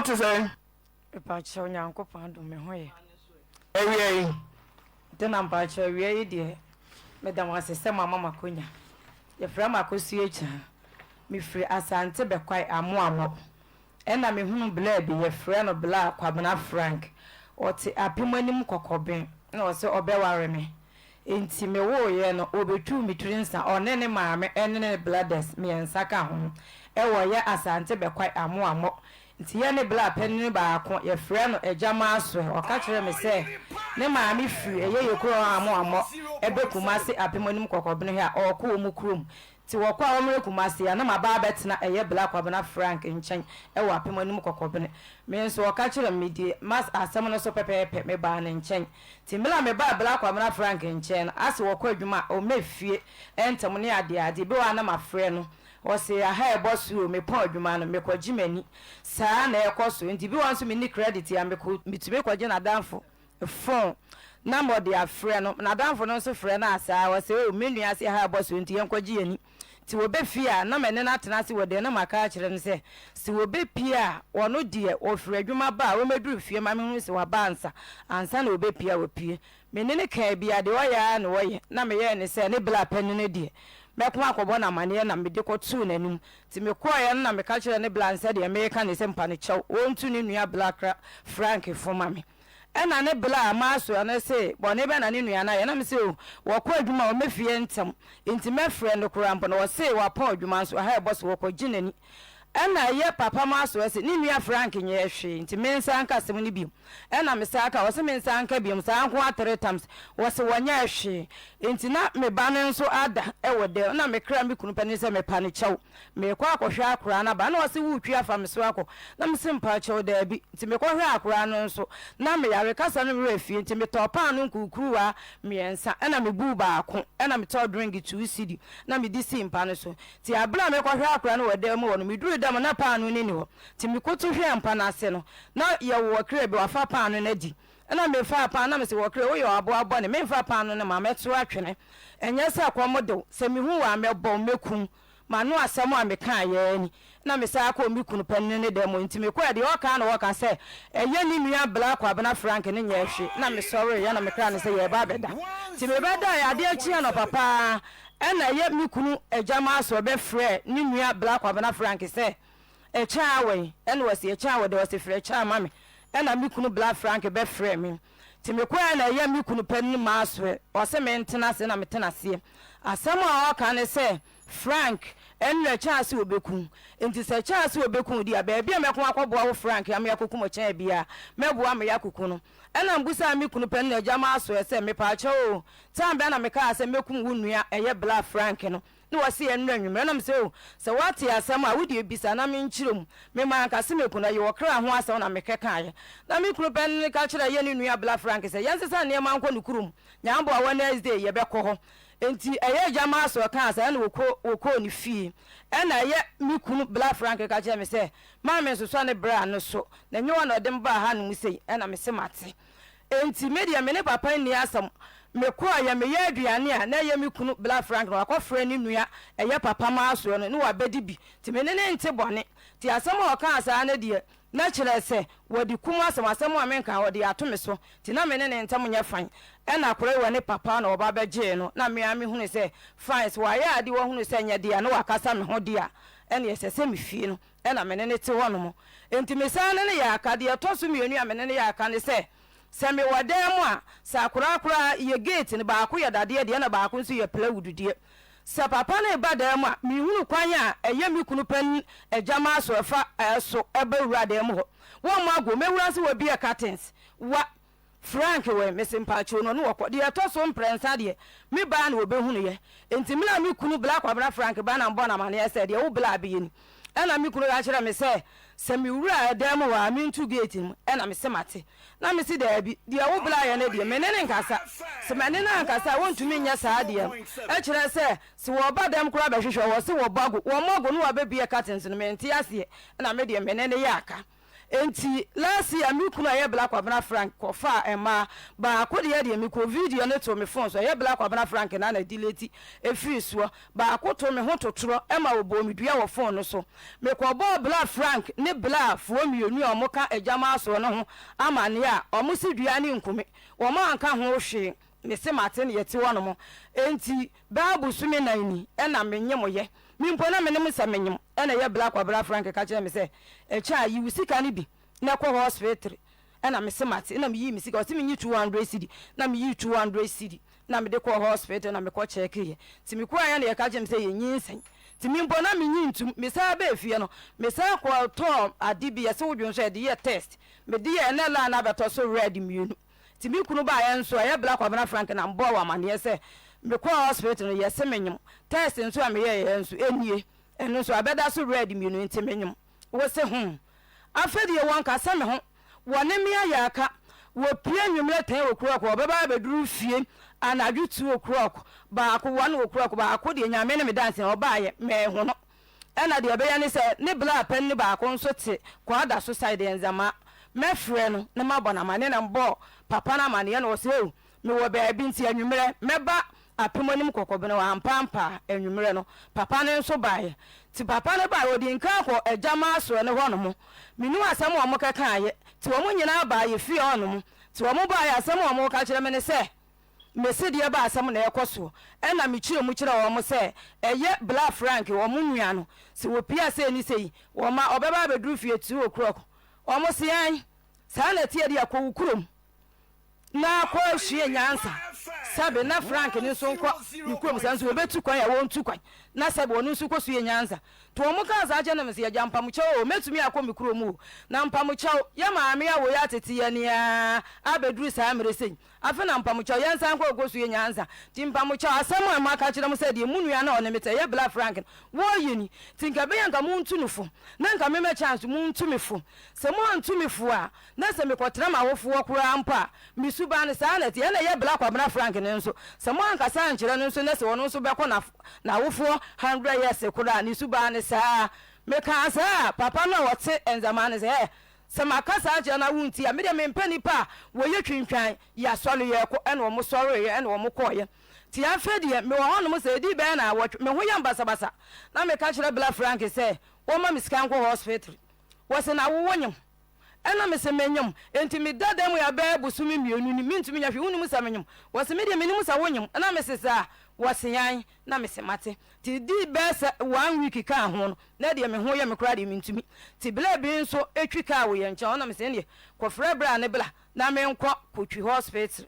te sɛn? Mepakyɛw, Nyankopɔn adom me ho yɛ. Awia yi. Dena mpakyɛw awia yi deɛ meda mo ase sɛ moama me akonya. Yɛfrɛ me Akosua Akyang. Mefiri Asante Bɛkwae Amoamɔ. Ɛna mehunu blaa bi yɛfrɛ no Blaa Kwabena Frank. Ɔte apem anim kɔkɔben na ɔse ɔbɛware me. Enti mewooeɛ no ɔbɛtuu me tiri nsa ɔne ne maame ne ne bladers mmiɛnsa ka ho wɔ yɛ Asante Bɛkwae Amoamɔ. Nti yɛ ne bla panini baako, yɛfrɛ no Agya Maxwell, ɔka kyerɛɛ me sɛ ne maame firi ɛyɛ yɛ kuro a Amoammɔ ɛbɛ Kumasi Apem anim Kɔkɔbene hɔ a ɔɔkɔ wɔn kurom. Nti wɔkɔ a wɔmmrɛ Kumasi a na maba abɛtena ɛyɛ bla Kwabena Frank nkyɛn ɛwɔ Apem anim Kɔkɔbene. Me nso ɔka kyerɛɛ me medie mas asɛm no so pɛpɛɛpɛ, mebaa ne nkyɛn. Nti mmerɛ a mebaa bla Kwabena Frank nkyɛn no, ase wɔkɔ adwuma a ɔmmɛ fie ntɛm ne adeade, bi wɔ hɔ a na mafrɛ no. Ɔse aha ɛbɔ so o, mepɔn adwuma no mekɔgye m'ani. Saa na ɛkɔ so, nti bi wɔ hɔ nso menni credit a mekɔ metumi kɔgye n'adamfo phone na mɔde afrɛ no, n'adamfo no nso frɛ no a saa, ɔse oh me nua se aha ɛbɔ so nti yɛnkɔgye y'ani. Nti wɔbɛ fie a na mene no atena ase wɔ dɛm na maka akyerɛ no sɛ se wɔbɛpie a ɔno deɛ ɔfiri adwuma ba a ɔmmɛduru fie ma menhunu se waba ansa, ansa na ɔbɛpie a wapue. Me ne no kaa bi a, deɛ ɔyɛ ara na ɔyɛ, na meyɛɛ no sɛ ne bra panin no deɛ, mɛko akɔbɔ no amaneɛ na mede kɔtoo n'anim. Nti mekɔeɛ no na meka kyerɛɛ ne bra no sɛ deɛ mereka ne sɛ mpa no kyɛw, ɔntu ne nua bra Frank fo ma me. Ɛna ne bra Maxwell no se bɔne bɛn na ne nua no ayɛ? Na mese oh, wɔkɔ adwuma a ɔmmɛ fie ntɛm, nti mɛfrɛ no koraa mpo no ɔse wapɔn adwuma nso ɛha ɛbɔ so wɔkɔgye n'ani. Ɛna ɛyɛ papa Maxwell se ne nua Frank nyɛɛ hwee nti mensan nka asɛm no bio. Ɛna me saa ka, ɔse me nsan nka biom, saa nko ara three times, wɔse wɔnyɛɛ hwee, nti na me ba no nso ada wɔ dɛm, ɛna me kra me kunu panin sɛ mepa no kyɛw, meekɔ akɔhwɛ akoraa no aba, ɛna ɔse woretwi afa me so akɔ, na mese mpakyɛw daabi, nti mekɔhwɛɛ akoraa no nso, na me yare kasa no werɛ fie, nti metɔɔ paano nkurukuruwa mmiɛnsa, ɛna mebuu baako, ɛna metɔɔ drink 2 cedi, na mede sii mpa no so, nti aberɛ a mekɔhwɛɛ akoraa no wɔ dan mu hɔ no, meduruu dɛm no na paano no nni hɔ, nti mekoto hwɛɛ mpa no ase no, Na yɛwo ɔkra bi, wafa paano no adi. Ɛnna mefaa paano, na mese, Ɔkra, woyɛ ɔaboa bɔne, memfa paano no mma, mɛto atwene. Ɛnyɛ sɛ kɔm de wo, sɛ mehu wo a, mɛbɔ wo, mɛku wo. M'ano asɛm a mekaeɛ ara ni. Ɛnna mesan kɔɔ me kunu panin no dan mu. Enti mekɔeɛ, deɛ ɔka ara na ɔka sɛ, Ɛyɛ ne nua Bla Kwabena Frank no nyɛɛ hwee. Ɛnna mesɔreeɛ na mekraa no sɛ yɛreba abɛda. Enti mebɛdaeɛ, adeɛ kyeeɛ anɔpa pa ara, ɛnna ɛyɛ me kunu agya Maxwell bɛfrɛɛ ne nua Bla Kwabena Frank sɛ, Ɛkyɛ a wɛn? Ɛna ɔse ɛkyɛ a wɔde ɔse frɛ kyɛ ama me ɛna me kunu bla Frank bɛ frɛ me nti me kɔɛ na ɛyɛ me kunu panin Maxwell ɔse me ntena ase na me tena aseɛ asɛm a ɔka ne sɛ Frank ɛnrɛ kyɛ ase ɔbɛku nti sɛ kyɛ ase ɔbɛku di a baabi a mɛko akɔ boa wo Frank ama yɛakɔkum ɔkyɛn bia mɛboa ma yɛakɔku no ɛna mbusaa me kunu panin agya Maxwell sɛ mepaakyɛw o time bɛn na mekaa sɛ mɛkum wo nua ɛyɛ bla Frank no Ne wɔse yɛ nnora anwummerɛ. Na mese oh, sɛ woate asɛm a, wodeɛ bisa na menkyerɛ mu. Me manka se meku no, ɛyɛ ɔkra ho asɛm na mekɛkaeɛ. Na me kunu panin ka kyerɛɛ yɛne nua bla Frank sɛ yɛnsesa nneɛma nkɔ ne kurom, Nyamboa Wednesday yɛbɛkɔ hɔ. Enti ɛyɛ agya Maxwell kaa saa ɛna wɔkɔ wɔkɔɔ ne fie. Ɛna ɛyɛ me kunu bla Frank ka kyerɛɛ me sɛ ma mensosɔ ne bra no so, na ɛnyɛ ɔna ɔde me baa hanom sei. Ɛna mese mate. Enti me deɛ me ne papa nni asɛm. Mekɔeɛ, meyɛ aduane a na ɛyɛ me kunu Bla Frank na wakɔfrɛ ne nua ɛyɛ papa Maxwell no ne wabɛdi bi. Nti me ne no nte bɔne. Nti asɛm a ɔkaa saa no deɛ, na kyerɛ sɛ wadi kum asɛm, asɛm a menkaa ɔde ato me so. Nti na me ne ne ntam nyɛ fine. Ɛna akwadaa yi wɔ ne papa na ɔba bɛgyee no, na me ara mehunu sɛ fine, sɛ wayɛ adeɛ wahunu sɛ ɛnyɛ deɛ a na wakasa me ho deɛ a, ɛnneɛ ɛsɛ sɛ mefie no. Ɛna me ne no te hɔnom. Enti mesan ne no yɛ aka. Deɛ ɛtɔ so mmienu a me ne no yɛ aka ne sɛ, sɛ mewɔ dan mu a, sɛ akoraa koraa yɛ gate no, baako yɛ dadeɛ deɛ ɛna baako nso yɛ plywood deɛ. Sɛ papa no reba dan mu a, menhunu kwan a ɛyɛ me kunu panin agya Maso ɛfa so ba wura dan mu hɔ. Wɔmmɔ ago, mɛwura nso wɔbue curtains. Wa! Frank wɛ, mese mpakyɛw no, ɔne wɔkɔ. Deɛ ɛtɔ so mprɛnsa deɛ, me baa na wɔbɛhunuiɛ. Enti mmerɛ a me kunu Bla Kwabena Frank baa na mebɔɔ no amaneɛ sɛ, deɛ wo bla abɛyɛ ni. Ɛna me kunu ka kyerɛɛ me sɛ, sɛ mewura ɛdan mu hɔ a, mento gate no mu. Ɛna mese mate. Na mese daabi, deɛ wo bla ayɛ no deɛ, me ne no nkasa. Sɛ mene no ankasa a, wɔntumi nyɛ saa adeɛ no. Ɛkyerɛ sɛ, sɛ wɔba dɛm koraa bɛhwehwɛ, wɔse wɔbɔ ago. Wɔmmɔ ago na wɔabɛbue curtains no, mente aseɛ. Ɛna me deɛ, me ne no yɛ aka. Enti last year me kunu a ɛyɛ Bla Kwabena Frank kɔfaa mmaa baako deɛ deɛ mekɔ video no too me phone so ɛyɛ Bla Kwabena Frank na na delete ɛfiri soɔ baako too me ho totorɔ ma ɔbɔɔ me dua wɔ phone no so mekɔbɔɔ Bla Frank ne Bla foɔ mmienu a wɔka Agyamaa soɔ no ho amaneɛ a wɔn se dua no nku me wɔn anka ho hwee mese mate ne yɛte hɔ nom enti bɛɛ abosome nan ni ɛna menye mo yɛ Me mpo na menim sɛ menyem ɛna ɛyɛ bla Kwabra Frank ka kyerɛɛ me sɛ ɛkyɛ a yi wo sika no bi na kɔ hospitre ɛna mese mate ɛna meyii me sika ɔse menyi 200 cedi na meyii 200 cedi na mede kɔɔ hospital na mekɔ kyɛkeeɛ nti mekɔeɛ na yɛka kyerɛ me sɛ yɛnyinsɛn nti me mpo na menyi ntum mesan bɛɛ fie no mesan kɔ tɔɔ ade bi yɛse wodwo nso yɛde yɛ test mede yɛ ɛna line abɛtɔ so red mmienu Nti me kunu baeɛ nso ɛyɛ Bla Kwabena Frank na mebɔɔ wɔ amaneɛ sɛ mekɔɔ hospital no yɛse menyem, test nso a meyɛeɛ nso ɛnie, ɛno nso abɛda so red mmienu nti menyem. Wose hmm. Afei deɛ wɔnkasa me ho, wɔne me ayɛ aka, wɔpue anwummerɛ ten o'clock wɔbɛba abɛduru fie anadwo two o'clock, baako one o'clock, baako deɛ Nyame ne me danseni ɔbaeɛ manhu no. Ɛna deɛ ɛbɛyɛ ne sɛ ne bla panin baako nso te Kwada so side Nzema. Mɛfrɛ no na mabɔ no amaneɛ na mebɔɔ papa no amaneɛ na ɔse oh mewɔ baabi nti anwummerɛ mɛba apem anim kɔkɔbene hɔ. Ampa ampa anwummerɛ no papa no nso baeɛ. Nti papa no baeɛ ɔdii nkan kɔ Agya Maxwell no hɔ nom. Mennim asɛm a wɔkɛkaeɛ. Nti wɔn nyinaa baa yɛ fie hɔ nom. Nti wɔn baeɛ asɛm a wɔka kyerɛ me ne sɛ. Mese deɛ ɛba asɛm na ɛkɔ soɔ. Ɛna mekyerɛ mu kyerɛ wɔn sɛ ɛyɛ Bla Frank wɔn nua no sɛ wɔpia sei ne sei wɔma ɔbɛba abɛduru fie 2 o'clock wɔn se ae saa na ɛteɛ deɛ kɔ wo kurom na kɔ sua nyansa sɛbe na Frank no nso nkɔ ne kurom sɛ nso wɔbɛtu kwan a wɔntu kwan na sɛbe ɔno nso kɔ sua nyansa nti wɔn kaa saa kyerɛ no mese agya mpamokyɛw o mɛtumi akɔ me kurom o na mpamokyɛw yɛ maame a wɔyɛ atete yɛ nea abɛduru saa mmerɛ sei Afei na mpamokyɛw, yɛnsan nkɔ nkosua nyansa. Nti mpamokyɛw, asɛm a maka akyerɛ mo sɛ deɛ mo nua no a ɔne me te, ɛyɛ Bla Frank no, wɔreyɛ ni. Nti nka ɛbɛyɛ a nka montu no fo, na nka me mɛkyɛ nso montu me fo. Sɛ moantu me fo a, na sɛ mekɔtena m'awofoɔ koraa mpo a, me suban no, saa na ɛteɛ. Ɛna ɛyɛ Bla Kwabena Frank no nso, sɛ moankasa ankyerɛ no nso na sɛ ɔno nso bɛkɔ n'awofoɔ hundred years koraa a, ne suban no saa. Mekaa saa a, papa no a ɔte Nzamaa no sɛ, Hɛ, Sɛ maka saa akyerɛ no a wontie a, me deɛ mempɛ nnipa a wɔyɛ twintwan, yɛasɔre yɛrekɔ, ɛna wɔn sɔreeɛ ɛna wɔn kɔeɛ. Nti afei deɛ mewɔ hɔnom sɛ ɛdii bɛyɛ naawɔtwe, me ho yɛ me basabasa, na meka kyerɛ Bla Frank sɛ wɔmma me sika nkɔ hospital. Wɔse na wo wonyem? Ɛna mese menyem, enti meda dan mu yi abɛyɛ bosome mmienu ni, mentumi nyɛ hwee, wonim sɛ menyem? Wɔse me deɛ menim sɛ wonyem, ɛna mese saa? Wɔse aane, na mese mate. Nti ɛdii bɛyɛ sɛ one week kaa ho no, Na deɛ me ho yɛ me koraa deɛ mentumi. Nti berɛ bi nso twi kaa wɔ yɛn nkyɛn hɔ na mese ɛnneɛ kɔfrɛ bra ne bla na menkɔ kɔtwi hospital.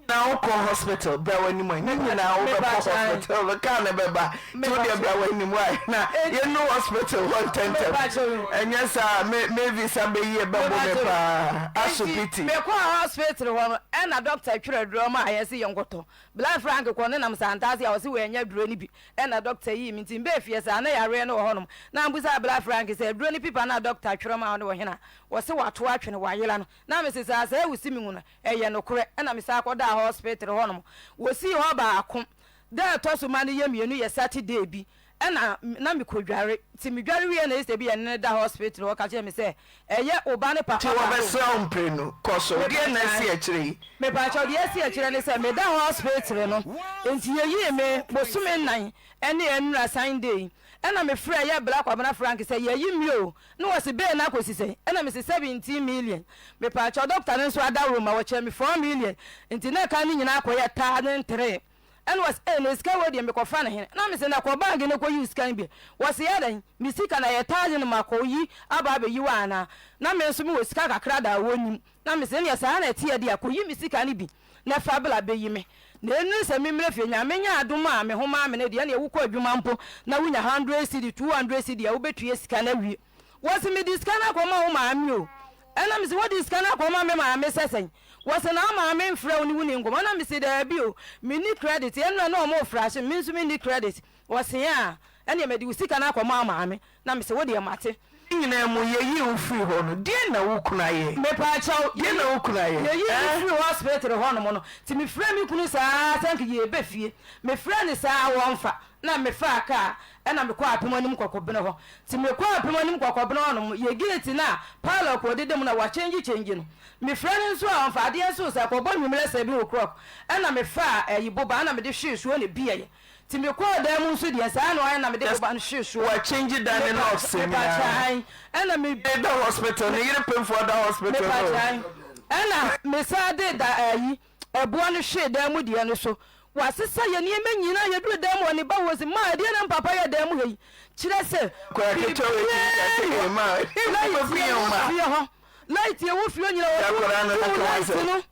Ne nyinaa wokɔ hospital bra w'anim ɛ ne nyinaa wobɛkɔ hospital no kaa no bɛba nti wodeɛ bra w'anim wae na yɛnnu hospital hɔ ntɛntɛm ɛnyɛ saa me me visa bɛyi ɛbɛbo me paa aso piti. Mekɔɔ hospital hɔ no ɛna doctor twerɛ aduro maa yɛn se yɛnkɔtɔ. Bla Frank kɔ ne nam Santase a ɔse wannya aduro no bi Ɛna dɔkta yii me nti mebɛɛ fie saa na yareɛ no wɔ hɔnom na mbusaa bra Frank sɛ aduro no pipa no a dɔkta twerɛ maa wo no wɔ hena wɔse wato atwene wayera no na mese saa saa wusi me hu no ɛyɛ nokorɛ ɛna mesan kɔdaa hospital hɔnom wɔsii hɔ baako da ɛtɔ so ma no yɛ mmienu yɛ Saturday bi ɛna na mekɔ dware nti medware wieɛ na Esther bi yɛ ne no da hospital hɔ ka kyerɛ me sɛ ɛyɛ wo ba ne papa Nti baako. wɔbɛsrɛ wo mprenu kɔ so deɛn na asi akyire yi? Mepakyɛw, deɛ asi akyire ne sɛ meda hospital no, nti yɛyii me bosome nnan ne nnura Sunday, ɛna me frɛɛ yɛ bra Kwabena Frank sɛ yɛayi me o, na wɔse bail no akɔsi sɛn, ɛna mese 17 million, mepakyɛw doctor no nso adaworo ma wɔkyɛɛ me 4 million, nti na ɛka no nyinaa akɔyɛ thousand three. Ɛna ɔse ee na sika wei deɛ mekɔfa no hene? Na mese na kɔ bank na kɔyi wo sika no bi. Ɔse adɛn? Me sika no ɛyɛ thousand makɔyi aba abɛyi wo anaa? Na me nso mewɔ sika kakra da a wɔnnim. Na mese ɛneɛ saa na ɛteɛ deɛ a kɔyi me sika no bi na fa bla bɛyi me. Na ɛnuru sɛ memmrɛ fie, Nyame nyɛ adom a me ho maa me no deɛ ɛneɛ wokɔ adwuma mpo na wonya hundred cedi, 200 cedi a wobɛtua sika no awie. Wɔse mede sika no akɔma wo maame o. Ɛna mese wode sika no akɔma me maame sɛ sɛn? Wɔse na wo maame mfrɛ wo ne wo ni nkɔmmɔ. Ɛna mese daabi o, menni credit. Ɛnora na ɔmo refrashe me, me nso menni credit. Wɔse aa, ɛneɛ mede wo sika no akɔma wo maame. Na mese wodeɛ mate. Ne nyinaa mu, yɛyii wo firii hɔ no, deɛn na wo kunu ayɛ? Mepaakyɛw, Deɛn na wo kunu ayɛ? yɛyii me Ɛɛ? firii hospital hɔ nom no, nti mefrɛɛ me kunu saa sɛ nka yɛreba fie. Mefrɛɛ no saa wɔmfa, na mefaa kaa ɛna mekɔɔ apem anim kɔkɔbene hɔ. Nti mekɔɔ apem anim kɔkɔbene hɔ nom, yɛ gate no a padlock ɔdeda mu no a wɔakyɛngye kyɛngye no, mefrɛ no nso a ɔmfa, adeɛ nso sɛ ɛkɔbɔ anwummerɛ seven o'clock ɛna mefaa ayi boba ɛna mede hwee soɔ na ɛbueeɛ. Nti mekɔɔ dan mu nso deɛ saa na ɔyɛ na mede boba no hwee soɔ. Wɔakyɛngye dan ne locks nyinaa. Mepaakyɛw ae ɛna me. Yere da hospital, ne yere pemfoɔ da hospital no. Mepaakyɛw ae ɛna mesan de da ayi ɛboɔ no hwee dan mu deɛ no so. Wasesa yɛn nneɛma nyinaa yɛduru dan mu hɔ ne ba wɔ se maa ɛdeɛ na mpapa yɛ dan mu ha yi kyerɛ sɛ Akwadaa ketewa wei tumi ka sɛ biribiara ee ma light wobɛku yɛn ɛwɔ ma. fie hɔ light ɛwɔ fie hɔ nyinaa Akwadaa no ɔdum ka light asɛm. no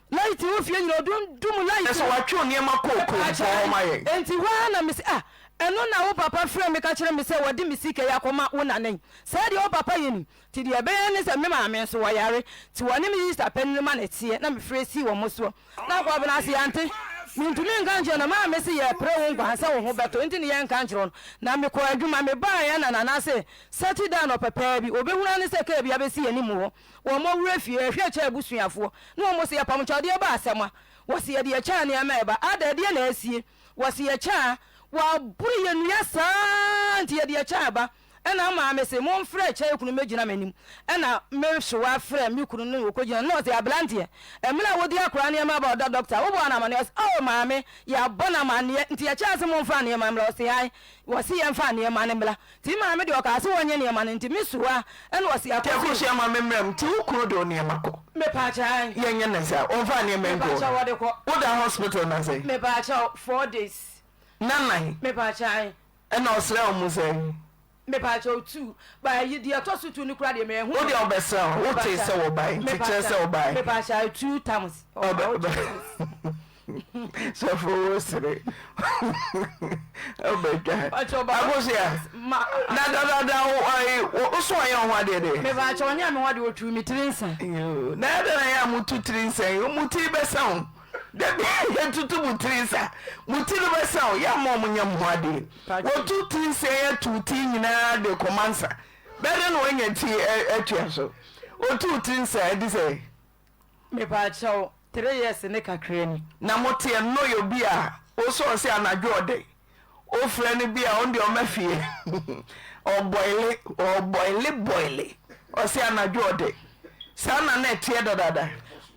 light ɛwɔ fie nyinaa ɔdum dum light Ɛsɛ no. watwe nneɛma kɔ okurom Mepaakyɛw bɔ hɔ ma yɛn. Enti hɔ ara na mese ah ɛno na wo papa frɛ me ka kyerɛ me sɛ wɔde me sika yi akɔma wo nana yi saa deɛ wo papa yɛ ni nti deɛ ɛbɛyɛ ne sɛ me maame nso wɔyare nti wɔne me sista panin ma na ɛteɛ na mefrɛ sii wɔn soɔ Na Kwabena se, Yɛante. Mentumi nka nkyerɛ no. Maame se, Yɛrepere wo nkwa sɛ wo ho bɛtɔ nti ne yɛnka nkyerɛ wo no. Na mekɔɔ adwuma. Mebaeɛ na Nana se, Saturday anɔpa paa bi, ɔbɛhunu ara ne sɛ kaa bi abɛsi yɛn anim hɔ. Wɔmmɔ wura fie, ɛhwɛ kyɛ abusuafoɔ. Na wɔn se, Yɛpam kyɛwdeɛ ba asɛm a? Wɔse, Yɛde yɛkyɛ a nneɛma ɛba. Ada, ɛdeɛn na asie? Wɔse, Yɛkyɛ a, wɔaboro yɛn nnua saa nti yɛde yɛkyɛ aba. Ɛna maame se, Momfrɛ kyɛe kunu mmɛgyina m'anim. Ɛna me sewaa frɛɛ me kunu ne ɔkɔgyina no na ɔse, Aberanteɛ, mmerɛ a wode akwadaa nneɛma aba ɔda dɔkta, wobɔɔ no amaneɛ? Ɔse, Oh maame, yɛabɔ no amaneɛ, nti yɛkyɛɛ se momfa nneɛma mmra? Ɔse, Ae, wɔse yɛmfa nneɛma no mmra. Nti me maame deɛ ɔkaa se wɔnyɛ nneɛma no, nti me sewaa ɛna ɔse, Nti Akosua. Akosua ma me mmra mu, nti wo kunu de wo nneɛma kɔ? Mepaakyɛw, ae. Yɛnyɛ no saa, ɔmfa nneɛma ngu hɔ? Mepaakyɛw, wɔde kɔ. Woda hospital na sɛn? Mepaakyɛw, 4 days. Nna nan? Mepaakyɛw, ae. Ɛna ɔsrɛ wɔn sɛ. Mepaakyɛw tu ba ayi deɛ ɛtɔ so tu no koraa deɛ mɛhu. Wo deɛ ɔbɛsrɛ wo, wo tee sɛ wɔbae nti kyerɛ sɛ wɔbae. Mepaakyɛw two times. Sɔfo wo sere ɔbɛdwa. Akosua na dadada wo so ɔyɛ wo ho adeɛ deɛ. Mepaakyɛw ɔnyɛ me ho adeɛ otu me tiri nsa. Na ɛdɛ na yɛ a mo tu tiri nsa yi mo tiri bɛsa o. Da biara yɛtutu mo tiri nsa. Mo ti no bɛsa o, yɛmma ɔmo nyɛ mo ho adeɛ. Wɔtu tiri nsa yi atu ti nyinaa de kɔma nsa. Bɛyɛ dɛn na wanya ti atua so? Otuu tiri nsa ɛdi sɛ. Mepaakyɛw, 3 years ne kakra ni. Na mo teɛ no yɛ obi a wosɔ ɔse anadwo ɔdɛ Wofrɛ no bi a ɔno deɛ ɔma fie ɔbɔile ɔbɔile bɔile ɔse anadwo ɔde saa na na ɛteɛ dadaada.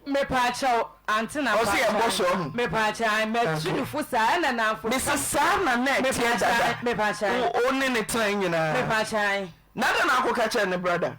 Mepaakyɛw ante na Ɔse yɛbɔ so ɔho. Mepaakyɛw mɛtu ne fo saa ɛna namfo. Mese saa na na ɛteɛ dada. Mepaakyɛw. Wo ne ne tena nyinaa. Mepaakyɛw. Na adɛn na akɔka kyerɛ ne brada?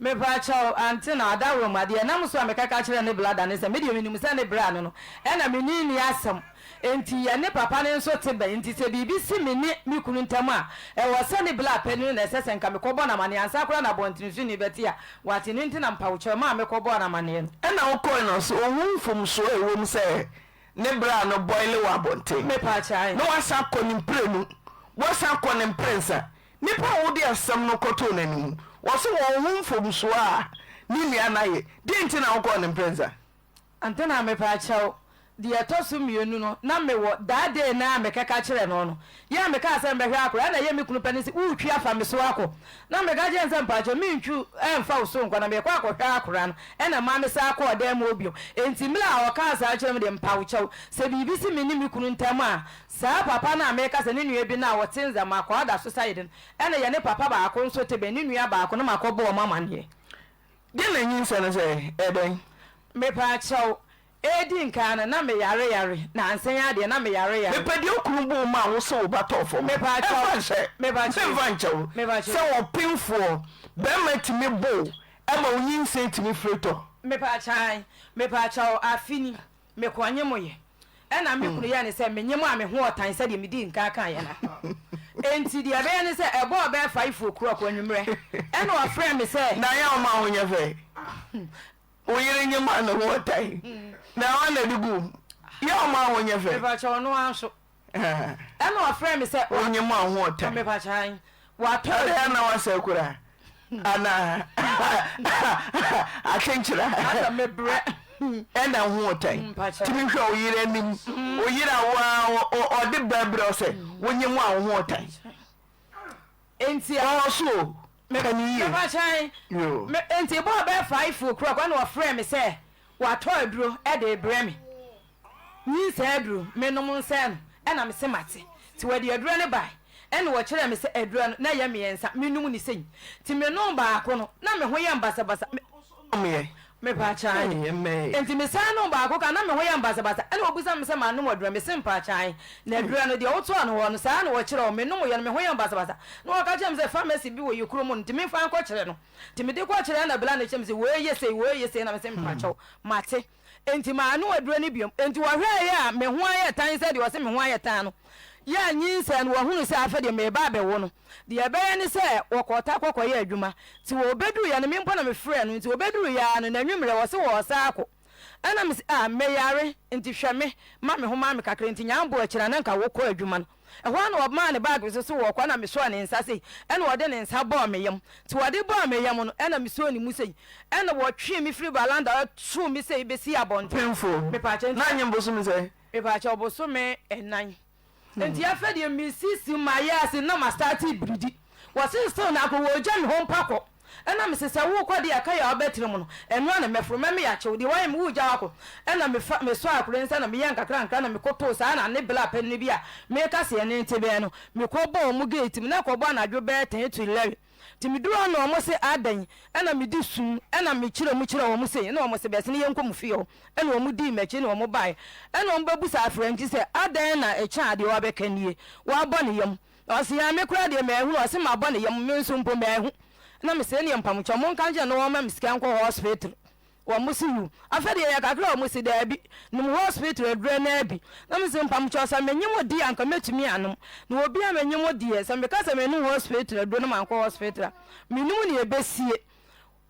Mepakyɛw, ante na adaworoma, deɛ ɛnam so a mekaka kyerɛɛ ne blada ne sɛ, me deɛ menim sɛ ne bra no no, ɛna me ne nni asɛm, enti yɛne papa no nso te bɛn, enti sɛ biribi si me ne me kunu ntam a, ɛwɔ sɛ ne bla panin no na ɛsɛ sɛ nka mekɔbɔ no amaneɛ ansa koraa na abɔntenesoni bɛte a wate, ɛno nti na mpawokyɛw maa mekɔbɔɔ no amaneɛ no. Ɛna wokɔe no, so ohu mfomsoɔ a ɛwom sɛ ne bra no bɔile wɔ abɔnten, Mepakyɛw. na wasan akɔ ne mprenu, wasan akɔ ne mprɛnsa, Nnipa a wode asɛm no kɔtoo n'anim, wɔse wɔn ho mfomsoɔ a ne nua no ayɛ, deɛn nti na wokɔɔ ne mprɛnsa? Antena mepaakyɛw, deɛ ɛtɔ so mienu no, na mewɔ that day no a mekɛka kyerɛɛ no no, yɛ a mekaa sɛ mebɛhwɛ akora, ɛna ɛyɛ me kunu pɛ ne se woretwi afa me so akɔ, na meka kyerɛɛ no sɛ mpaakyɛw mentwi mfa wo so nkɔ, na merekɔ akɔhwɛ akora no, ɛna ɛmaa me san kɔɔ dan mu hɔ bio, enti mmerɛ a ɔkaa saa kyerɛɛ me deɛ, mpawokyɛw, sɛ biribi si me ne me kunu ntam a, Saa papa no a meka sɛ ne nua bi no a ɔte Nzema, Kwada so side no, ɛna yɛne papa baako nso te bɛn ne nua baako no makɔbɔ wɔn amaneɛ. Deɛ na nyinsɛn no sɛ ɛyɛ dɛn? Mepaakyɛw, edi nkan no na me yare yare, nansa yi ara deɛ na me yare yare. Mepɛ deɛ okunu boo maa wo sɛ wo ba tɔɔ fam. Mepaakyɛw, Ɛmfa nhyɛ, mepaakyɛw, memfa nkyɛ wo mepaakyɛw. sɛ ɔpemfoɔ bɛrima tumi bo wo ma wo nyinsɛn tumi firi tɔ. Mepaakyɛw, mepaakyɛw, afe ni. Mekɔ nye mo yɛ. Ɛna me kunu yɛɛ no sɛ menye mo a me ho ɔtan sɛdeɛ medii nkan kaeɛ no ara. Enti deɛ ɛbɛyɛ ne sɛ ɛbɔɔ bɛyɛ 5 o'clock anwummerɛ ɛna ɔfrɛɛ me sɛ. Na yɛ a ɔma wo nyɛ fɛ? Wo yere nye mo a ne ho ɔtan na ɔna de gu wo mu. Yɛ a ɔma wo nyɛ fɛ? Mepakyɛ ɔno ara nso. Ɛna ɔfrɛɛ me sɛ. Wo nye mo a wo ho ɔtan. Mepakyɛ ae. Watɔ Adɛn a na woasɛe koraa? Anaa akyenkyera. Asɛ mebrɛ. Ɛna wo ho ɔtan. Tumi hwɛ wo yere anim. Wo yere a wo a ɔde brɛ brɛ wo sɛ wo nye mo a wo ho ɔtan. Enti. Ɔwɔ so o. Ka no yie. Mepakyɛw, Yoo. me, enti ɛbɔɔ bɛyɛ 5 o'clock ɛna ɔfrɛɛ me sɛ watɔ aduro de rebrɛ me. Nyinsɛn aduro, menom nsɛn no, ɛna mese mate. Nti wɔde aduro no bae, ɛna wɔkyerɛɛ me sɛ aduro no, na ɛyɛ mmiɛnsa, menom no sei. Nti menom baako no, na me ho yɛ me basabasa. Me. Wonomeɛ? Mepaakyɛw. Ɛnyɛ mɛɛ. Enti mesan nom baako ka, na me ho yɛ me basabasa. Ɛna wɔbisa me sɛ manom aduro no, mese mpaakyɛw. Na aduro no, deɛ wotɔɔ no hɔ no, saa na wɔkyerɛ wo. Menomeɛ no, me ho yɛ me basabasa. Na wɔka kyerɛɛ me sɛ pharmacy bi wɔ yɛ kurom no, nti memfa nkɔkyerɛ no. Nti mede kɔkyerɛɛ na bla no kyerɛ me sɛ wei yɛ sei, wei yɛ sei, na mese mpaakyɛw, mate. Enti mannom aduro no biom. Enti wɔhwɛeɛ a me ho ayɛ tan sɛ deɛ ɔse me ho ayɛ tan no. Yɛ a nyinsɛn no wɔhunuu sɛ afei deɛ mereba abɛwo no. Deɛ ɛbɛyɛ ne sɛ wɔkɔɔ Tarkwa kɔyɛɛ adwuma. Nti wɔbɛduruiɛ no me mpo na mefrɛɛ no. Nti wɔbɛduruiɛ ara no n'anwummerɛ wɔse wɔresan akɔ. Ɛna mese ah meyare nti hwɛ me ma me ho maa me kakra nti Nyambo akyiri a na nka wokɔ adwuma no. Ɛhɔ ara na ɔmaa ne bag so so wɔrekɔ ɛna mesɔɔ ne nsa sei ɛna ɔde ne nsa bɔɔ me yam. Nti ɔde bɔɔ me yam no ɛna mesɔɔ ne mu sei ɛna wɔtwee me firi valanda hɔ too me sei bɛsii abɔnten. Pemfo, Mepaakyɛ nti. Na anyem bosome sɛn? Mepaakyɛ bosome nnan. Nti afei deɛ mesisi mayɛ ase na ma starte biridi. Wɔse still na akɔ wɔgya me hɔ mpo akɔ. Ɛna mese sɛ wokɔ deɛ ɛka yɛ a wobɛtena mu no ɛno ara na mɛforo mɛme akyew deɛ wayɛ me wogya hɔ akɔ. Ɛna mefa mesɔɔ akora yi nsa na meyɛɛ nkakra nkakra na mekɔtoo saa na ne bla panin bi a meka sɛ yɛne no te bɛn no mekɔbɔɔ wɔn gate mu na ɛkɔbɔ anadwo bɛyɛ ten to 11 nti meduru hɔ na wɔn se adɛn ɛna mede sum ɛna mekyerɛ mu kyerɛ wɔn sei ɛna wɔn se bɛsene yɛnkɔ mo fie hɔ ɛna wɔn dii m'akyi na wɔn baeɛ ɛna wɔn bɛbusa afrɛnkyi sɛ adɛn na ɛkyɛ adeɛ wabɛka nie wabɔ ne yam. Ɔse aa me koraa deɛ manhunu, ɔse mabɔ ne yam, me nso mpo manhu. Na mese ɛneɛ mpamokyɛw monka nkyerɛ no na wɔmma me sika nkɔ hospital. Wɔn se wu. Afei deɛ ɛyɛ kakra a wɔn se daabi, nom hospital aduro no ara bi. Na mese mpamokyɛw sɛ menye mo deɛ anka mɛtumi anom, na obi a menye mo deɛ sɛ meka sɛ menom hospital aduro na mankɔ hospital a, mennim nea ɛbɛsie.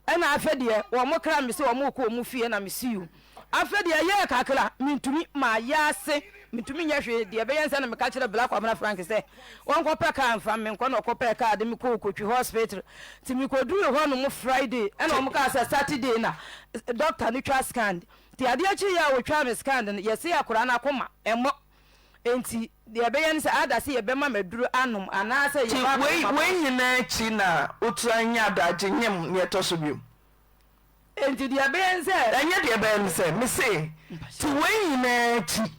Ɛna afei deɛ wɔn kra me sɛ wɔn rekɔ wɔn fie na me si o. Afei deɛ ɛyɛɛ kakra mentumi mayɛ ase mentumi nyɛ hwee deɛ ɛbɛyɛ nsɛ na meka kyerɛ Bla Kwabena Frank sɛ wɔnkɔ pɛ kaa mfa me nkɔ na ɔkɔ pɛɛ kaa de me kɔɔ Kotwi hospital nti mekɔduruu hɔ nom Friday ɛna wɔn kaa sɛ Saturday na doctor no twa scan nti adeɛ kyeeɛ a wɔtwaa me scan no yɛse akwadaa no akoma ɛmmɔ Enti deɛ ɛbɛyɛ ne sɛ either sɛ yɛbɛma me aduro anom anaasɛ Nti yɛbɛ wei akɔma wei nyinaa akyi na wotra nya adagye nyem nea ɛtɔ so bio? Enti deɛ ɛbɛyɛ ne sɛ. Ɛnyɛ deɛ ɛbɛyɛ ne sɛ, mese, nti wei nyinaa akyi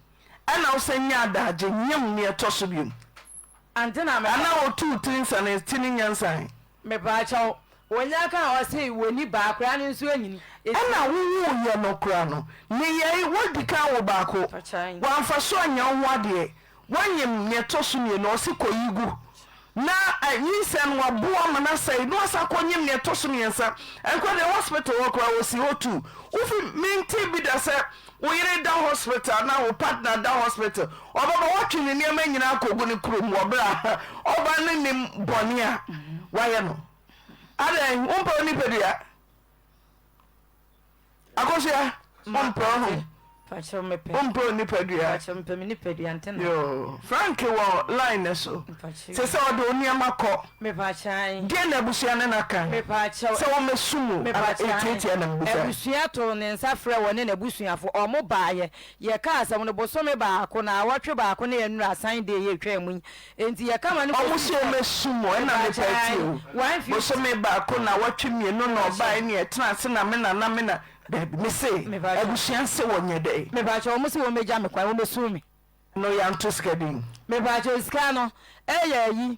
ɛna wosan nya adagye nyem nea ɛtɔ so bio? Ante na mepɛ. Anaa otuu tiri nsa na ti no nya nsan? Mepaakyɛw, wonya ka a ɔse wonni ba, akwadaa no nso anyini. Esi. Ɛna wowuiɛ no koraa no, nneyɛe, woadi kan wo baako, wamfa so anyɛ wo ho adeɛ, woanyem nea ɛtɔ so mmienu, ɔse kɔyi gu, na nyinsɛn no waboa ama no asɛe, na wasan akɔnyem nea ɛtɔ so mmiɛnsa, ɛnkɔ deɛ hospital hɔ koraa wɔsi hɔ tu, wofi, mentee bi da sɛ Wo yere da hospital anaa wo partner da hospital, ɔbɛba woatwe ne nneɛma nyinaa akɔgu ne kurom wɔ berɛ a ɔba no nim bɔne a wayɛ no. Adɛn, wompɛ wo nipadua? Akosua, wompɛ wo ho? Wompɛ wo nipadua? Yoo, Frank wɔ line no so. Sɛ sɛ ɔde wo nneɛma kɔ. Deɛn na abusua ne no aka? Sɛ wɔmmɛsu mu anaa ɛtiatia na mebisa. Abusua too ne nsa frɛɛ wɔne n'abusuafo. Wɔn baeɛ. Yɛkaa asɛm no bosome baako, naawɔtwe baako ne nnora asan deɛ yɛtwaa mu yi. Enti yɛka ma no Wɔn kɔsii se sɛ. wɔmmɛsu mu ɛna mepɛ atie o. Bosome baako, naawɔtwe mmienu na ɔbaeɛ ne yɛtena ase na me nana me na Daabi, mese abusua se wɔnyɛ dɛn? Mepakyɛw, wɔn se wɔmmɛgya me kwan, wɔmmɛsu me. No yɛanto sika din. Mepakyɛw sika no ɛyɛ ayi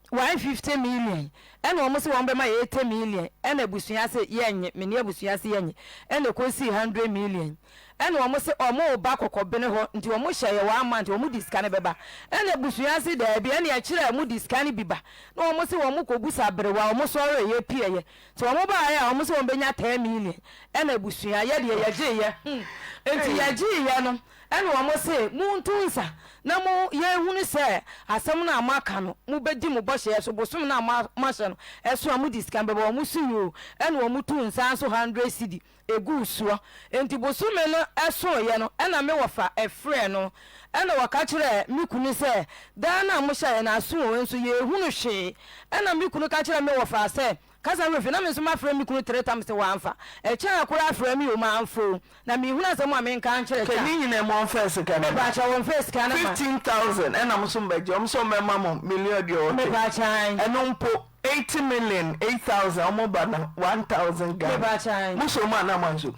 150 million ɛna wɔn se wɔn bɛma yɛ 80 million ɛna abusua se yɛnye me ne abusua se yɛnye ɛna ɛkɔsii 100 million ɛna wɔn se wɔn reba kɔkɔbene hɔ nti wɔn hyɛ yɛ one month wɔn de sika no bɛba ɛna abusua se daabi ɛna ɛkyerɛ wɔn de sika no bi ba na wɔn se wɔn kɔ busa aberewa wɔn sɔre yɛ pie yɛ nti wɔn baayɛ a wɔn se wɔn bɛnya 10 million ɛna abusua yɛ deɛ yɛgye yɛ hmm nti yɛgye yɛ no. Ɛnna wɔse, Monto nsa na mo yɛnhunu sɛ asɛm no a moaka no, mobɛdi mo bɔhyɛ so, bosome no a moahyɛ no so a mode sika no bɛba. Wɔse, Yoo. Ɛnna wɔtoo nsa nso hundred cedi guu soɔ. Enti bosome no soeɛ no, ɛnna me wɔfa frɛɛ no, ɛnna ɔka kyerɛɛ me kunu sɛ, Daa no a mohyɛeɛ no aso o, nso yɛnhunu hwee. Ɛnna me kunu ka kyerɛɛ me wɔfa sɛ. Kasa werɛ fi na me nso mafrɛ me kunu tre times wamfa. Ɛkyɛn koraa frɛ me o mamfa o. Na menhunu asɛm a menka nkyerɛ Kɛ kya. ne nyinaa mu ɔmfɛɛ sika no ma. Mepaakyɛw wɔmfɛɛ sika no ma. 15,000 ɛna mo nso mobɛgye ɔmo sɛ ɔmo bɛma mo million aduɔwɔtwe. Mepaakyɛw ae. Ɛno mpo 80 million 8,000 ɔmo ba no 1,000 Ghana. Mepaakyɛw ae. Mo soo mu anaa mo anso mu?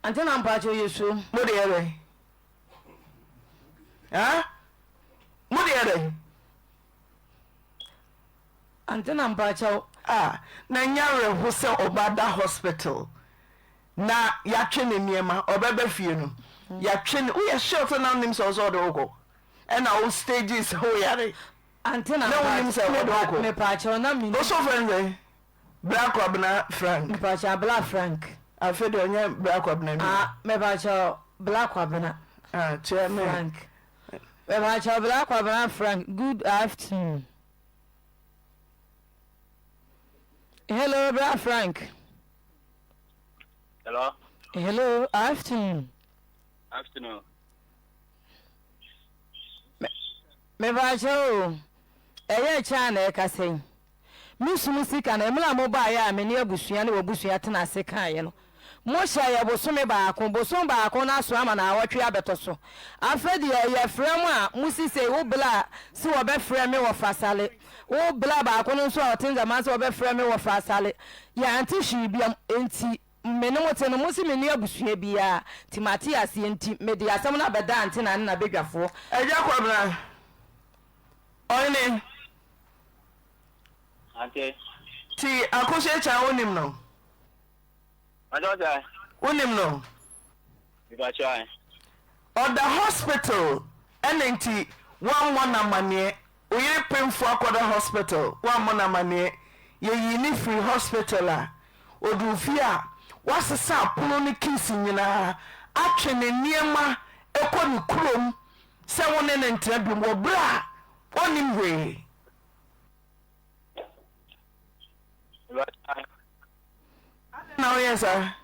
Ante na mpaakyɛw yɛ suo. Mo de yɛ dɛn? Haa? Mo de yɛ dɛn? Ante na mpaakyɛw. Ah na ɛnyɛ awerɛho sɛ ɔba da hospital na yɛatwe ne nneɛma ɔbɛba fie no yɛatwe ne woyɛ sure sɛ na wonim sɛ ɔsɛ ɔde wokɔ ɛna wo stage sɛ woyare Ante na na wonim sɛ ɔde wokɔ mepaakyɛw na menim. Wo so frɛ no sɛn? Bra Kwabena Frank. Mepaakyɛw Abla Frank. Afei deɛ ɔnyɛ Bra Kwabena bio. Ah mepaakyɛw Bla Kwabena Ah kyerɛ me. Frank. Mepaakyɛw Bla Kwabena Frank good afternoon. Hello Bra Frank. Hello. Hello afternoon. Afternoon. Mepaakyɛw o, ɛyɛ kyɛ a na ɛkasa yi. Me sum sika no, mmerɛ a mobaeɛ a me ne abusua ne w'abusua tena ase kaeɛ no, mohyɛɛ yɛ bosome baako, bosom baako no aso ama naawɔtwe abɛtɔ so. Afei deɛ yɛfrɛ mo a, mosi sei, wo bla se wɔbɛfrɛ me wɔ Fasale, wo bla baako no nso a ɔte Nzema se wɔbɛfrɛ me wɔ Fasale. Yɛante hwee biam, enti me ne mo te no, mose menni abusua biara, nti mate aseɛ nti mede asɛm no abɛda Antena ne n'abadwafoɔ. Agya Kwabena, Ɔhene. Ante. Ti Akosua Kyan wonim no? Mpakyɛw sɛ. Wonim no? Mepakyɛw ae. Ɔda hospital ɛna nti woammɔ no amaneɛ? Wo yere pemfo akɔda hospital woammɔ no amaneɛ? Yɛyii no firi hospital a ɔduru fie a woasesa apono no keys nyinaa atwe ne nneɛma kɔ ne kurom sɛ wo ne no ntena biom wɔ berɛ a ɔnnim hwee. Adɛn na woyɛɛ saa?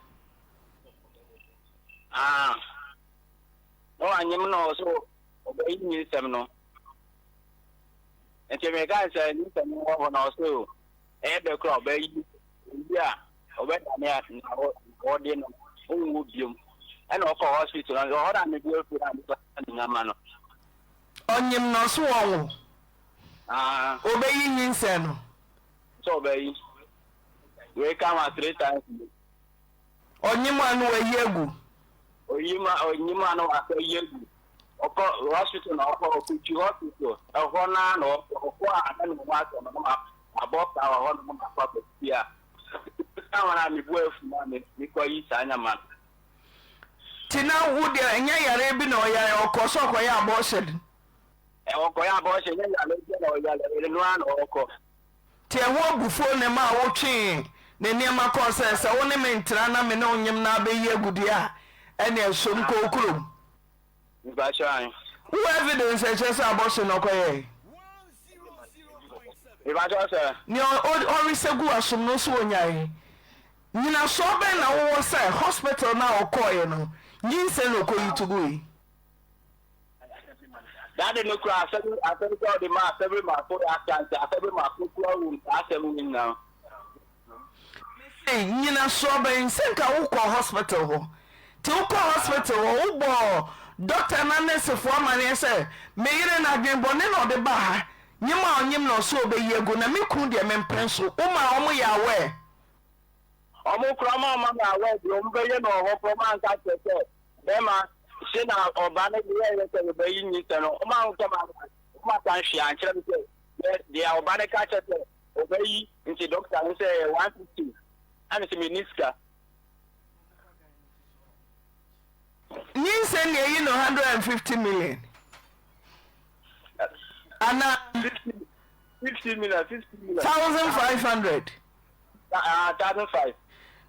Ah, na wanyem na ɔso ɔbɛyi nyinsɛm no. Nti meka sɛ nyinsɛm no wɔ hɔ na ɔso ɛyɛ dɛ kora ɔbɛyi oyi a ɔbɛdane a na ɔde no ɔnwo biom. Ɛna ɔkɔ hospital no ɔhɔ na mede afiri a mekɔ ne nyama no. Ɔnyem na ɔso ɔnwo. Ah. Obeyi nyinsɛn no. Sɛ ɔbɛyi. Wei ka ma three times ni. Ɔnyem a na wayi agu. Oyi ma ɔnyem a na wasɛ yi agu. Ɔkɔ hospital na ɔkɔ ɔkɔtwi hospital ɛhɔ naa na ɔkɔ ɔkɔ a na ne ho asɛ no na ma abɔ saa wɔ hɔ na ma akɔ akɔsi a. Ka wɔn a mebu afu na me mekɔ yi saa nyama no. Ti na wo deɛ ɛnyɛ yareɛ bi na ɔyare ɔkɔ sɛ ɔkɔyɛ abortion. Ɔkɔyɛ abortion nyɛ yare bi na ɔyare ɛno ara na ɔkɔ. Nti ɛho abufuo na ɛmaa wotwee ne nneɛma kɔɔ sɛ, sɛ wo ne me ntra na me ne wo nyem na abɛyi agu deɛ a, ɛneɛ som kɔ wo kurom. Mpakyɛw ahe? Wowɔ evidence a ɛkyerɛ sɛ abortion na ɔkɔyɛe? Mepakyɛw sɛ? Nea ɔresɛ gu w'asom no nso ɔnyae? Nyinasoɔ bɛn na wowɔ sɛ hospital no a ɔkɔeɛ no nyinsɛn na ɔkɔyi to gui? Dade no kura asɛm asɛm sɛ ɔde ma asɛm mako yɛ akansi asɛm mako kura wom saa asɛm no nyinaa. Mese nyinasoɔ bɛn sɛ nka wokɔ hospital hɔ nti wokɔ hospital hɔ wobɔɔ doctor na nursefoɔ amaneɛ sɛ me yere no adwen bɔne na ɔde baa ha nyem a ɔnyem na ɔsɛ ɔbɛyi agu na me kunu deɛ mempene so womaa wɔn yɛ aware. Ɔmo kora ɔmo amma me aware deɛ ɔmo bɛyɛ no wɔ hɔ kora ɔmo anka kyerɛ sɛ Bɛrima, se na ɔbaa no deɛ yɛyɛ sɛ yɛbɛyi nyinsɛn no, ɔma nkɔ ma ɔma ka nhwee ankyerɛ me sɛ yɛ deɛ ɔbaa no ka kyerɛ sɛ ɔbɛyi nti dɔkta no sɛ ɛyɛ 150 na me sɛ menni sika. Nyinsɛn na eyi no 150 million ana? 50 million, 50 million. 1500. Ah, 1005.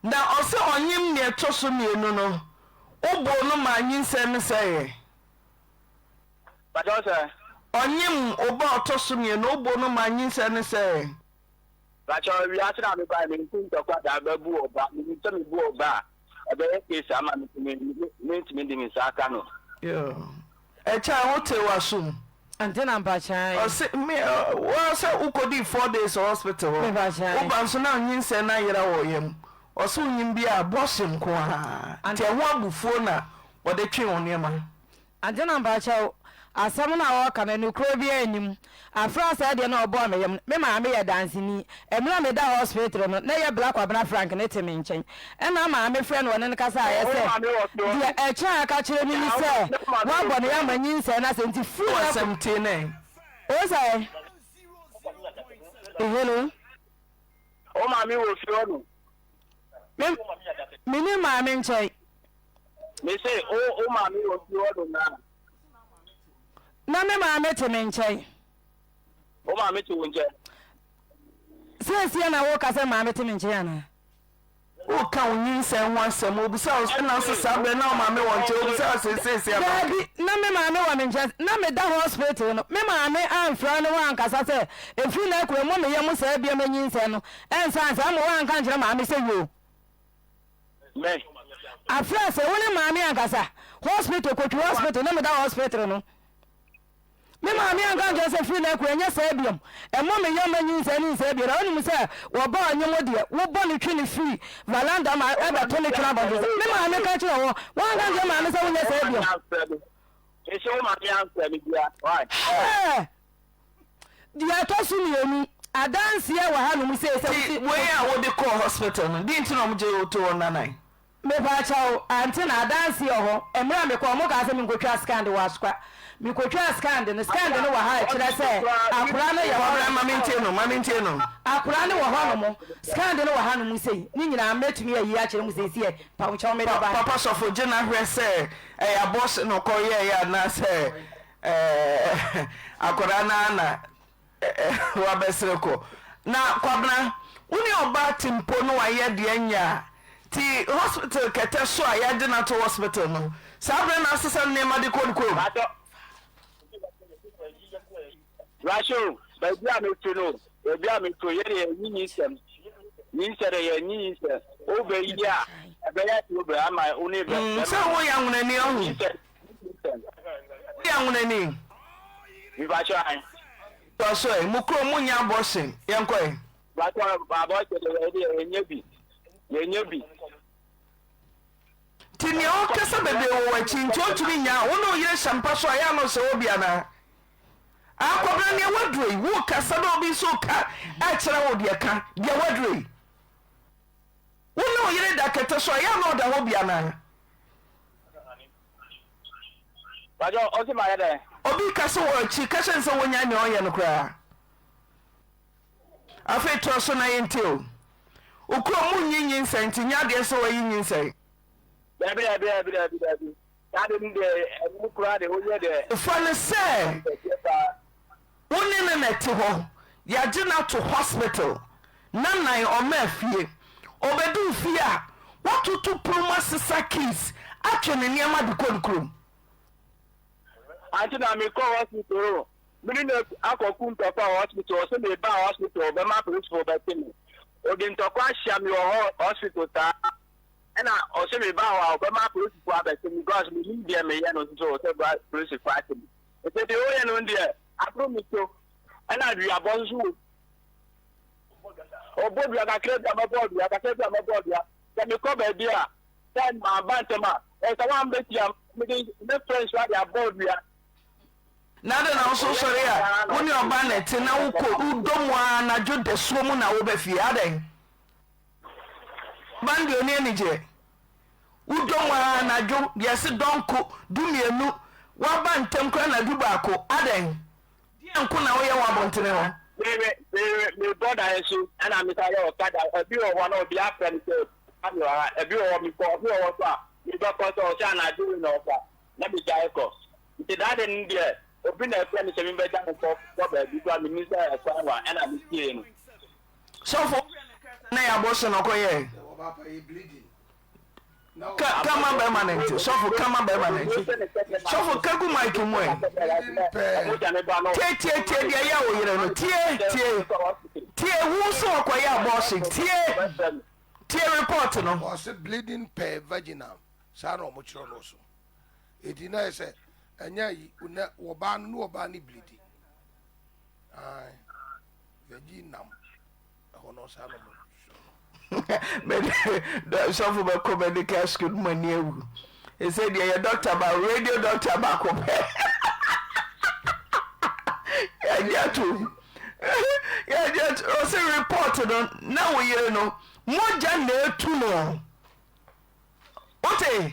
Na ɔsɛ ɔnyem nea ɛtɔ so mienu no, woboo no maa nyinsɛn no sɛeɛ. Pakyɛ wo sɛ? Ɔnyem wo ba a ɔtɔ so mienu, woboo no maa nyinsɛn no sɛeɛ. Pakyɛ wiase na mebae menku ntɔkwa da bɛbu ɔba, menim sɛ mebu ɔba a ɛbɛyɛ case ama me nti mentumi de me nsa aka no. Yoo, ɛkyɛ a wotee w'asom. Ante na mpakyɛw. Ɔse me woa sɛ wokɔdii 4 days wɔ hospital hɔ Mepakyɛw. woba nso na nyinsɛn no ayera wɔ yam ɔse wonyim bi a abortion nko ara nti ɛho abufuo na wɔde twee wo nneɛma. Ante na mpakyɛw asɛm no a ɔɔka no nokorɛ biaa nni mu. Afra saa deɛ na ɔbɔɔ me yam no me maame yɛ danseni. Mmerɛ a meda hospital no na ɛyɛ Bla Kwabena Frank ne te me nkyɛn. Ɛna maame frɛ no ɔne no kasaeɛ sɛ deɛ ɛkyɛn aka kyerɛ me ni sɛ wabɔ ne yam anyinsɛn no asɛ nti firi Wɔ hɔ kɔ. asɛm tie nɛ. O sɛ hello. Wo maame wɔ fie hɔ no. Me me ni maame nkyɛn. Me se wo wo maame wɔ fie hɔ no na. Na me maame te me nkyɛn. Wo maame te wo nkyɛn. Seesie na wo ka sɛ maame te me nkyɛn anaa? Woka wo nyinsɛn ho asɛm, obisa wo sɛ na so saa berɛ na wo maame wɔ nkyɛn, obisa wo sɛ seesie anaa? Daabi, na me maame wɔ me nkyɛn. Na meda hospital no, me maame amfrɛ ne ho ankasa sɛ ɛfiri nnɛ rekɔ mmu me yam saa biom anyinsɛn no ɛnsan saa, mmom wanka ankyerɛ maame sɛ yoo. Me. Afrɛ sɛ wo ne maame ankasa, hospital, kɔtwi hospital, na meda hospital no. Me maame anka ankyerɛ sɛ firi nnɛ kɔ ɛnyɛ saa biom. Ɛmmɔ me yam anyinsɛn ne nsɛe biara. Wonim sɛ wɔba ɔnye mo deɛ, wobɔ no twe no firi valanda ma ɛbɛto no twene abɔnten sɛ me maame ka kyerɛ wo. Woanka ankyerɛ maame sɛ wonyɛ saa biom. Hɛɛ! Deɛ ɛtɔ so mmienu, adanseɛ wɔ hanom sei sɛ Nti wosi. wei a wode kɔɔ hospital no, deɛ nti na wɔgye wo too hɔ nnanan? Mepakyɛw, ante na adanse wɔ hɔ. Mmerɛ a mekɔɔ, wɔn kaa sɛ menkɔtwa scan de wɔ Asokwa. Mekɔtwaa scan de no, scan de no wɔ ha a ɛkyerɛ sɛ akora no yɛ hɔ Kwabena, ma mentie no, ma mentie no. Akora no wɔ hɔ nom, scan de no wɔ ha nom sei. Ne nyinaa mɛtumi ayi akyerɛ mo seesei. Pawokyɛw mede Pa, ba. Papa sɔfo, gye na hwɛ sɛ ɛyɛ abortion na ɔkɔyɛeɛ anaasɛ ɛɛ akwadaa no ara na Wabɛsere kɔ. Na Kwabena, wo ne ɔbaa te mpo na wayɛ deɛ nyɛ a, nti hospital kɛtɛ so a yɛagye no ato hospital no, saa berɛ na asesa nneɛma de kɔ ne kurom? Paatɔ, Rasho, baabi a mefiri no, baabi a mefiri, yɛ deɛ yɛnyi nyinsɛm. Nyinsɛ deɛ yɛnyi nyinsɛ. Wobɛyi a, ɛbɛyɛ problem ama wo ne bɛ. Mm, sɛ woyɛ anwonani ɔho. Woyɛ anwonani. Mepakyɛ ae. Toa so ɛ, mo kurom mo nyɛ abortion, yɛnkɔ ɛ. Pakyɛ abortion deɛ yɛ deɛ yɛnyɛ bi, yɛnyɛ bi. Nti nea ɔkasa bebree wɔ w'akyi nti ɔntumi nyaa wo ne wo yere hyɛ mpa so a yɛ a na ɔhyɛ hɔ bi anaa? Akɔbena nea waduro yi wo kasa na obi nso ka ɛkyerɛ wo deɛ ka deɛ waduro yi wo ne wo yere da kɛtɛ so a yɛ a na ɔda hɔ bi anaa? Pacho ɔsi ma yɛ dɛ. Obi kasa wɔ akyi ka kyerɛ no sɛ wɔnya nea ɔyɛ no koraa. Afei toa so na yɛntie o. Wo kurom mu nyi nyinsɛn nti nyɛ adeɛ sɛ wayi nyinsɛn. Dabi dabi dabi dabi dabi. Saa de no deɛ ɛno koraa deɛ woyɛ deɛ. Fa no sɛ Wo ne no na ɛte hɔ, yɛagye no ato hospital na nan ɔmaa fie. Ɔbɛduu fie a, watoto pono mu asesa keys atwe ne nneɛma de kɔ ne kurom. Ante na mekɔ hospital o, me ne no akɔko ntɔkwa wɔ hospital, ɔse meba hospital ɔbɛma apolisifo bɛkye me. Ɔde ntɔkwa ahyia me wɔ hospital saa, ɛna ɔse meba hɔ a ɔbɛma apolisifo abɛkye me because menim deɛ meyɛ no nso sɛ apolisifo akye me. Nti deɛ woyɛ no deɛ aboro me so ɛna duabɔ nso wɔ ɔbɔ dua kakra bi a mɛbɔ dua kakra bi a mɛbɔ dua sɛ mekɔ baabi a sɛ maba ntɛm a ɛsɛ wɔn bɛtia mede me friends ade abɔ dua. Na adɛn na wo nso wosɔre a wo ne ɔba na ɛte na wokɔ wodɔ mu ara anadwo dasuo mu na woba fie adɛn? Ɔba no deɛ ɔni anigyeɛ. Wodɔ mu ara anadwo yɛse dɔnko dumienu woaba ntɛm koraa na dubaako adɛn? Deɛn nko na woyɛ wɔ abɔntene hɔ? Me me me mebɔ dan so ɛna me san yɛ ɔkada ɛbi wɔ hɔ na obi afrɛ me sɛ abi wɔ ha ɛbi wɔ hɔ mekɔ ɔbi wɔ hɔ so a mebɛkɔ sɛ ɔsɛ anadwo wei na ɔfa na megyae kɔ nti daa de no deɛ obi na ɛfrɛ me sɛ mebɛgya no kɔ kɔ baabi koraa menim sɛ ɛkwan wa ɛna metie no. Sɔfo na yɛ abɔhyɛ na ɔkɔyɛɛ. Ka ka ma bɛrima no nte. Sɔfo ka ma bɛrima no nte. Sɔfo ka gu mic mu ɛ. Tie tie tie deɛ yɛ wo yere no. Tie tie tie wo sɛ ɔkɔyɛ abɔhyɛ tie tie report no. Ɔse bleeding per vaginal saa na ɔmo kyerɛ no so eti na yɛ sɛ. Ɛnyɛ ayi na wɔbaa no ne wɔbaa no bilidi. Ae vɛgyi nam ɛhɔ no ɔsaa na ɔmo Sɔfo bɛkɔ medical school no mu ani awu. Ɛsɛ deɛ yɛ doctor ba radio doctor baako pɛ. Yɛgye atom. Yɛgye atom. Ɔsɛ report no na wo yere no mogya na etu no. Wote?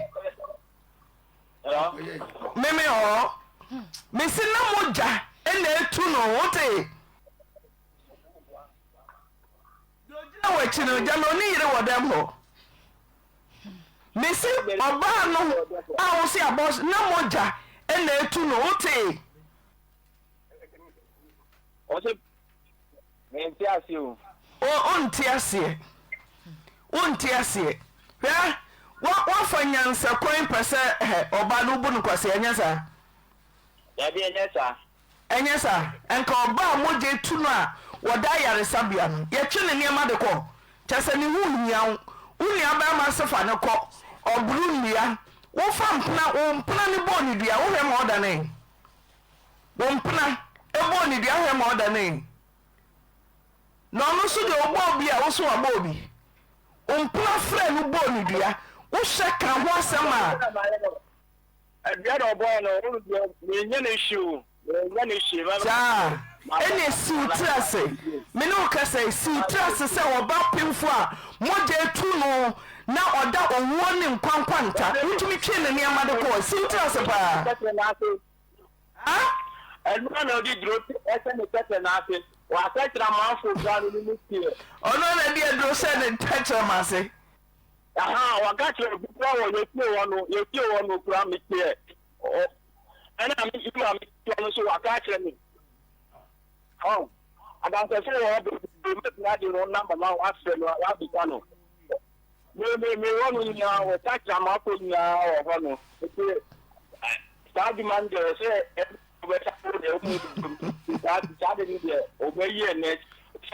Meme hɔ. Mesi na mogya na etu no. Wote? Deɛ ɔgyina w'akyi no, gyama ɔne yere wɔ dɛm hɔ. Mese ɔbaa no a wo se abɔ na mogya na etu no, wotee? Ɔse mente aseɛ o. O wonte aseɛ. Wonte aseɛ. Hwɛ, wa wafa nyansakwan pɛ sɛ hɛ ɔbaa no wobu no kwasea, ɛnyɛ saa? Dabi ɛnyɛ saa. Ɛnyɛ saa a, anka ɔba a mogya retu no a wɔda ayaresabea no, yɛtwe ne nneɛma de kɔ. Kyerɛ sɛ, ne ho nhia wo. Wo nuabarima se fa no kɔ. Ɔboro nnua. Wofa mpena, wo mpena no bɔɔ no dua, wohwɛ ma ɔdanee. Wo mpena bɔɔ no dua, wohwɛ ma ɔdanee. Na ɔno nso deɛ ɔbɔɔ bi a, wo nso wabɔ obi. Wo mpena frɛɛ no bɔɔ no dua, wohyɛ ka ho asɛm a. Dua na ɔbɔe no, wo deɛ menyɛ no hwee o, menyɛ no hwee. Saa, ɛnneɛ si wo tiri ase, me ne wo kasa yi, si wo tiri ase sɛ ɔbaa pemfoɔ a mogya atu no na ɔda owuo ne nkwa nkwanta, wotumi twee ne nneɛma de kɔɔ, si wo tiri ase paa. Ɛno na ɔde duro hyɛ ne tɛtɛ no ase, wɔasɛkyerɛ amanfoɔ koraa no ne mu teɛ. Ɔno na ɛde aduro hyɛ ne tɛkyerɛma ase. Ahaa waka kyerɛ obi koraa wɔ yɛ fie hɔ no yɛ fie hɔ no koraa me teɛ ɔ ɛna me me maame ketewa no nso waka akyerɛ me ɔn adansɛfo wɔ hɔ bebree mɛtumi ade no namba ma wafrɛ no wabisa no me me me hɔ no nyinaa wɔka kyerɛ amanfoɔ nyinaa wɔ hɔ no nti saa adwuma no deɛ sɛ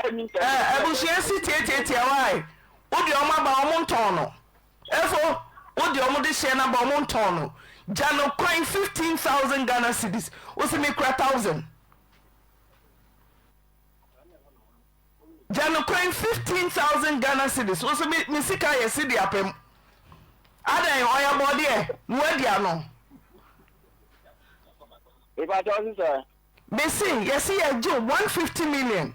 Abusua si tiatiatia why wo deɛ ɔmo aba ɔmo ntɔn no efo wo deɛ ɔmo de hyɛ no aba ɔmo ntɔn no gya no kwan 15000 Ghana cedis wo se me kura thousand gya no kwan 15000 Ghana cedis wo se me me sika yɛ cedi apem adɛn ɔyɛ bɔɔdeɛ na wadi ano. Mepakyɛw sesa. Mese yɛse yɛgye wo 150 million.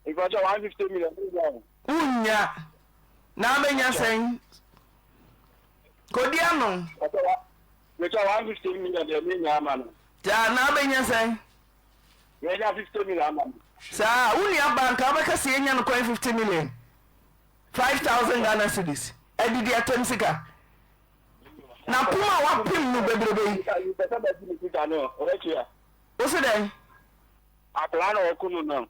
Mepakyɛw 150 million menya o. Wonnya. Na abɛnya sɛn? Kodi ano. Mepakyɛw 150 million deɛ menya ama no. Saa na abɛnya sɛn? Menya 50 million ama no. Saa wo nua ba nka wobɛka sɛ yɛnya no kwan 50 million. 5000 Ghana cedis. Adidi atɛm sika. Na pem a wapem no bebrebe yi. Wo se dɛn? Akwadaa na ɔko no no.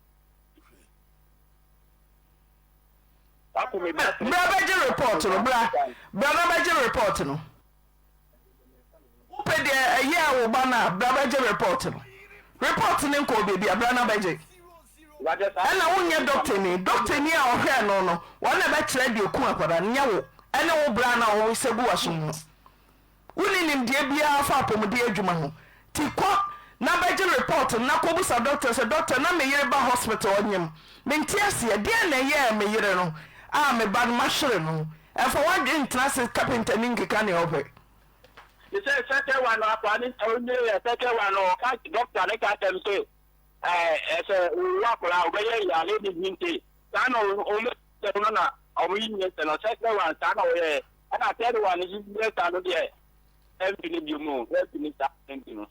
Bra bɛgye report no bra bra na bɛgye report no. Wopɛ deɛ ɛyɛ a wo ba no a bra bɛgye report no. Report no nkɔɔ baabi a bra na bɛgye. Ɛna wonyɛ dɔktani. Dɔktani a ɔhwɛɛ no no, ɔno na ɛbɛkyerɛ deɛ ɛku akwadaa no, nyɛ wo ɛne wo bra no a wɔsɛ gu w'asom no. Wonni nimdeɛ biara fa apɔmuden adwuma ho. Nti kɔ na bɛgye report no na kɔbisa dɔkta sɛ, dɔkta na me yere ba hospital ɔnyem, mente aseɛ, deɛn na ɛyɛɛ me yere no a me ba no mahwere no? Ɛmfa w'adwene ntena ase kapentani nkeka nea ɔpɛ. Te sɛ sɛkɛwa no akwadaa no ɔnyini yɛ sɛkɛwa no ɔka dɔkta no ka kyerɛ no sɛ Ɛɛ sɛ owu akwadaa a ɔbɛyɛ yare ne bi nti saa na wɔn sɛ no na wɔn yi nyɛ sɛ no second one saa na wɔyɛ ɛna third one nso nyɛ saa no deɛ ɛmpi ne bi mu ɛmpi ne saa ɛmpi no.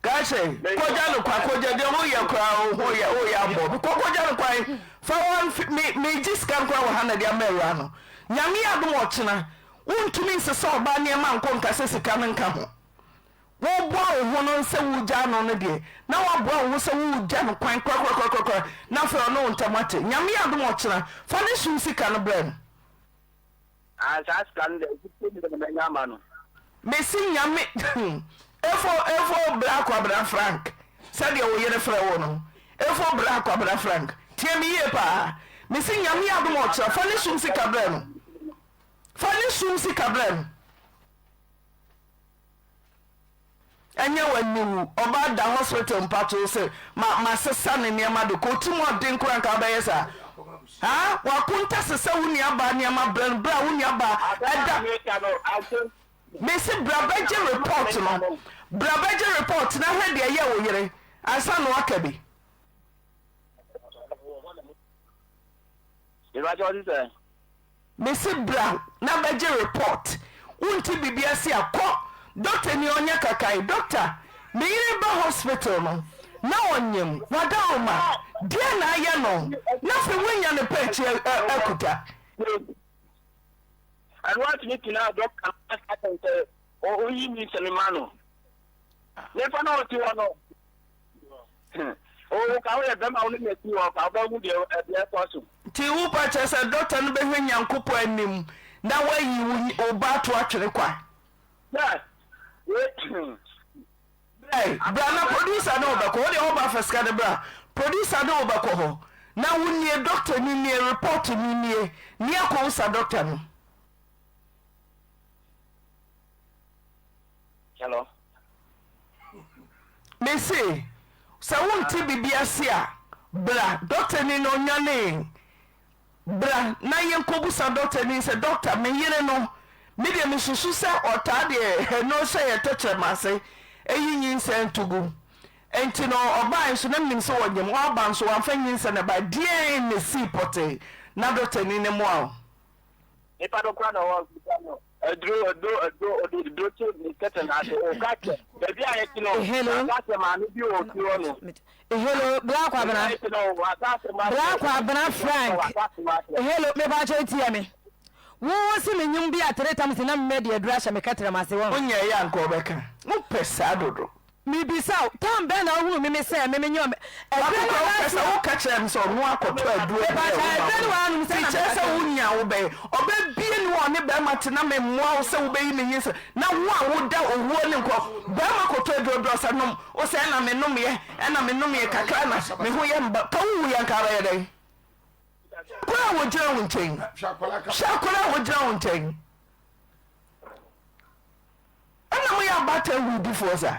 Kahyɛ kɔgya no kwa kɔgya deɛ woyɛ koraa wo ho yɛ woyɛ abɔ bi kɔ kɔgya no kwan fa wɔn me me gye sika no koraa wɔ ha na de ama awura no nyame yɛ adom ɔkyena wontumi nsesa ɔbaa nneɛma nkɔ nka sɛ sika no nka ho. Woreboa wo ho no sɛ woregyaa no no deɛ, na woaboa wo ho sɛ woregya no kwan korakorakorakora na afei ɔne wo ntam ate. Nyame yɛ adom a ɔkyena, fa ne som sika no brɛ no. Ah saa sika no deɛ fifty million na mɛnya ama no. Mese Nyame Efo efo bra Kwabena Frank sɛdeɛ wo yere frɛ wo no Efo bra Kwabena Frank tie me yie paa Mese Nyame yɛ adom a ɔkyena, fa ne som sika brɛ no Fa ne som sika brɛ no. Ɛnyɛ w'aniwu, ɔbaa da hospital mpatoo se ma masesa ne nneɛma de kɔ, wo tirim ɔden koraa nka wobɛyɛ saa? Haa? W'akonta sesa wo nua baa nneɛma brɛ no berɛ a wo nua baa ɛda Mese bra bɛgye report no, bra bɛgye report na hwɛ deɛ ɛyɛɛ wo yere ansa na woaka bi. Mepakyɛ wo sisɛ. Mese bra na bɛgye report wonte biribi ase a kɔ doctor ni ɔnyɛ kakan doctor me yere ba hospital no na ɔnyem wadaroma deɛn na ayɛ no na afei woanya ne pɛ akyi akuta. Ɛno atumi tena doctor no aka kyerɛ sɛ ɔyi mi nsɛm ma no nipa na ɔte hɔ no. Oh, ka woyɛ bɛma wo ne na si hɔ ka wobɛhu deɛ ɛdeɛ ɛkɔ so. Nti wo ba kyerɛ sɛ dɔkta no bɛhwɛ Nyankopɔn anim na wayi wo ba ato atwene kwa? Sɛ, wei. Bra bra na producer ne wo bɛkɔ, wo deɛ wo ba fa sika no bra, producer ne wo bɛkɔ hɔ na wo nie, dɔkta ni nie, report no nie, ni akɔ wo sa dɔkta no. Hello. Mese sɛ wonte biribi ase a bra dɔktani no ɔnwanee bra na yɛnkɔbusa dɔktani sɛ dɔkta me yere no me deɛ mesusu sɛ ɔtaa deɛ ɛno hyɛ yɛ tɛkyerɛma ase ɛyi nyinsɛn to gu nti no ɔbae nso na menim sɛ wɔnyem ɔba nso wamfa nyinsɛn na ɛbae deɛn na ɛsii pɔtee na dɔktani no mmoa wo. Nipa no kora na ɔwɔ no Aduro aduro aduro ɔde aduro to ne kɛtɛ no ase ɔka kyɛ baabi a yɛte no Hello. waka sɛ maame bi wɔ fie hɔ no. Hello, Bra Kwabena. Baabi a yɛte no waka asɛm akyerɛ Bra Kwabena Frank. waka asɛm akyerɛ. Hello, me pa kyɛ tie me. Wo wo se me nyim bi a times na me de aduro ahyɛ me kɛtrɛm ase wɔn. Wonyɛ yɛ anka ɔbɛka. Mopɛ saa dodo. Mebisa wo, time bɛn na wohunu me me sɛ me menyɛ ɔmɛ? Baako Ɛberɛ no koraa a wopɛ last sɛ woka kyerɛ me sɛ ɔno akɔtɔ aduro Mepa brɛ kyɛw, wo ma ɛberɛ no wo w'anom sɛ nti na kyerɛ meka sɛ kyerɛ wo. wonya wo bɛyɛ ɔbɛ bie ni hɔ a ɔne bɛrima te na memmoa wo sɛ wobɛyi me nyinsɛn na wo a woda owuo ne nkɔ bɛrima kɔtɔ aduro brɛ wo sɛ nom wo sɛ ɛna menomyɛ ɛna menomyɛ kakra na me ho yɛ mba ka wowu yɛ nka bɛyɛ dɛn akwadaa a wɔgyina wo nkyɛn hwɛ akwadaa a wɔgyina wo nkyɛn. Ɛna moyɛ abaatan awudifoɔ saa?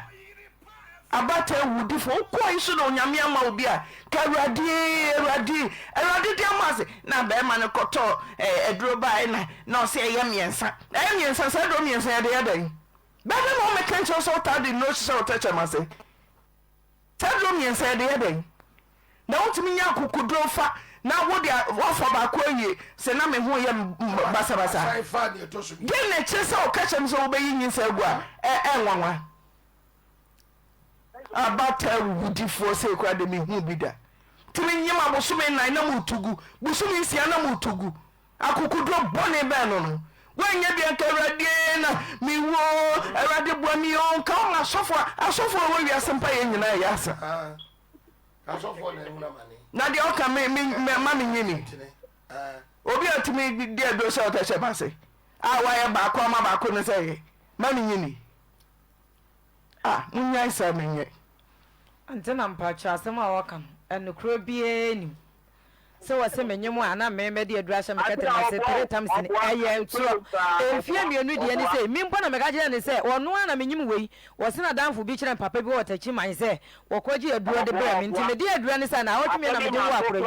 Abaatan awudifoɔ, wokɔɔ yi so na Onyame ama wo bi a, ka Awurade ee, Awurade ee, Awurade de ama ase. Na bɛrima no kɔtɔ eh, aduro baeɛ na na ɔsɛ ɛyɛ mmiɛnsa. Ɛyɛ mmiɛnsa, saa aduro mmiɛnsa yɛde yɛ dɛn? Bɛrima na ɔmɛka nkyerɛ wo sɛ wotaa de nnuro hyehyɛ wo tɛkyɛm ase. Saa aduro mmiɛnsa yɛde yɛ dɛn? Na wontumi nya akokoduro fa na wode woafa baako awie sɛ na me ho yɛ basabasa. Deɛn na ɛkyerɛ sɛ ɔka kyerɛ me sɛ wobɛyi nyinsɛn agu a ɛnwanwa? Abataa wudifoɔ sei koraa de mehu bi da. Tumi nyem abosome nnan na motu gu, bosome nsia na motu gu. Akokoduro bɔne bɛn no no? Woanyɛ bi anka Awurade ee na mewu oo, Awurade boa me oo, nka woma asɔfo a asɔfo a ɛwɔ wiase mpaeɛ nyinaa ɛyɛ asa. Na deɛ ɔka me me ma me nyini. Obi a ɔtumi di aduro sɛ ɔtɛkyɛ ma se a wayɛ baako ama baako no sɛ yɛ ma me nyini. Ah, monyae saa menyɛ. Ante na mpakyɛw asɛm a wɔka no ɛnokorɛ biaa nim. Sɛ wɔse menye mo a na me mɛde aduru ahyɛ me kɛtrɛma ase times no ɛyɛ ntorɔ. Mfeɛ mmienu deɛ ne sei, me mpo na meka kyerɛɛ no sɛ ɔno ara na menyim wei. Wɔse n'adamfo bi kyerɛɛ me papa bi wɔ Takyiman sɛ wɔkɔgye aduro de brɛɛ me nti mede aduro no sɛ naawɔtwe mmienu na mede woo akora yi.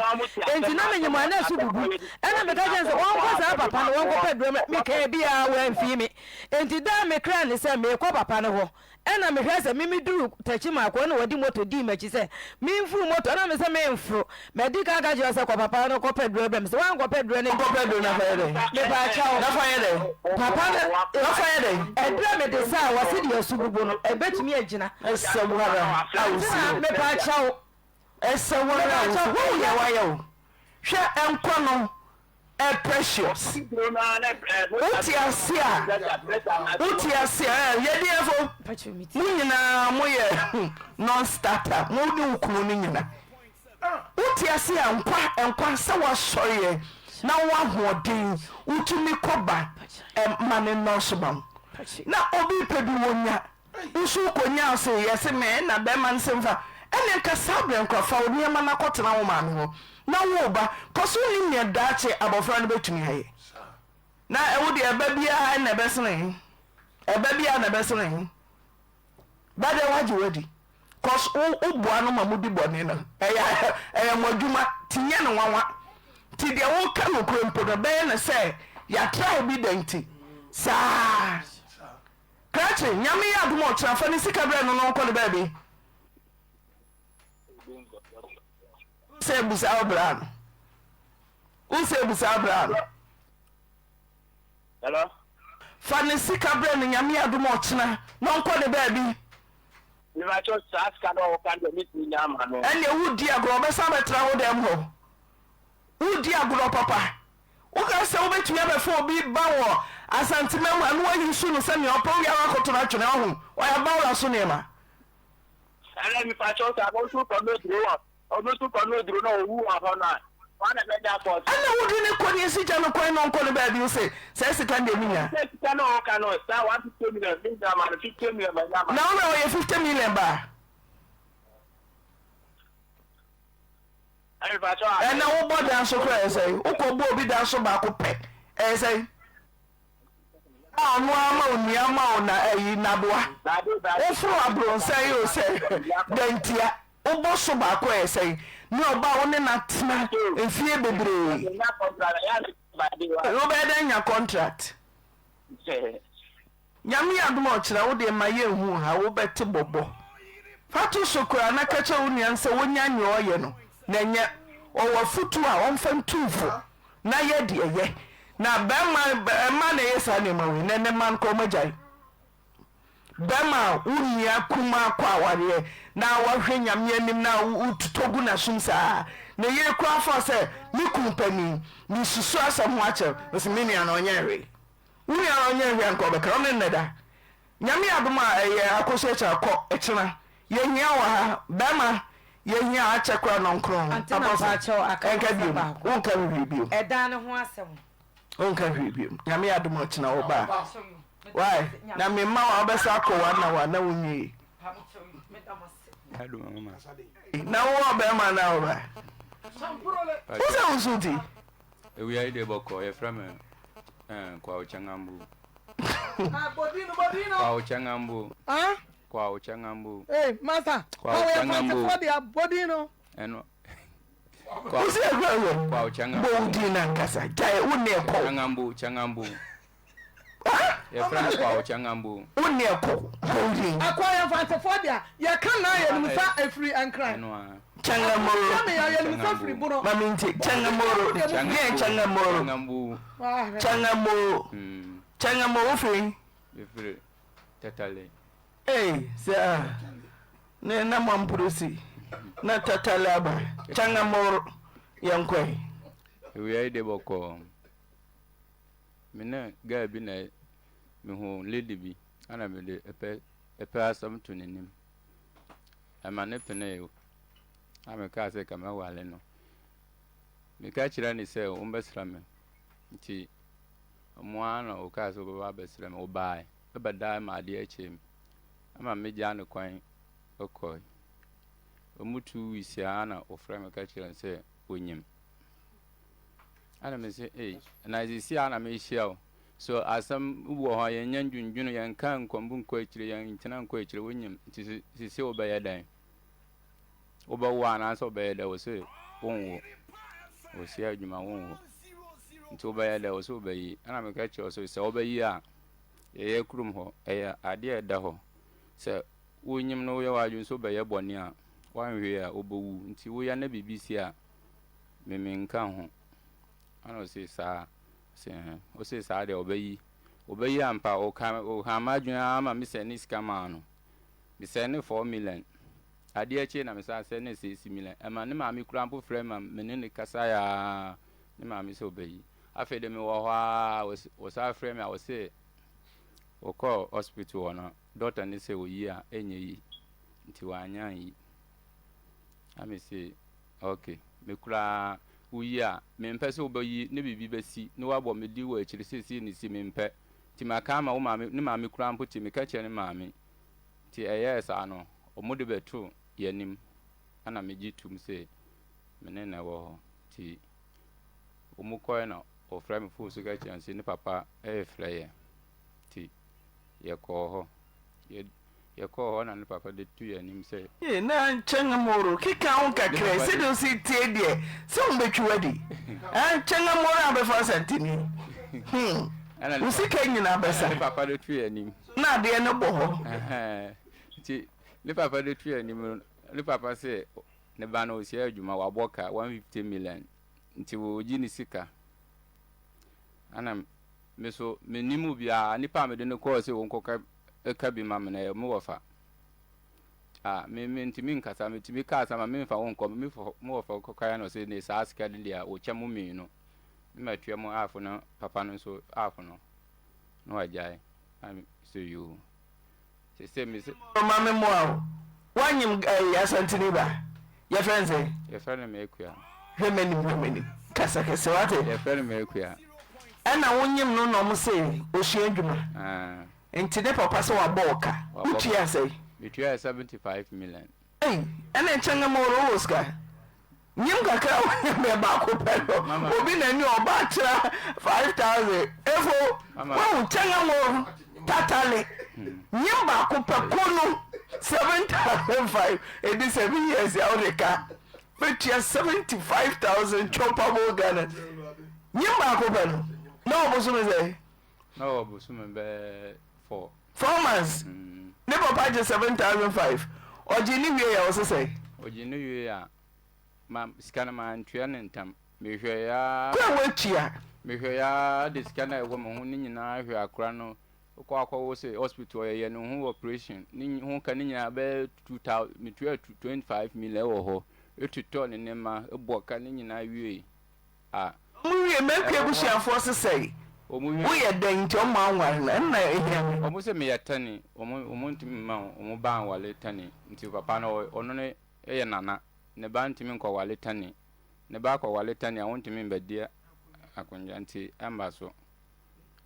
Enti na menyim a na ɛso bubu. Ɛna meka kyerɛɛ no sɛ ɔnkɔ saa papa no wɔnkɔpɛ aduro mmrɛ me. Mekaa biara wamfii me. Enti da a mekraa no sɛ merekɔ papa no hɔ Ɛna mehwɛɛ sɛ me meduru Takyi Maako ɛna wɔde moto dii m'akyi sɛ menforo moto ɛna mesɛ menforo madi kan aka kyerɛ sɛ kɔ papa no kɔpɛ aduro brɛ me sɛ wankɔpɛ aduro no Kɔpɛ aduro na fa yɛ dɛn? Mepaakyɛw Na fa yɛ dɛn? Papa no Na fa yɛ dɛn? Aduro a mede saa a wɔse deɛ ɛso bubu no ɛbɛtumi agyina. Ɛsɛ wo ara a wosi Ɛnti na mepaakyɛw. Ɛsɛ wo ara a wosi. Wohu deɛ wayɛ o. Hwɛ nkwa no ɛ precious. Wote ase a wote ase a ɛ yɛdeɛfo mo nyinaa moyɛ non starter mo ne wo kunu no nyina wote ase a nkwa nkwa sɛ woasɔreɛ na wo ahoɔden wotumi kɔba ma ne nnɔɔso ma wo na obi pɛ bi wonya Wo nso wokɔnyaa se yɛse me na bɛrima no se mfa ɛne nka saa berɛ nkora fa wo nneɛma no akɔtena wo maame hɔ na wo ba kɔ so nnim neɛ daakye abɔfra no bɛtumi ayɛ na ɛwo deɛ ɛba biara na ɛbɛsene ɛba biara na ɛbɛsene. Ba deɛ wagye wadi cos wo wo boa no ma modi bɔne no ɛyɛ ɛyɛ mo adwuma ti nyɛ no nwanwa nti deɛ woka nokorɛ mpo no bɛyɛ no sɛ yɛatrae bi da nti saa krakye nyame yɛ adom a ɔkyena fa ne sika brɛ no na ɔnkɔ ne baabi sɛ busa wo bra no wo sɛ busa wo bra no Hello. Fa ne sika brɛ no Nyame adom a ɔkyena na ɔnkɔ ne baabi. Mepakyɛw saa sika no a woka no deɛ mentumi nya ama no. Ɛnneɛ woredi agorɔ ɔbɛsan abɛtena wo dɛm hɔ woredi agorɔ papa woka sɛ wobɛtumi abɛfa obi ba wɔ Asanteman mu a na wayi su no sɛnea ɔpɛ woyɛ ara akɔto no atwene ɔho ɔyɛ abawla so nneɛma. Ɛnɛ mepakyɛw saa no nso kɔ no duro wɔ Ɔno nso kɔ no duro na owu wɔ hɔ no a, hwan na bɛnya kɔ? Ɛna wode no kɔ ne yɛsi gya no kwan na ɔnkɔ ne baabi wo se saa sika no deɛ menya. Sɛ sika no a ɔka no saa 150 million menya ma no 50 million manya ma no. Na wo werɛ ɔyɛ 50 million ba a. Ɛna wobɔ dan so koraa ɛyɛ sɛn? Wokɔ bɔ obi dan so baako pɛ ɛyɛ sɛn? A ɔno ara ma wo nua ma wo na ayi naboa. Woforo abrɔnsan yi o sɛ dantia wobɔ so baako ɛyɛ sɛn ne ɔba a wo ne no atena mfie bebree. Wobɛyɛ dɛn anya contract? Nyame yɛ adom a ɔkyena wo deɛ ma yɛnhu wo ha wobɛte bɔbɔ. Fa to so koraa na ka kyerɛ wo nua no sɛ wɔnya nea ɔyɛ no na ɛnyɛ ɔwɔ afutuo a ɔmfa ntu wo fo na yɛ deɛ ɛyɛ na bɛrima mmaa na ɛyɛ saa nneɛma wei na ɛnɛ mmaa no koraa wɔagyae. Bɛrima a wo nua kumaa kɔ awareɛ na wahwɛ Nyame anim na wototɔ gu n'asom saa ne yere koraa fa sɛ me kunu panin mesusu asɛm ho akyerɛ no ɔse me nua no ɔnyɛ hwee. Wo nua no ɔnyɛ hwee a nka ɔbɛka ɔne nnɛ da. Nyame adom a ɛyɛ akosua kyɛ kɔ ɛkyena yɛhia wɔ ha bɛrima yɛhia akyɛ koraa nɔnkron Ante na abɔfo mpakyɛw aka ɛnka asɛm biom baako. wonka hwee biom. Ɛdan no ho asɛm. Wonka hwee biom Nyame adom a ɔkyena wo ba a why na me mma wa wobɛsa akɔ one hour na wonwie. Na wowɔ ɔbɛrima anaa ɔbaa? Wo sɛ wo nso ti. Ewia yi de bɔkɔ yɛfrɛ me eh, Kwawo Kyɛngambo. Bodino, bodino. Kwawo Kyɛngambo. Ah? Kwawo Kyɛngambo. Hey, master. Kwawo Kyɛngambo. Kwawo yɛ bodino. Ɛno. Wo sɛ ɛhwɛ wɔ. Kwawo Kyɛngambo. Bɔ wo din nankasa. Gyae wo ne ɛkɔ. Kyɛngambo, Kyɛngambo. Yɛfrɛ me Kwawo Kyɛngambo. Wo ne ɛkɔ. Bɔ wo din. Ɛkɔ yɛ mfantefoɔ dea. Yɛka nan yɛnim sɛ ɛfiri Nkran. Ɛno ara. Changamoro. Kyɛngamoro. Mami nti Changamoro. Deɛ Changamoro. Changamoro. Changamoro wofiri? Mefiri Tatale. Ee sɛ a ne na mampurusi na Tatale aba. Changamoro yɛnkɔe. Ewia yi de bɔkɔɔ. Me ne girl bi na mehu lady bi ɛna mede ɛpɛ ɛpɛ asɛm to n'anim. Ɛma no penee a mekaa sɛ ka mɛware no. Meka kyerɛɛ no sɛ ɔmmɛsra me nti ɔmo ara na ɔkaa sɛ ɔbɛba abɛsra me. Ɔbaeɛ bɛdae ma adeɛ kyee me ɛma megyaa no kwan kɔe. Ɔmu 2 weeks ara na ɔfrɛ me ka kyerɛɛ me sɛ ɔnyim. Ɛna mese ei na seesei ara na mehyia wo. So asɛm wɔ hɔ a yɛnyɛ ndwendwene, yɛnka nkɔmbo nkɔ akyire, yɛntena nkɔ akyire, wonyim nti sese wobɛyɛ dɛn? Wobɛwo anaasɛ wobɛyɛ dɛn? Wose wonwo. Wosi adwuma wonwo. Nti wobɛyɛ dɛn? Wose wobɛyi. Ɛna meka kyerɛ wo sɛ sɛ wobɛyi a, yɛyɛ kurom hɔ, ɛyɛ adeɛ a ɛda hɔ. Sɛ wonyim no woyɛ w'adwene sɛ wobɛyɛ bɔne a, woanhwɛ a wobɛwu. Nti woyɛ na biribi si a, me menka ho. Ɛna ɔse saa. Ɔse ɛhɛn. Ɔse saa deɛ ɔbɛyi. Ɔbɛyi ampa. Ɔka ɔhaa m'adwene ara ma me sɛne sika maa no. Me sɛne 4 million. Adeɛ kyee na me san sɛne 6 million. Ɛma ne maame koraa mpo frɛ me ma me ne no kasaeɛ ara. Ne maame sɛ ɔbɛyi. Afei de mewɔ hɔ ara ɔsan frɛ me a ɔse ɔkɔɔ hospital hɔ no doctor no sɛ ɔyi a ɛnyɛ yi nti wanyɛ anyi. Na me se Ok, me koraa woyi a, mempɛ sɛ wobɛyi ne biribi bɛsi na woabɔ me din wɔ akyiri seesei ne si mempɛ. Nti maka ama wo maame, ne maame koraa mpo te, meka kyerɛ ne maame. Nti ɛyɛɛ saa no, wɔde bɛtoo yɛn anim ɛna megye toom sɛ me ne no wɔ hɔ. Nti wɔkɔeɛ na wɔfrɛ me fon so ka kyerɛ me sɛ ne papa refrɛ yɛn. Nti yɛkɔɔ hɔ. Yɛ. Yɛkɔɔ hɔ na ne papa de too yɛn anim sɛ. Ee, na Changamoro, keka ho kakra yi, sɛdeɛ wosi tie deɛ, sɛ wɔbɛtwi wo adi. Eh, Changamoro a bɛfa Asanteni. Hmm, wo sika nyinaa bɛsa. Ɛna ne papa de too yɛn anim. Na adeɛ no bɔ hɔ. Nti ne papa de too yɛn anim no, ne papa se ne ba no ɔsua adwuma, wabɔ ka 150 million, nti wɔgye ne sika. Ɛna me so mennim obiara, nipa a mede no kɔɔ sɛ wɔnkɔka ka bi ma me no, ɛyɛ me wɔfa. Ah, me mentumi nkasa, metumi ka asɛm a memfa wo nkɔ, me fɔ me wɔfa kɔkaeɛ na ɔse ne saa sika no deɛ wɔkyɛ mo mmienu, ne matua mu half no papa no nso half no, na wagyae. Na me sɛ yoo. Sese me se. Ma me mmoa wo. Woanyem ɛyi Asanteni ba? Yɛfrɛ no sɛn? Yɛfrɛ no Mekua. Hwɛ m'anim hwɛ m'anim. Kasa kɛse wate? Yɛfrɛ no Mekua. Ɛna wonyem no na ɔmo se osua adwuma. Aah. Nti ne papa sɛ wabɔ wo ka. Wotua sɛn? Metuaa 75 million. Ei ɛna nkyɛn mo wɔ sika. Nyim kakra a wonya bɛyɛ baako pɛ no obi na ni ɔba tra 5000 efo wahu kyɛn mo tatale nyim baako pɛ ko no 7005 edi 7 years a wode ka bɛtua 75000 chopable Ghana nyim baako pɛ no na ɔbosome sɛ Na ɔwɔ bosome bɛyɛ four. Four months? Ne papa gye 7500 ɔgye ne wie a ɔse sɛn? Ɔgye ne wie a, ma sika no mantua no ntɛm. Mehwɛeɛ ara. Kɔ a woatua? Mehwɛeɛ ara de sika no a ɛwɔ me ho no nyinaa hwɛɛ akora no. Wokɔ akɔwo sɛ hospital yɛyɛ ne ho operation ne ho ka ne nyinaa bɛyɛ 2000 metua 25 million wɔ hɔ. Etotɔ ne nneɛma, bɔ ka ne nyinaa wiei. a. Ɔmo wie m'akua abusuafoɔ se sɛe woyɛ dɛn nti ɔmo anware no ɛno na ɛhia me. Ɔmo se meyɛ tani ɔmo ɔmo ntumi mma ɔmo ba nwale tani nti papa no ɔno no yɛ nana ne ba ntumi nkɔ wale tani ne ba kɔ wale tani a ɔntumi mbɛdi akondwa nti ɛmba so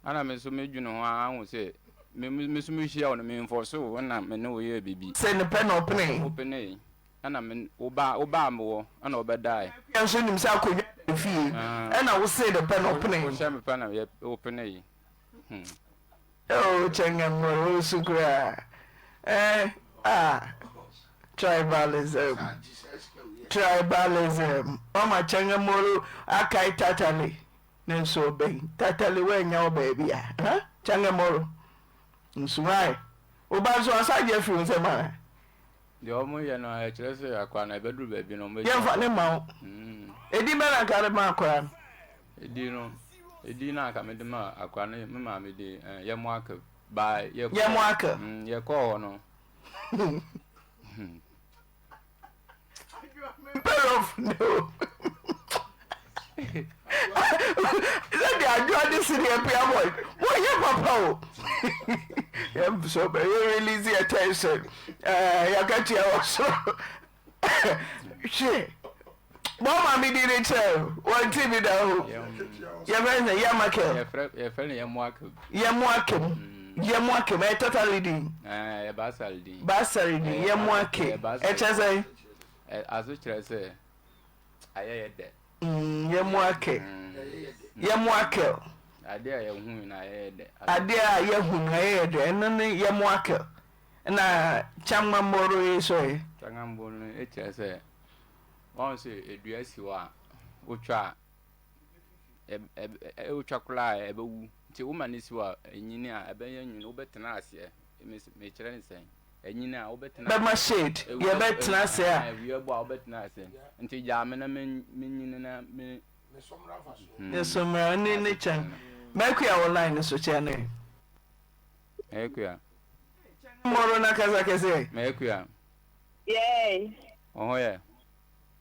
ɛna me nso me dwene ho ara hu se me me nso me hyia wo no me nfɔso wo na me ne wo yɛ bibi. Se ne pɛ na ɔpenee. Ɔpenee. Ɛna me wo ba wo baa me wɔ ɛna ɔbɛdae. Akua nso nim sɛ akonnwa da ne fie ɛna wo see no pɛ na ɔpenee. Wo hyɛ me pɛ na yɛ wo penee hmm. Oh Changamore wo su koraa eh ah tribalism tribalism wama Changamore akae tatale ne nso ɔbɛn tatale woannya wo baabi a huh Changamore nsu why wo ba nso asa agye afiri wo nsam anaa. Deɛ wɔn yɛ no ɛkyerɛ sɛ akwadaa no ɛbɛduru baabi no wɔn bɛgya. Yɛnfa ne ma wo. Edin bɛn na anka de ma akwadaa no? Edin no edin na anka mede ma akwadaa no me maame din ɛɛ Yɛmoake baa yɛ. Yɛmoake. Yɛkɔɔ hɔ no. Mempɛ rough no o. Sɛdeɛ adwoa de sereɛ pia bɔ wɔnyɛ papa o. Yɛm so bɛ yɛ release yɛ tension. Ɛɛ yɛaka tua wɔ soro. Hwɛ bɔ maame di ne kyerɛ wɔn ti bi da o. Yɛfrɛ no sɛ Yamakel. Yɛfrɛ no Yɛmoakem. Yɛmoakem. Yɛmoakem ɛyɛ totally din. Ɛɛ Baasari din. Baasari din Yɛmoake ɛkyerɛ sɛ. Aso kyerɛ sɛ ayɛ yɛ dɛ. Yɛmoake Yɛmoakel. Adeɛ a yɛhu no ayɛ yɛ dɛ. Adeɛ a yɛhu no ayɛ yɛ dɛ ɛno ne Yɛmoakel na Kyangmamboro yi so ɛ. Kyangmamboro no kyerɛ sɛ wɔn sɛ dua si hɔ a wotwa a. Wotwa koraa a, ɛbɛwu. Nti woma no si hɔ a, ɛnyini a, ɛbɛyɛ nwunu. Wobɛtena aseɛ. Mekyerɛ no sɛn? Ɛnyini a, wobɛtena Bɛma shade. Yɛbɛtena ase a. Awia bɔ a, wobɛtena ase. Nti gyaa me na menyini na me. Mesomra ne ne kyɛn. Mɛkua wɔ line no so kyɛn ne. Mɛkua. Mmɔro na kasa kɛseɛ. Mɛkua. Yɛɛ. Wo ho yɛ?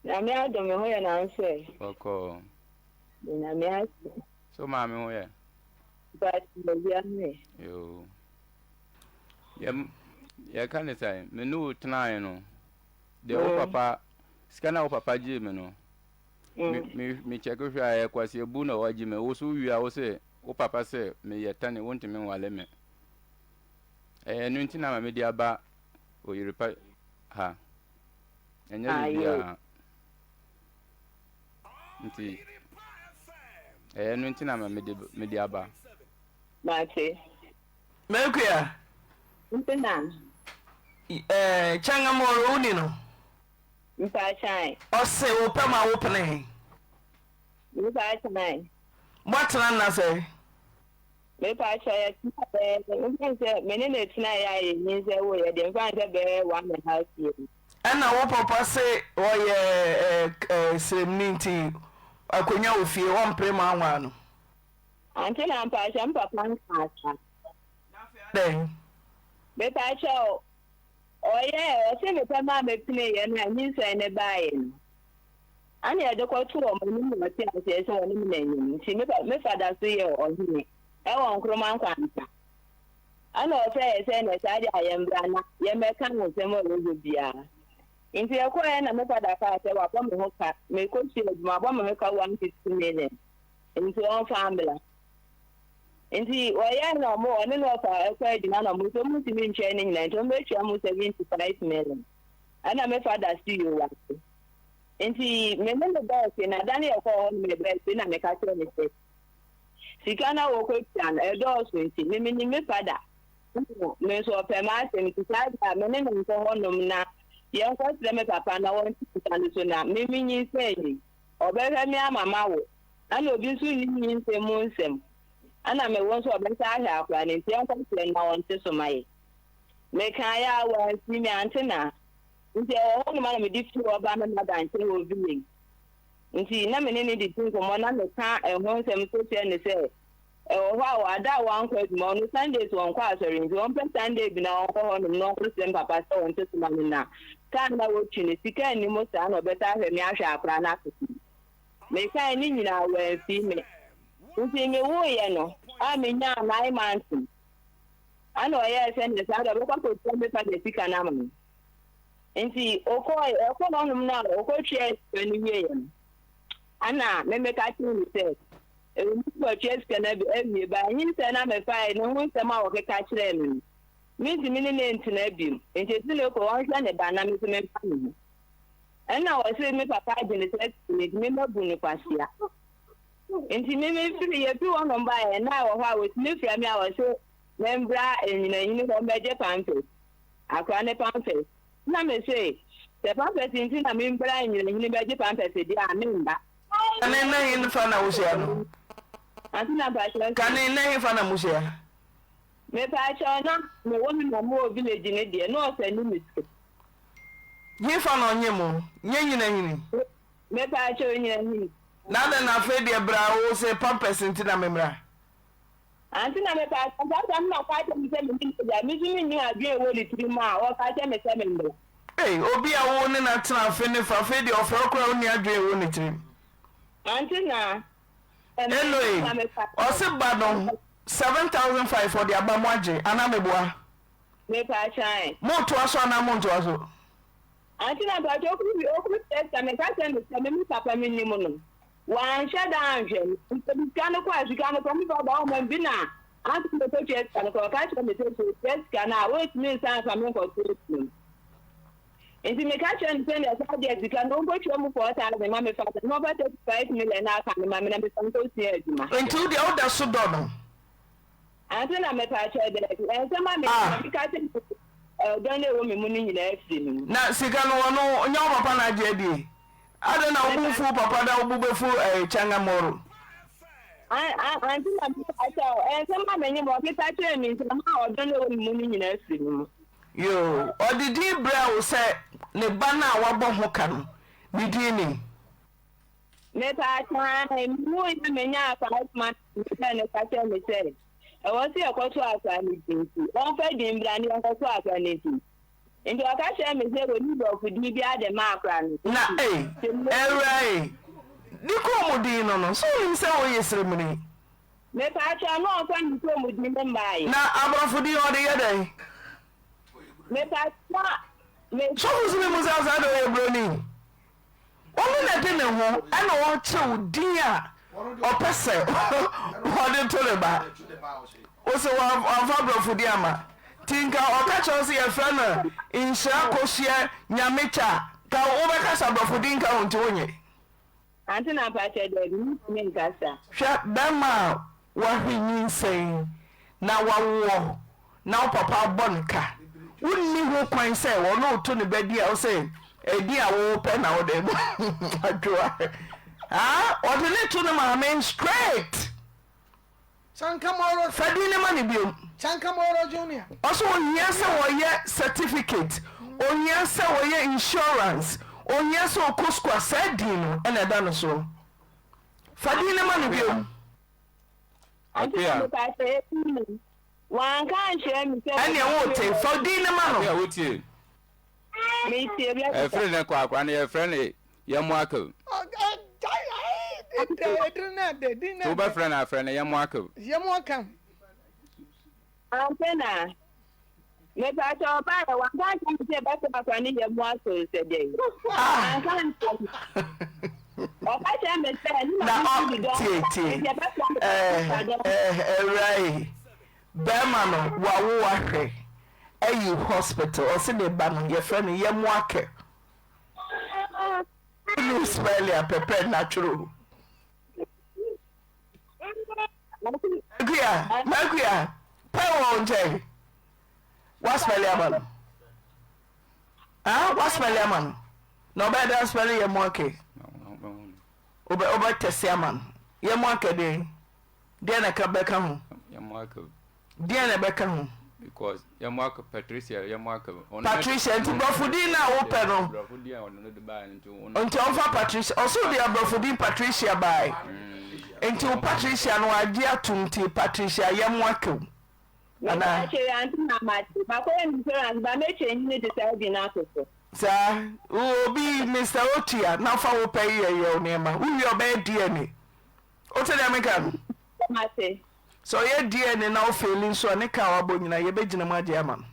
Nyame adom me ho yɛ nanso ɛ. Bɔkɔɔ. Da Nyame ase. So maame ho yɛ? Mpakyɛw obia ho yɛ. Yoo. Yɛ yɛka ne sɛn me ne wo tenaeɛ no deɛ wo papa sika no a wo papa gyee me no me me me kyɛke hwɛ a ɛyɛ kwasiabu na wagye me wo so wie a wo se wo papa se meyɛ tani wontumi nwale me ɛyɛ ɛno nti na ma mede aba oyere pa ha. Ɛnyɛ biribiara. Nti ɛyɛ no nti na ma mede mede aba. Mate. Mekua. Nti na. Ɛɛ Kyɛngamoro wo ni no? Mpaakyan. Ɔse wo pɛ ma wo pene. Mpaakyan. Moatena nna sɛn? Mepaakyɛw yɛtena bɛyɛ mfa no sɛ me ne no tenaeɛ a yɛnyinsɛn woeɛ deɛ mfa no sɛ bɛyɛ one and half year. Ɛna wo papa se ɔyɛ ɛɛ sremni nti akonya wɔ fie ɔmpere ma anwaa no? Ante na mpakyɛw me papa nkaa saa. Na afei adɛn? Mepaakyɛw ɔyɛɛ ɔse mepɛ maa mepeneeɛ no a nyinsɛn no baeɛ no. Ana yɛde kɔtoo wɔn anim na wɔte aseɛ sɛ wɔne me na anyim nti me pa me fada so yɛ ɔhene ɛwɔ Nkrumah Nkwanta. Ɛna ɔsɛeɛ sɛ ɛnɛ saa deɛ a yɛmbra na yɛmmɛka no nsɛm a ɛwɔ hɔ biara. Nti yɛkɔeɛ na me fada kaa sɛ wabɔ me ho ka mekɔsua adwuma wabɔ me ho ka 150 million nti ɔmfa mbra. Nti wɔyɛɛ na ɔmo ɔne no ɔfa ɛkɔ adwuma na ɔmo nso ɔmo ntumi ntua ne nyinaa nti ɔmo bɛtua mu 75 million. Ɛna me fada so yoo wate. Nti me ne no baa fie na da no yɛkɔɔ hɔ no mebaa fie na meka kyerɛɛ no sɛ sika no a wɔkɔtua no ɛdɔɔso nti me menim me fada me nso ɔpɛ m'asɛm nti saa deɛ a me ne no nkɔ hɔnom na yɛnkɔsrɛ me papa na wɔnte sika no so na me menyinsɛn yi ɔbɛhwɛ me ama mawo ɛna obi nso nnim nyinsɛn mu nsɛm ɛna mewo nso ɔbɛsa ahwɛ akora no nti yɛnkɔsrɛ no na wɔnte so ma yɛ mekaeɛ a wɔamfiri me ante na Nti ɛwɔ hɔ nom a na mede firi hɔ ba me mother nkyɛn wɔ village. Nti na me ne no didi nkɔmmɔ na meka ɛho nsɛm nso kyerɛ no sɛ ɛwɔ hɔ a ada a wankɔ adwuma ɔno Sundays ɔnkɔ asɔre nti ɔmpɛ Sunday bi na ɔnkɔ hɔ nom na ɔnkɔsrɛ me papa sɛ ɔnte so ma no na kaa na wɔtwi no sika nni mu saa na ɔbɛsa ahwɛ me ahwɛ akora no ato so. Mekae ne nyinaa wamfii me. Nti mewoeɛ no a menyaa 9 months no Ɛnna ɔyɛɛ sɛnea saa de ɔbɛkɔ akɔtua me fada sika no ama no. Nti ɔkɔe, ɔkɔɔ hɔnom no a ɔkɔtuaa sika no wieeɛ no, ɛnna me meka kyerɛɛ no sɛ, ɛwɔ mu sɛ watua sika no awie, ba nyinsɛn no a mefaeɛ no ho nsɛm a ɔkeka kyerɛɛ me no, mentumi ne no ntena bio. Nti ɛfiri no rekɔ, ɔnhwɛ ne ba na me nso memfa me ho. Ɛnna ɔse me papa agye no saa sika no nti, me mabu no kwasea. Nti me mefiri yɛfiri hɔnom baeɛ na ɛwɔ hɔ a wɔtumi frɛ me a wɔse membra anyinanyini hɔ mmɛgye pampers, akora ne pampers. Na me se sɛ pampers nti na membra anyinanyini bɛgye pampers deɛ a memba. Kane na hefa na wohyia no? Ante na mpakyɛw se. Kane na hefa na mohyia? Mepakyɛw na mewɔ me maame wɔ village no deɛ na ɔsɛnde me sika. Hefa na ɔnye mo? Nyɛ nyinanyini? Mepakyɛw nyinanyini. Na adɛn na afei deɛ bra wo se pampers nti na memmra? Ante na mepakyɛw saa tam no na ɔka kyerɛ me sɛ menni n'agya me nso mennim adwene a ɛwɔ ne tirim a ɔka kyerɛ me sɛ memmra. Ei obi a wo ne no atena afe ne fa afei deɛ ɔfrɛ wo koraa wonni adwene a ɛwɔ ne tirim. Ante na Enoe ɔse ba no 7005 ɔde aba mo agye anaa meboa? Mepakyɛw. Motoa so anaa montoa so? Ante na mpakyɛw okuru bi okuru sɛ meka kyerɛ no sɛ me me papa me nim no wanhyɛ da anhwɛ me nti ɔde sika no kɔɔ a sika no kɔ me papa ɔma me bi na ansa na ɔkɔtua sika no kɔ ɔka kyerɛ me sɛ sɛ ɔtua sika no a ɔntumi nsan mfa me nkɔto adwuma mu nti meka kyerɛ no sɛ nea saa deɛ sika no ɔnkɔtua mu 4000 ma me fata na ɔfa 35 million na aka no ma me na mefa nkɔsua adwuma. Nti wo deɛ woda so dɔ no? Ansa na mepaakyɛw daabi. Nsɛm a Ah. meka kyerɛ no ɔdɔ no a ɛwɔ me mu no nyinaa firi me mu. Na sika no ɔno ɔnyɛ wo papa na agye adie? Adɛn na wo bo mfu wo papa na wo bo bɛfu eh, Changamoro? An- an- Ante na mepaakyɛw nsɛm a menye mo ɔkeka kyerɛɛ me nti ama ɔdɔ no a ɛwɔ me mu no nyinaa firi me mu. Yoo, ɔde din brɛɛ wo sɛ ne ba no a wabɔ ho ka no, ne din ni? Mepaakyɛw, mewuiɛ a menyaa 5 months no sɛ no ka kyerɛɛ me sɛ ɛwɔ sɛ yɛkɔto akora no din nti ɔmfa din mbra na yɛnkɔto akora no din. Nti ɔka kyerɛɛ me sɛ wɔnni borɔfo din biara de ma akora no Na nti ei, sɛ me. awura ei, ne kurom din no no, so wonim sɛ woyɛ sremuni? Mepaakyɛw, na ɔmfa ne kurom din no mmaeɛ. Na aborɔfo din ɔde yɛ dɛn? Mepaakyɛw, na me. Sɔfo so me mu saa saa de ɔyɛ buroni. Ɔno na ɛde ne ho ɛna ɔkyerɛw din a ɔpɛ sɛ ɔde to ne ba. Wose wamfa aborɔfo din ama nti nka ɔka kyerɛ wo sɛ yɛfrɛ no Nhyira Kosua Nyamekyɛ a nka wobɛka sɛ aborɔfo din nka ho nti wonye. Ante na mpakyɛ daabi mentumi nkasa. Hwɛ bɛrima a wahwe nyinsɛn na wawoɔ na wo papa abɔ no ka. Wonni ho kwan sɛ wɔne wo to ne ba din a wose edin a wopɛ na wode bɔ Adwoa. Ah, ɔde ne to ne maame straight. Chankamoro. Fa din no ma no biom. Chankamoro Junior. Ɔse ohia sɛ wɔyɛ certificate, ohia sɛ wɔyɛ insurance, ohia sɛ ɔkɔ sukuu a saa din no na ɛda no soɔ. Fa din no ma no biom. Akua. Wanka ankyerɛ me sɛ. Ɛneɛ wote, fa din no ma no. Akua wotie. Metie bia. Ɛfiri ne kɔ akora no yɛfrɛ no Yɛmoakew. Nti wobɛfrɛ no afrɛ no Yɛmoakew. Yɛmoakew. Ante na. Mepakyɛ ɔbaa yɛ wanka ankyerɛ me sɛ yɛbɛfrɛ akora no Yɛmoakew sɛ dɛn. Wanka ankyerɛ me. Ɔka kyerɛ me sɛ ne maame di dɔn. Tie tie. Ɛɛ ɛɛ awura yi. Bɛɛma no wawo ahwɛ ayi hospital ɔse ne ba no yɛfrɛ no Yɛmoakɛ. Wonim spelling a pɛpɛ natwerɛ o. Akua, Makua, pɛ wɔ wo nkyɛn. Woaspɛle ama no. Ah, woaspɛle ama no. Na ɔbɛyɛ dɛ aspɛle Yɛmoakɛ. Wobɛ wobɛtɛse ama no. Yɛmoakɛ deɛn? Deɛn na ɛka bɛka ho? Deɛn na ɛbɛka ho? Because Yɛmoakɛ Patricia Yɛmoakɛ. Patricia nti borɔfo din no a wopɛ no. Borɔfo din a ɔno de baeɛ no nti. Nti ɔmfa Patricia ɔso de aborɔfo din Patricia bae. Nti wo Patricia no wagye atom nti Patricia Yɛmoakɛ o. Anaa? Mepakyɛw ante na mate. Makɔyɛ me insurance ba mɛ change ne de saa din no ato so. Saa wo obi Mister Otua na fa wo pɛ yɛ yɛ wo nneɛma wo wie ɔbɛyɛ DNA. Wote deɛ meka no? Mate. Sɛ ɔyɛ DNA na wo faili nso a ne ka a wabɔ nyinaa yɛbɛgyina mu agye ama no.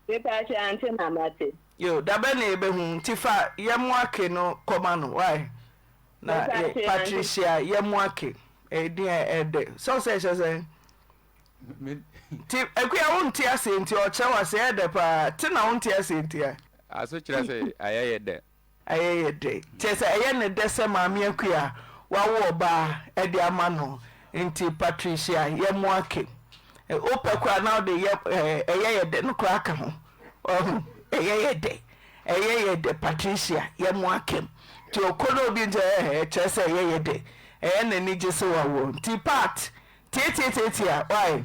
Mepakyɛw ante na mate. Yo, da bɛn na yɛbɛhu? Nti fa Yɛmoake no kɔma no why? Na yɛ Patricia Yɛmoake ɛyɛ din a ɛdɛ. Sɛ wo sɛ ɛhyɛ sɛn? Nti Akua wo nte aseɛ nti ɔkyerɛ wo aseɛ ɛyɛ dɛ paa te na wo nte aseɛ nti a. Aso kyerɛ sɛ ayɛ yɛ dɛ. Ayɛ yɛ dɛ kyerɛ sɛ ɛyɛ ne dɛ sɛ maame Akua wawo ɔbaa de ama no nti Patricia Yɛmoake wopɛ koraa na wode yɛ ɛyɛ yɛ dɛ no koraa ka ho wahu ɛyɛ yɛ dɛ ɛyɛ yɛ dɛ Patricia Yɛmoake nti ɔkɔ na obi nkyɛ ɛɛ kyerɛ sɛ ɛyɛ yɛ dɛ ɛyɛ n'ani gye sɛ wawoɔ nti Pat Tiatiatiatia why?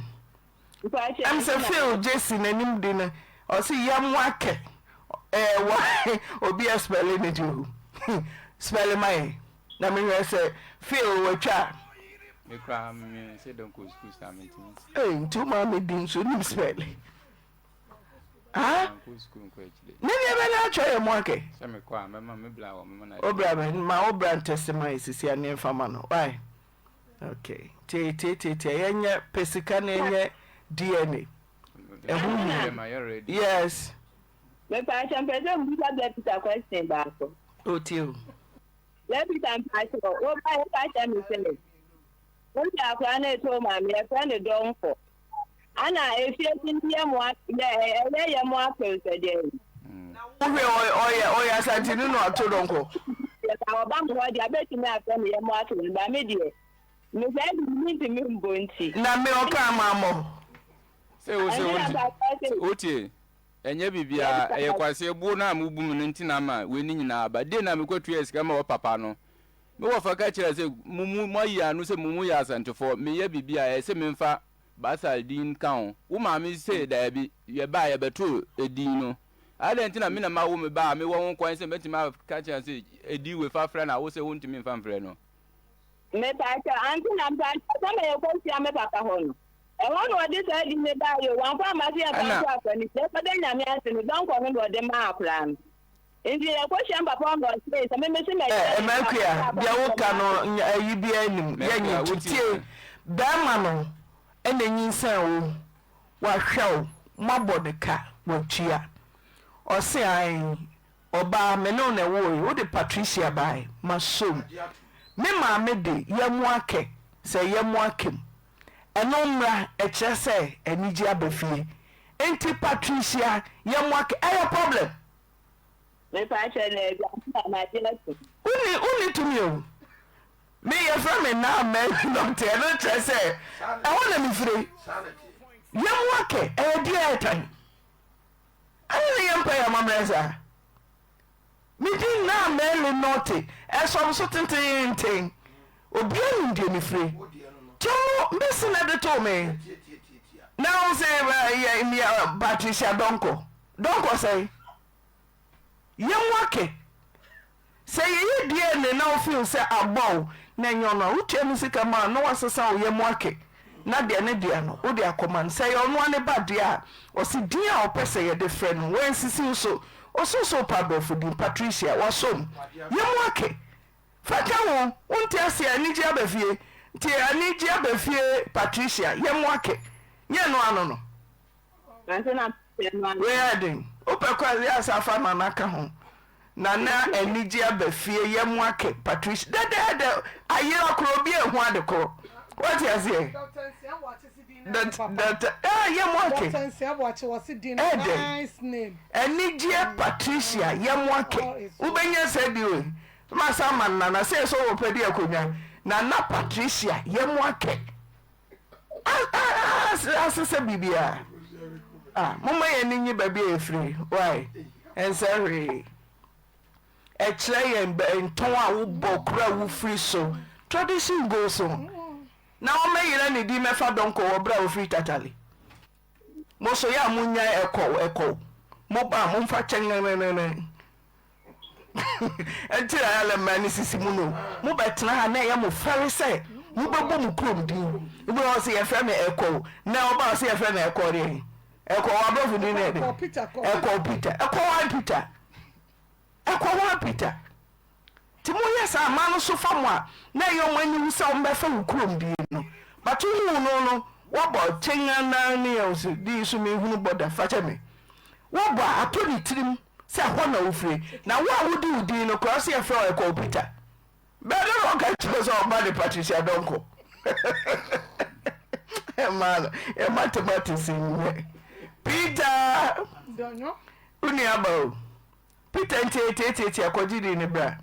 Ɛm sɛ Phil Jesse n'anim di no ɔse yɛmoa kɛ ɛɛ wɔ obi a spɛle ne di o spɛle ma yɛn na mehwɛ sɛ Phil watwa a. Me koraa me sɛ dɛn kɔ sukuu saa mentumi. Ee nti wo maame di nso nim spɛle. Ah ne deɛ bɛ na atwa yɛ mo akɛ. Sɛ mekɔ a mɛma me bla wɔ mɛma na. Obra bɛ ma wo bra ntɛse ma yɛ sisi a ne nfa ma no why? Okay tie tie tie tie yɛnyɛ pɛ sika na yɛnyɛ DNA ɛho hia yes. Mepaakyɛ mpɛ sɛ mbisa bla Peter question baako. O tie o. Bla Peter mpaakyɛ wo ba yɛ ka kyerɛ me sɛ wo de akora no eto maame yɛfrɛ no dɔnkɔ ana efie bi yɛ mo yɛ ɛyɛ yɛ mo apɛw sɛ deɛ yi. Na wohwɛ ɔyɛ ɔyɛ asantini no ato dɔnkɔ. Yɛ ka ɔba mo hɔ deɛ abɛtumi afrɛ me yɛ mo ato no ba me deɛ me saa de me ntumi mbɔ nti. Na me ɔka ama mmɔ. Sɛ wo sɛ wotie ɛnyɛ biribiara ɛyɛ kwasea buo no a mobu me no nti na ama wei ne nyinaa aba dei na mekɔtua sika ma wɔ papa no me wɔfa ka kyerɛ sɛ mo mu moayi ano sɛ mo mu yɛ asantefoɔ meyɛ biribi a ɛyɛ sɛ memfa Basal din ka ho. Wo maame se daabi, yɛbae a yɛbɛtoo edin no. Adɛn nti na me na mawo me ba a mewɔ ho kwan sɛ mɛtumi aka akyerɛ no sɛ edin wei fa frɛ no a wo se wontumi mfa mfrɛ no? Mepaakyɛw, ante na mpaakyɛw, sɛ ma yɛkɔhyia me papa hɔ no, ɛhɔ na ɔde saa din no baeɛ o, wamfa amma sɛ yɛmfa Ɛna. nto akora no ti, yɛkɔda Nyame ase no, dɔnkɔ no na ɔde maa akora no. Nti yɛkɔhyia me papa hɔ na ɔsee sɛ me mese mɛkyerɛ Ɛ ne nsa Makua, akora deɛ no woka kɔmaa no no. nya ayi biara nnim, yɛnyɛ Makua, nto. wotie Tie, me? barima no na nyinsɛn wo, wahwɛ wo, moabɔ no ka, watua. Ɔse ae, ɔbaa, me ne wo na ɛwooe, wode Patricia bae, masɔ mu. Me maame de, yɛmoa kɛ, sɛ yɛmoa kɛ mu. Ɛno mmra, ɛkyerɛ sɛ anigye aba fie. Nti Patricia, yɛmoa kɛ, ɛyɛ problem? Mepa kyɛ na agya na magye atom. Wonni wonni tumi o. Me yɛfrɛ me Naa Mary Nɔte ɛno kyerɛ sɛ ɛhɔ na mefire. Yɛmu akɛ ɛyɛ deɛ ɛtan. Adɛn na yɛmpɛ yɛn amammerɛ saa? Me din Naa Mary Nortey, ɛsɔ me so tenteenten. Obiara nim deɛ mefire. Nti ɔno Mercy na ɛde too me. Na wo se yɛ yɛ Patricia Donkor. Donkor sɛn? Yɛnwake. Sɛ yɛyɛ DNA na wo feel sɛ abɔ wo na ɛnyɛ ɔno a, wotua ne sika ma no na wasesa wo yɛmwake na deɛ ne dea no wode akɔma no. Sɛ ɛyɛ ɔno ara ne ba deɛ a, ɔse din a ɔpɛ sɛ yɛde frɛ no, wansisi wo so. Ɔse wo sɛ wopɛ aborɔfo din, Patricia, wasɔ mu. Yɛmwake. Fa ka ho, wonte aseɛ, anigye aba fie. Nti anigye aba fie Patricia, yɛmwake. Nyɛ ɛno ano no. Ansa na pɛ no ano. Wei ayɛ den. Wopɛ kɔ a yɛ asa fa Nana ka ho. Nana anigye aba fie yɛ mo ake Patricia dɛdɛɛdɛ ayera koro obi ehu ade koro. Wate aseɛ? Doctor Nsia Boakye se din no yɛ papa. Doctor eh yɛ mo ake. Doctor Nsia Boakye wɔse din no Ɛdɛn? nice name. Anigyeɛ Patricia yɛ mo ake. Wobɛnya saa din wei. Masa ama no Nana sɛ yɛ sɛ wɔpɛ de akonnwa. Nana Patricia yɛ mo ake. Asesa biribiara. Ah, momma yɛn ani nye baabi a yɛfiri. Why? Ɛnsɛ hwee. Ɛkyerɛ yɛn ntɔn a wobɔ kuro a wofiri so. Tradition goes on. Na wɔmmɛyera ne din mɛfa dɔnkɔ wɔ berɛ a wɔfiri Tatale. Mo so yɛ a monnyae ɛkɔw ɛkɔw. Mo ba a momfa kyɛnɛnɛnɛnɛ. Ɛnti na yɛalɛ mmara no sisi mu no. Mobɛtena ha na ɛyɛ mo fɛre sɛ mobɛbɔ mo kurom din. Ebi wɔ hɔ sɛ yɛfrɛ me ɛkɔw. Na ɔba a ɔsɛ yɛfrɛ no ɛkɔw deɛ. Ɛkɔw aborɔfo din no yɛ den. Ɛkɔw Peter. Ɛkɔw wan Peter. Ɛkɔw wan Peter. Nti moyɛ saa a mmaa no so fa mo a na ɛyɛ wɔn aniwu sɛ wɔbɛfa wo kurom din no but wohuu no no woabɔ kyengannan ne yɛn so din so menhunu bɔ da fa kyɛ me woabɔ a atɔ ne tirim sɛ ɛhɔ na wofiri na wo a wode wo din no koraa sɛ yɛfrɛ wo ɛkɔɔ Peter bɛɛ dɛ na ɔka kyerɛ sɛ ɔba ne Patricia Donkor ɛma no yɛ mathematics nyɛ Peter wo nuaba o Peter nti etiatiatia kɔgye din no bra.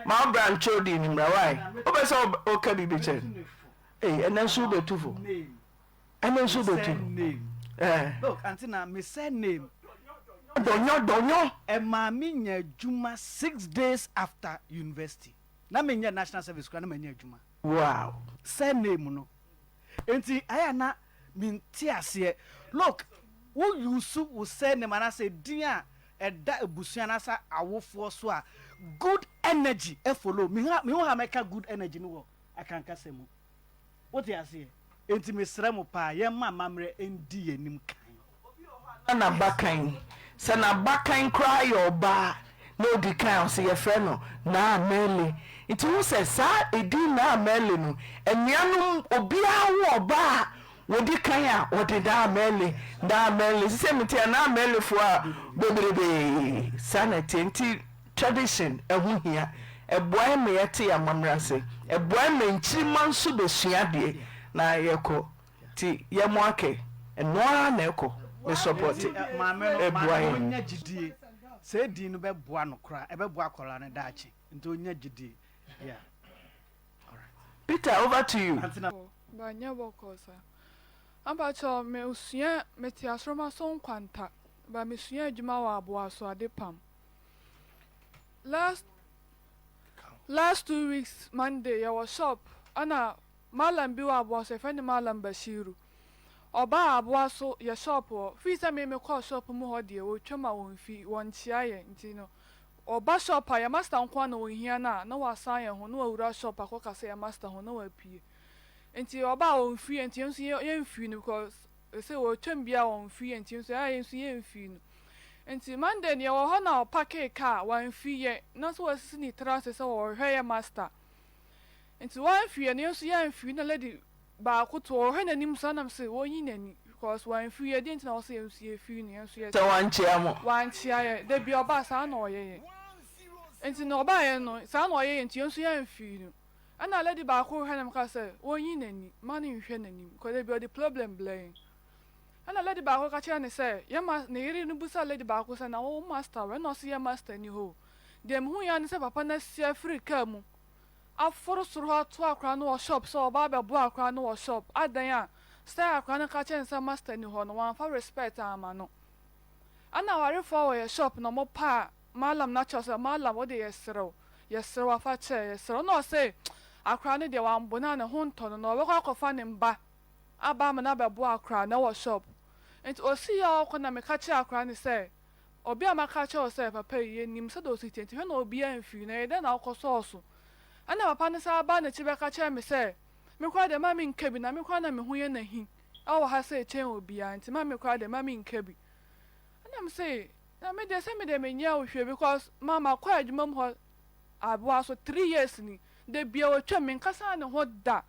Ma wo bra nkyerɛw din no mmra why? Wopɛ sɛ woka biribi kyerɛ no? Ei ɛnɛ nso wobɛtu fo. Ɛnɛ nso wobɛtu. Eh. Look, Auntie na me surname. Dɔnyɔ dɔnyɔ. Ɛmaa me nya adwuma 6 days after university. Na me nyɛ national service koraa na manya adwuma. Wow. Surname no. Enti ayɛ a na mente aseɛ. Look, wo use wo surname anaasɛ din a ɛda abusua anaasɛ awofoɔ so a, good energy follow. Mehu mehu how mɛka good energy no wɔ Akan kasa mu. Wote aseɛ? Enti mesrɛ mo paa, yɛmma amammerɛ ndi yɛn anim kan. Na n'abakan, sɛ n'abakan koraa yɛ ɔbaa na odi kan a, ɔse yɛfrɛ no Naa Mele. Nti wohu sɛ saa edin Naa Mele no, anuanom obiara wo ɔbaa a wɔdi kan a, wɔde Naa Mele, Naa Mele. Sisei mete a Naa Melefoɔ a bebrebee. Saa na ɛteɛ. Nti tradition ɛho hia. Ɛboa yɛn ma yɛte yɛn amammerɛ ase. Ɛboa yɛn ma nkyirimma nso bɛsua adeɛ na yɛkɔ. Nti yɛ mo akɛ ɛno ara na ɛkɔ me sɔpɔte Nti maame no ɛboa maame no yɛn. ɔnya gyidie sɛ din no bɛboa no koraa ɛbɛboa akwadaa no daakye nti ɔnya gyidie yeah alright. Peter over to you. Ante na. But nyɛ bɔkɔɔ saa. Ampakyɛw me sua me te asoroma so nkwanta but me sua adwuma wɔ aboaso ade pam last last 2 weeks Monday yɛ wɔ shop ɛna Mallam bi wɔ aboa so, yɛfrɛ no Mallam Bashiru. Ɔbaa aboa so yɛ shop hɔ. Firi sɛ me mekɔɔ shop mu hɔ deɛ, wɔtwam a wɔmfi, wɔnkyea yɛn. Nti no, ɔba shop a, yɛn master nko ara na ɔhia no a, na wasan yɛn ho, na wawura shop akɔkasa yɛn master ho, na wapue. Nti ɔba a ɔmfi yɛn, nti yɛn nso yɛmfii no because seesei wɔtwam biara ɔmfi yɛn, nti yɛn nso ɛyɛ a yɛn nso yɛmfii no. Nti Monday no yɛwɔ hɔ na ɔpakee car, wamfi yɛn, na nso wasisi ne tiri ase sɛ ɔrehwɛ yɛn master. Nti wamfiri yɛ no yɛn nso yɛamfiri na lady baako to ɔhwɛ n'anim saa na mese wɔnyi n'ani because wamfiri yɛ deɛ nti na wɔsɛ yɛn nso yɛfiri no yɛn nso yɛ Sɛ wankyea mo. Wankyea yɛ da bi ɔbaa saa na ɔyɛ yɛn nti na ɔbaa yɛn no saa na ɔyɛ yɛn nti yɛn nso yɛamfiri no ɛna lady baako hwɛ na meka sɛ wɔnyi n'ani ma no nhwɛ n'anim because da bi ɔde problem blɛ yɛn ɛna lady baako ka kyerɛ ne sɛ yɛn ma ne yere no bisa lady baako sɛ na wo master wɔ ɛna ɔse yɛn master ni hɔ o deɛ mehu yɛ ne sɛ papa no asi afiri kaa mu aforo soro hɔ ato akora no wɔ shop sɛ ɔba abɛboa akora no wɔ shop adan a sɛ akora no ka kyerɛ no sɛ master ni hɔ no wamfa respect amma no. Ɛna awarefoɔ wɔ yɛ shop na ɔmo paa Mallam no akyɛw sɛ Mallam wo de yɛsrɛ wo yɛsrɛ wo afa kyɛ yɛsrɛ wo na ɔse akora no deɛ wambo no a ne ho ntɔ no na ɔbɛkɔ akɔfa ne mba aba ama no abɛboa akora no wɔ shop nti ɔsii a ɔkɔ na meka kyerɛɛ akora no sɛ obi a maka akyerɛ wo sɛ papa yi yɛnim sɛdeɛ ɔsi teɛ nti hwɛ na obiara mfiri na ɛyɛ dɛn na wokɔsɔɔ so ɛna papa no san baa n'akyi bɛka kyerɛɛ me sɛ me koraa deɛ mma menka bi na me koraa na me ho yɛ no ahi wɔ ha sɛ kyɛn obiara nti ma me koraa deɛ mma menka bi ɛna me se na me deɛ sɛ me deɛ menyɛ wo hwee because ma makɔ adwuma mu hɔ aboa so 3 years ni da bia wɔtwam menkasa ne ho da.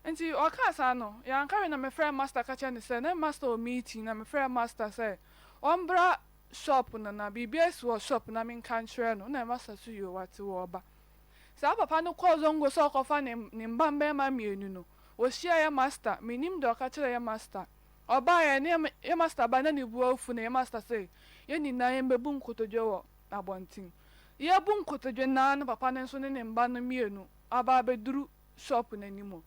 Nti ɔkaa saa no yɛanka hwee na mefrɛɛ master ka kyerɛɛ no sɛ na master wɔ meeting na mefrɛɛ master sɛ ɔmbra shop no na biribi asi wɔ shop na menka nkyerɛ no na master so yoo wate wɔɔba. Saa papa no kɔɔ zongo sɛ ɔkɔfa ne ne mba mbɛɛma mienu no wɔhyiaa yɛ master mennim deɛ ɔka kyerɛɛ yɛ master ɔbaeɛ ne yɛ master bae na ne bo afu na yɛ master se yɛn nyinaa yɛmbɛbu nkotodwe wɔ abɔnten yɛɛbu nkotodwe naa na papa no nso ne ne mba no mienu aba abɛduru shop no anim hɔ.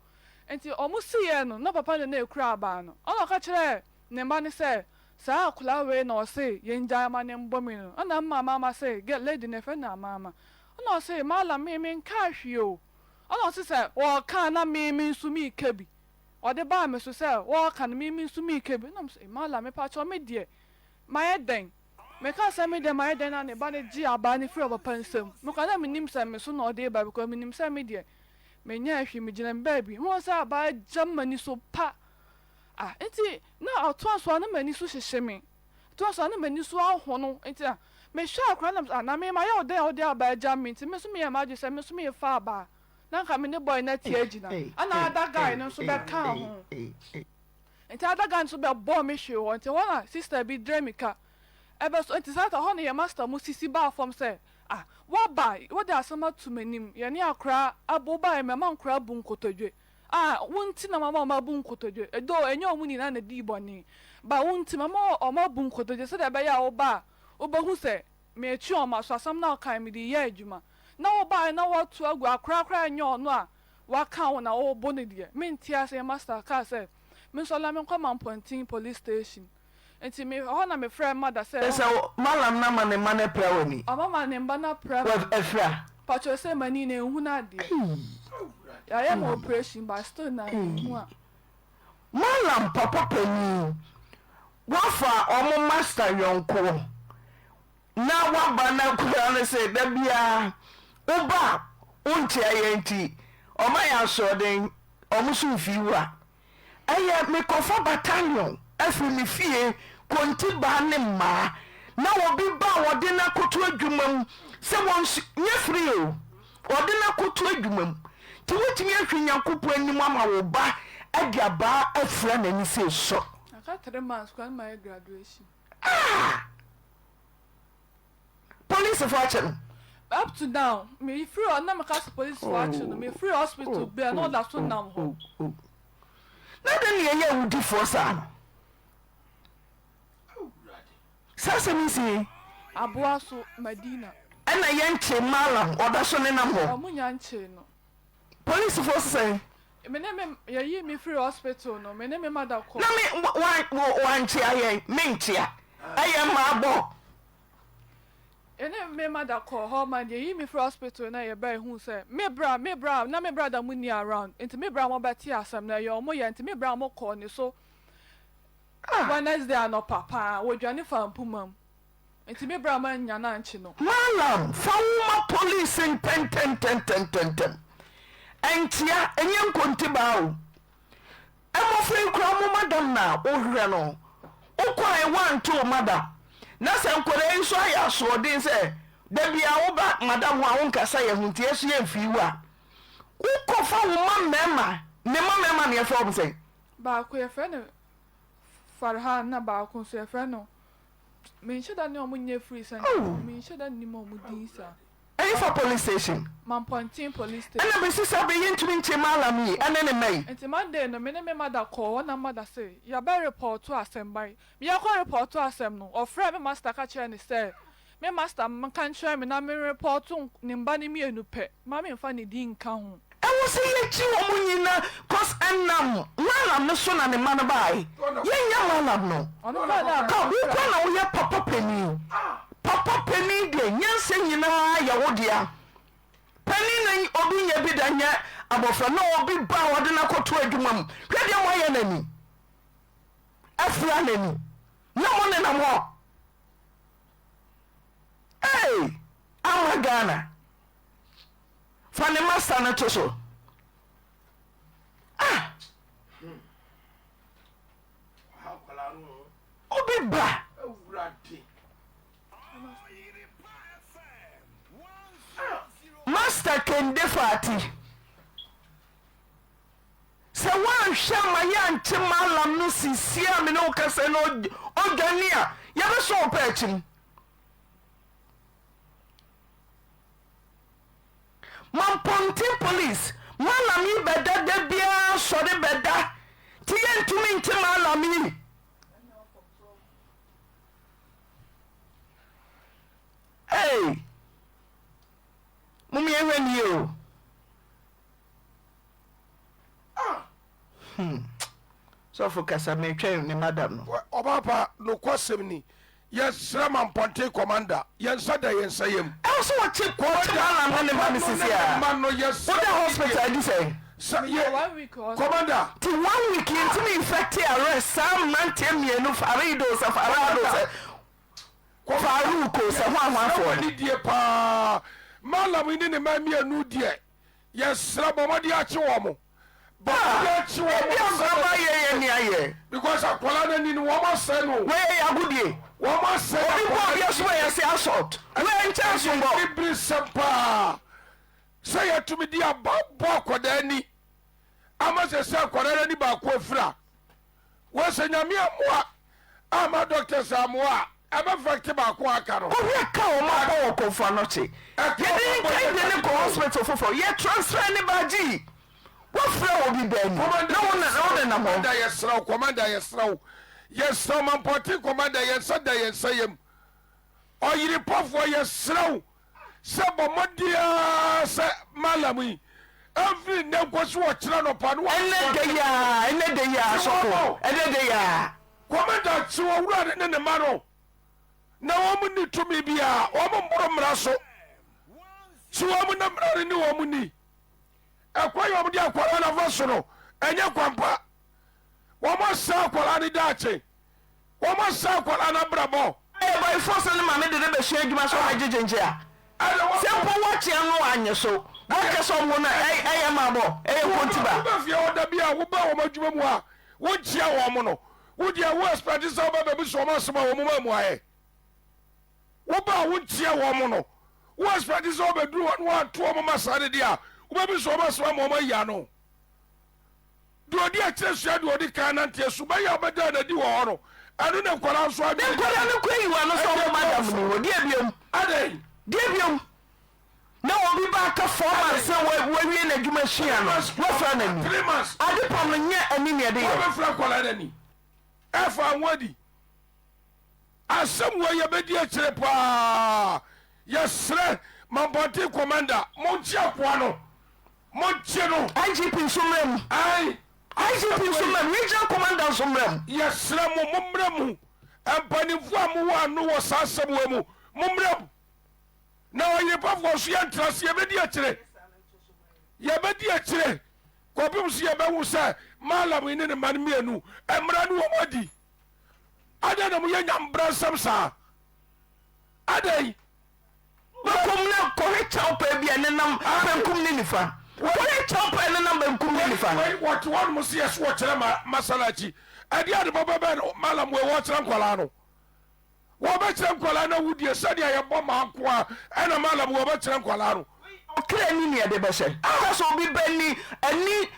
Nti ɔmo siiɛ no na papa no na ekura abaa no. Ɛna ɔka kyerɛɛ ne mma no sɛ saa akwadaa wei na ɔse yɛngyae ma no mbɔ me no. Ɛna me maame ama se girl lady no yɛfrɛ no Amaama. Ɛna ɔse Mallam me menkaa hwee o. Ɛna ɔse sɛ ɔɔka a na me me nso meeka bi. Ɔde baa me so sɛ ɔɔka no me me nso meeka bi. Ɛna mese Mallam mepakyɛw me deɛ mayɛ dɛn? Mekaa sɛ me deɛ mayɛ dɛn na ne ba no gyee abaa no firii ɔpapa nsam. Me koraa na mennim sɛ me so na ɔde reba because menim sɛ me deɛ menyɛɛ hwee, megyina me baabi. Mehuu sɛ abaa gyam m'ani so pa. Ah, nti na ɔtoa so a na m'ani so hyehye me. Ɔtoa so a na m'ani so ahono. Nti na mehwɛ akwadaa no na mesɛ, ah, na me mayɛ wo dɛn a wode abaa gyam me? Nti me nso meyɛɛ m'adwene sɛ me nso merefa abaa. Na anka me ne boy no ate agyina. Ɛna other guy no nso bɛkaa ho. Ntsi adaka no so bɛbɔɔ me hwee hɔ, ntsi hɔ na sister bi draa mirika bɛso, ntsi saa ta hɔ no yɛ master mu sisi baa fam sɛ, ah, woaba, wode asɛm ato m'anim, yɛne akora abɔ, wobaeɛ mama nkora abu nkotodwe, ah, wo nti na mama wɔn abu nkotodwe, though ɛnyɛ wɔn nyinaa na ɛdii bɔne, but wo nti mama wɔn abu nkotodwe sɛdeɛ ɛbɛyɛ a woba a wobɛhu sɛ metwe wɔn aso, asɛm no a wokaeɛ mede reyɛ adwuma, na wobaeɛ na woato agu akora koraa ɛnyɛ ɔno a Waka wo na ɔrebɔ no deɛ mente aseɛ master kaa sɛ mensɔre na menkɔ Mampɔnten police station nti me ɛhɔ na mefrɛɛ mother sɛ. Kyerɛ sɛ mallam no ama ne mma no apira w'ani? Ɔmama ne mma no apira me. Afira? Pakyɛw sɛ m'ani no ɛnhunu adeɛ. Yɛayɛ me operation but still na ɛnhu a. Mallam papa panin wafa ɔmo master yɔnkoɔ. Na waba na akwadaa no se da biara woba a wonkyea yɛn nti ɔma yɛn asoɔden, ɔmo so mfii wura. Ɛyɛ mekɔfa battalion afiri me fie kontibaa ne mmaa na obi ba a wɔde no akɔto adwuma mu sɛ wɔnsu nyɛ free o wɔde no akɔto adwuma mu nti wotumi ahwɛ Nyankopɔn anim ama wo ba de abaa afira n'ani sei sɔ. Aka 3 months koraa na mayɛ graduation. Ah! Polisifo akye no. Up to now, me firi hɔ na meka sɛ polisifo akye no. Me firi hospital bia na ɔda so nam hɔ. Na dɛn na yɛyɛ awudifoɔ saa no? Saa asɛm yi si. Aboa so Madina. Ɛna yɛnkyee Mallam, ɔda so nenam hɔ. Ɔmo nya nkyee no. Polisifo sesɛn. Me ne me yɛyii me firii hospital no me ne me mother kɔ. Na me wa wankyea yɛn me nkyea ɛyɛ mmaa bɔ. Yɛne me mother kɔɔ hɔ ma yɛyii me firii hospital na yɛbae huu sɛ me bra me bra na me brother mo nni around nti me bra mo bɛtee asɛm no ɛyɛ ɔmo ya nti me bra mo kɔɔ ne so Wednesday anɔpa paa wɔdwane faa mpoma mu. Nti me bra mannya no ankye no. Mallam fa wo ma police ntɛntɛntɛntɛntɛm. Ɛnkyea, ɛnyɛ nkontibaa o. Mmɔfra yi koraa mo madam na wohwehwɛ no. Wokɔe woante wo madam. Na sɛ nkwadaa yi nso ayɛ asoɔden sɛ da biara woba madam hɔ a wonkasa yɛn ho nti yɛn nso yɛmfii wo a, wokɔfa wo mma mmarima, ne mma mmarima no yɛfrɛ wɔn sɛn? Baako yɛfrɛ no Farhan na baako nso yɛfrɛ no Menhyɛ da ne ɔmo nyɛ free sɛ Oh. menhyɛ da nnim ɔmo din saa. Ɛhefa police station? Mampɔnten police station. Ɛna besi saa bere yi yɛntumi nkye Mallam yi ɛne ne mma yi. Nti Monday no me ne me mother kɔɔ hɔ na mother se yɛbɛ repɔɔto asɛm but yɛkɔ repɔɔto asɛm no ɔfrɛɛ me master ka kyerɛɛ no sɛ me master nka nkyerɛ me na me repɔɔto ne mba no mienu pɛ mma menfa ne din nka ho. Ɛwɔ. Ɛwɔ sɛ yɛkyi wɔn nyina cos ɛnam Mallam no so na ne mma no bae. Yɛnyɛ Mallam no ka wo koraa na woyɛ papa panin. Papa panin deɛ nyansa nyinaa yɛ wo dea. Panin na obi nyɛ bi da nyɛ abɔfra na obi ba a ɔde no akɔto adwuma mu. Hwɛ deɛ moayɛ n'ani. Afira n'ani na mo nenam hɔ. Hey! Ama Ghana. Fa ne master no to so. Ah! Obi ba. Master Kende Fati. Sɛ woanhwɛ amma yɛankye Mallam no sesie a me ne wo kasa yi na odwane a, yɛbɛsɔ wo pɛ akyim. Mampɔnten police, Mallam yi bɛda da biara sɔre bɛda nti yɛntumi nkye Mallam yi. Hey! Mom yɛnhwɛ no yie o. Hmm. Sɔfo kasa metwɛn ne madam no. Ɔbaa pa, nokwasɛm ni, yɛsrɛ ma mpɔnten kɔmanda, yɛn nsa da yɛn nsa yam. Ɛwɔ sɛ wɔkye wɔkye malam no ne ma no sisi a. Woda hospital adi sɛn? Sɛ yɛ kɔmanda. Ti one week yɛntumi infect arrest saa mmeranteɛ mmienu Farido sɛ Farado sɛ Farouk o sɛ hwanhwanfoɔ no. Yɛsrɛ mo anidie paa, malam yi ne ne mma mmienu deɛ. Yɛsrɛ bɔ mmɔden akye wɔn. Bɔ mmɔden akye wɔn. Ebi akora yɛ yɛ ni ayɛ. Because akwadaa no ani no wɔn asɛe no. Wei yɛ agodie. Wɔn asɛe akwadaa no. Obi bɔ obi aso yɛ se assault. Wei nkyɛn so bɔ. Ɛyɛ biri sɛm paa sɛ yɛtumi di aba bɔ akwadaa ani ama sɛ sɛ akwadaa no ani baako afira. Wɔ sɛ Nyame ammoa amma doctors ammoa a, ɛbɛ affect baako a aka no. Kɔhwɛ ka wɔn abɔ wɔ Komfo Anokye. Yɛde ne nkan de ne kɔ hospital foforɔ. Yɛ transfer ne ba gyii. Wafrɛ obi bɛn na wo na wo nenam hɔ. Commander yɛsrɛ wo, commander yɛsrɛ wo, yɛsrɛ wo Mampɔnten commander yɛn nsa da yɛn nsa yam. Ɔyerepɔfoɔ yɛsrɛ wo sɛ bɔ mmɔden ara sɛ Mallam yi mfiri nnɛ nkɔsi ɔkyena anɔpa no Ɛnnɛ da yi ara, ɛnnɛ da yi ara, sɔfo, ɛnnɛ da yi ara. Kɔmanda kye owura no ne ne mma no, na wɔn nni tumi biara, wɔn mmoro mmara so. Kye wɔn na mmara no ne wɔn nni. Ɛkwan a wɔde akwadaa no afa so no, ɛnyɛ kwampa. Wɔn asɛe akwadaa no daakye. Wɔn asɛe akwadaa no abrabɔ. Ɛyɛ by force sɛ ne maame de no bɛsua adwuma sɛ ɔbɛgye gyengye a? Sɛ mpo woakyea no annye so, woaka sɛ ɔnwo no a, ɛyɛ mmaabɔ? Ɛyɛ nkontiba? Woba fie hɔ da bi a woba wɔn adwuma mu a wonkyia wɔn no, wo deɛ wo expect sɛ woba bɛbisa wɔn asɛm a wɔn ma mmuaeɛ? Woba a wonkyia wɔn no, wo expect sɛ wobɛduru hɔ na woato wɔn ma saa no deɛ a, wobɛbisa wɔn asɛm ama wɔn ayi ano? Deɛ ɔdi akyire sua deɛ ɔdi kan nante. Suban a ɔbɛdaa no adi wɔ hɔ no, ɛno na nkwadaa nso adwene. Ne nkwadaa no kɔ ayi wɔn ano sɛ wɔn madam ni hɔ. Deɛ biom? Adɛn? Deɛ biom? Na obi ba aka 4 months sɛ wawie n'adwuma sua no, wafura n'ani. 3 months. Ade pam no nyɛ ani na ɛde yɛ. Wɔbɛfura nkwadaa no ani. Ɛfa ho adi. Asɛm wei yɛbɛdi akyire paa. Yɛsrɛ Mampɔnten Commander, monkye akoa no. Monkye no. IGP nso mmra mu. Ae. IGP nso mmra mu. Regional commander nso mmra mu. Yɛsrɛ mo, mommra mu. Mpanimfoɔ a mowɔ ano wɔ saa asɛm wei mu, mommra mu. Na ɔyerepafoɔ nso yɛntra ase, yɛbɛdi akyire. Yɛbɛdi akyire kɔpem sɛ yɛbɛhu sɛ Mallam yi ne ne mma no mmienu, mmara ne wɔn adi. Adɛn na moyɛ nyambrasɛm saa? Adɛn? Benkum ne kɔhwɛ kyɛwpɛ bi a ɛnenam benkum ne nifa. Kɔhwɛ kyɛwpɛ a ɛnenam benkum ne nifa. Wei wɔte hɔ nom se yɛse wɔkyerɛ ma masalachi. Ɛdeɛ ade bɔbɔ bɛn na malam wei wɔkyerɛ nkwadaa no? Wɔbɛkyerɛ nkwadaa no awudie sɛdeɛ yɛbɔ maa nko a ɛna malam wei wɔbɛkyerɛ nkwadaa no. Ɔkra ni nea ɛde bɛhyɛ. Aka sɛ obi bɛ ni ani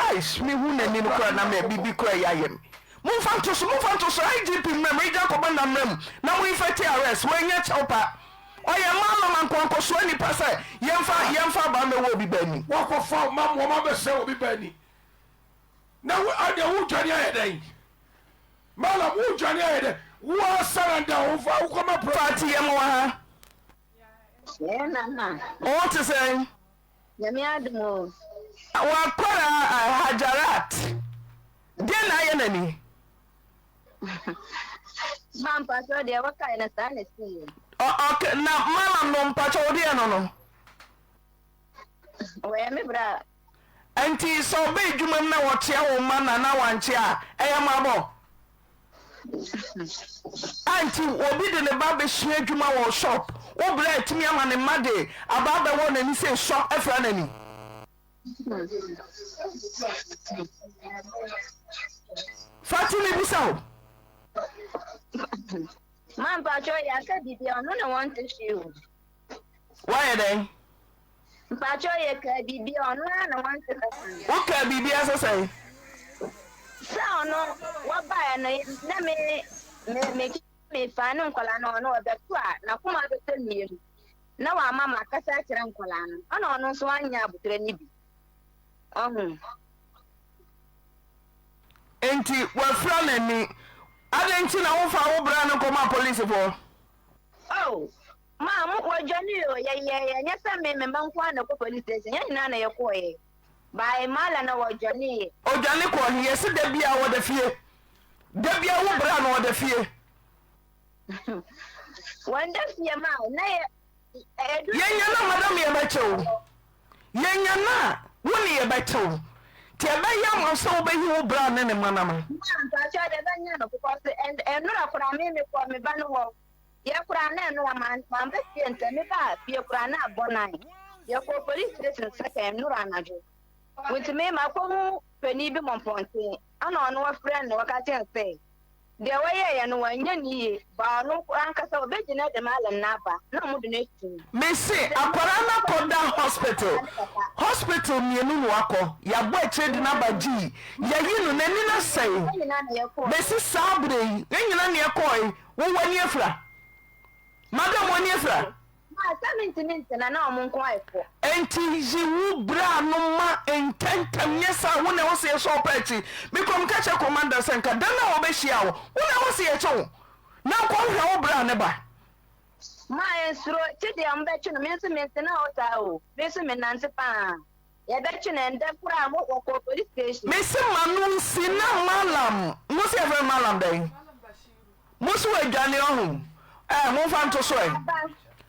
aish me hu n'ani no koraa na mɛ bibi koraa yɛ ayɛ me. Momfa nto so momfa nto so IGP mmra mu Regional Commander mmra mu na mo infɛte arrest wei nyɛ kyɛw pa. Ɔyɛ mallam ankoankosoa nipa sɛ yɛmfa yɛmfa abaa mmɛwɔ obi ba ani. Wakɔfa ma wɔn abɛsɛe obi ba ani na wo ɛdeɛ wodwane ayɛ dɛn mallam wodwane ayɛ dɛn wo asaranda wo fa wokɔma president. Fati yɛ mo wɔ ha. Yɛn nana. Wo ho te sɛn? Nyame adom o. W'akwadaa Hajarat, deɛn na ayɛ n'ani? Ma mpakyɛw deɛ wɔkae no saa na ɛsiiɛ. Ok, na malam no mpakyɛw wo deɛ no no? Wɔyɛ me bra. Nti sɛ ɔba adwuma mu na wɔkyea wo mma na na wankyea a, ɛyɛ mmoabɔ? A nti obi de ne ba bɛsua adwuma wɔ shop, wo bra atumi ama ne mma de aba abɛwɔ n'ani sɛ sɔ afira n'ani? Fati mebisa wo. Ma mpakyɛw yɛ aka biribi a ɔno na wɔnte hwee o. Woayɛ dɛn? Mpakyɛw yɛ kaa biribi a ɔno ara na wɔnte kasa no. Wo kaa biribi ase sɛn? Sɛ ɔno wɔbaeɛ no na me me me me faa ne nkwadaa no ɔno ɔbɛto a n'akoma bɛtɔ ne yam na wama makasa akyerɛ nkwadaa no ɛna ɔno nso anyɛ aboterɛ no bi ɔho. Enti wafira n'ani adɛn nti na womfaa wo bra no nkɔmaa polisifoɔ? Oh Maa mo wɔdwanee o, yɛyɛɛ ɛnyɛ sɛ me me mma nko ara na ɛkɔ police station, yɛn nyinaa na yɛkɔeɛ. By Mala na wɔdwaneeɛ. Ɔdwane kɔɔ he? Yɛse da biaa ɔda fie. Da biaa wo bra no ɔda fie. Wɔnda fie ma na yɛ ɛdu. Yɛnya na madam yɛbɛkyɛ wo. Yɛnya na wo ne yɛbɛkyɛ wo. Nti ɛbɛyɛ ama wo sɛ wobɛyi wo bra ne ne mma no ama. Maa mpakyɛw deɛ ɛbɛnya no because ɛnora koraa me mekɔ me ba no hɔ. Yɛ koraa na ɛno a mamba fie ntɛm, me baa fie koraa na abɔ nine. Yɛkɔɔ police station second nnora anadwo. Nti me makɔhu panin bi mɔmpɔnten, ɛna ɔno ɔfrɛ no na ɔka kyerɛ no sɛ deɛ wɔyɛeɛ no wɔanyɛ no yie, ba ɔno ankasa ɔbɛgyina de Marlon no aba na wɔde no atum. Mese akwadaa no akɔda hospital, hospital mmienu na wakɔ, yɛabɔ akyire de no aba gyii, yɛayi no, n'ani no asɛe, bɛsi saa berɛ yi, yɛn nyinaa na yɛkɔɔe, Wo w'ani afira? Madam w'ani afira? Ma sɛ mentumi ntena na wɔn nko ayɛ fɔ. Enti yi wo bra no ma ntɛntɛm nyɛ saa wo na ɛwɔ sɛ yɛsɔ wo paa akyi. Mekɔ meka kyerɛ commander sɛ nka da no a wɔbɛhyia wo wo na ɛwɔ sɛ yɛkye wo na nkɔ hwɛ wo bra no ba. Ma nsuro kye deɛ wɔbɛkye no me nso mentena hɔ saa o me nso menante paa. Yɛbɛkye no ɛndɛ koraa mo wɔkɔɔ police station. Mese ma no nsi na mallam mo se yɛfrɛ no mallam dɛn mo se wadwane ɔho eh momfa nto so ɛ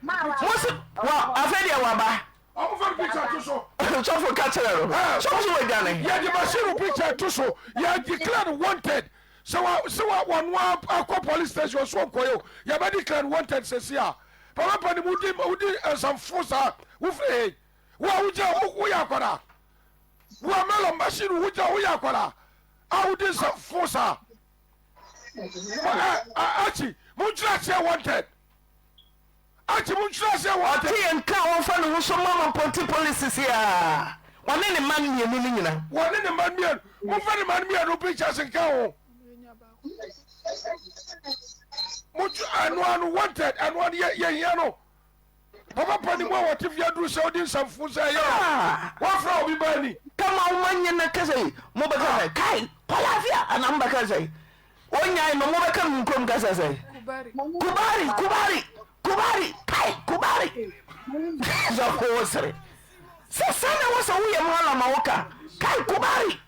mo se wa afei deɛ waba Ɔmo fa no picture to so. Sɔfo ka kyerɛ no sɔfo so wadwane. Yɛde Bashiru picture to so yɛ declare no wanted sɛ wa sɛ wa wɔn akɔ police station ɔso ɔnkɔyɛ o yɛbɛ declare no wanted sɛsi a papa pa ne mu di wodi nsamfo saa wofiri he. Wo a wogyina hɔ woyɛ akwadaa. Wo a melon machine wo gyina woyɛ akwadaa a wodi nsa fo saa. Akyi monkyerɛ aseɛ wanted. Akyi monkyerɛ aseɛ wanted. Ɔte yɛn nka a wɔmfa ne ho so mma ma mpɔnte polisi siaa. Ɔne ne mma mmienu no nyina. Wɔne ne mma mmienu. Momfa ne mma mmienu pictures nka ho. Montwe ɛno ano wanted ɛno ano yɛ yɛhia no. Papa panin mu a wɔte fie aduru sɛ wodi nsɛmfo sɛ ɛyɛ Ah! wɔafrɛ obi ba ni. Kama wo ma nye no kasa yi mobɛka sɛ kai kɔ lafiya anaa mobɛka sɛ onyae no mobɛka no nkurom kasa sɛ kubari kubari kubari kai kubari sɔfo wo sere sɛ sɛ na wɔ sɛ woyɛ malam ma woka kai kubari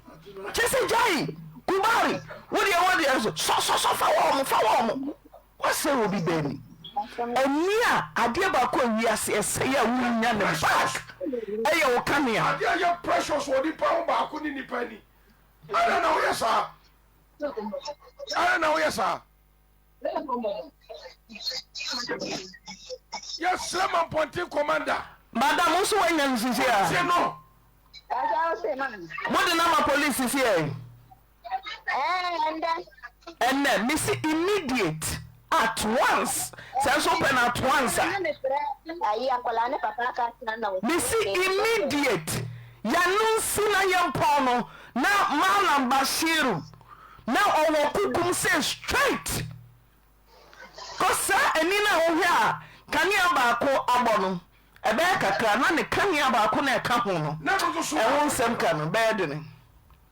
kyɛ sɛ gyae kubari wodeɛ wodeɛ so sɔsɔsɔ fa wɔ mo fa wɔ mo Woasɛe obi bɛ ani. Ani a adeɛ baako a wiase ɛsɛe a wonnya no back ɛyɛ wo kanea. Adeɛ a ɛyɛ precious wɔ nipa ho baako ne nipa ani. Adɛn na woyɛ saa? Adɛn na woyɛ saa? Yɛsrɛ Mampɔnten commander. Madam wo nso woanya no sisi a? Tie no. Mode no ama police sisi ɛ? Ɛnɛ mese immediate at once sɛ nso wopɛ no at once a mese immediate yɛno nsi na yɛmpɔn no na Mallam Bashiru na ɔwɔ kukum sɛ straight kɔ saa ani no a wohwɛ a kanea baako abɔ no ɛbɛyɛ kakra na ne kanea baako na ɛka ho no ɛho nsɛm ka no bɛyɛ dene.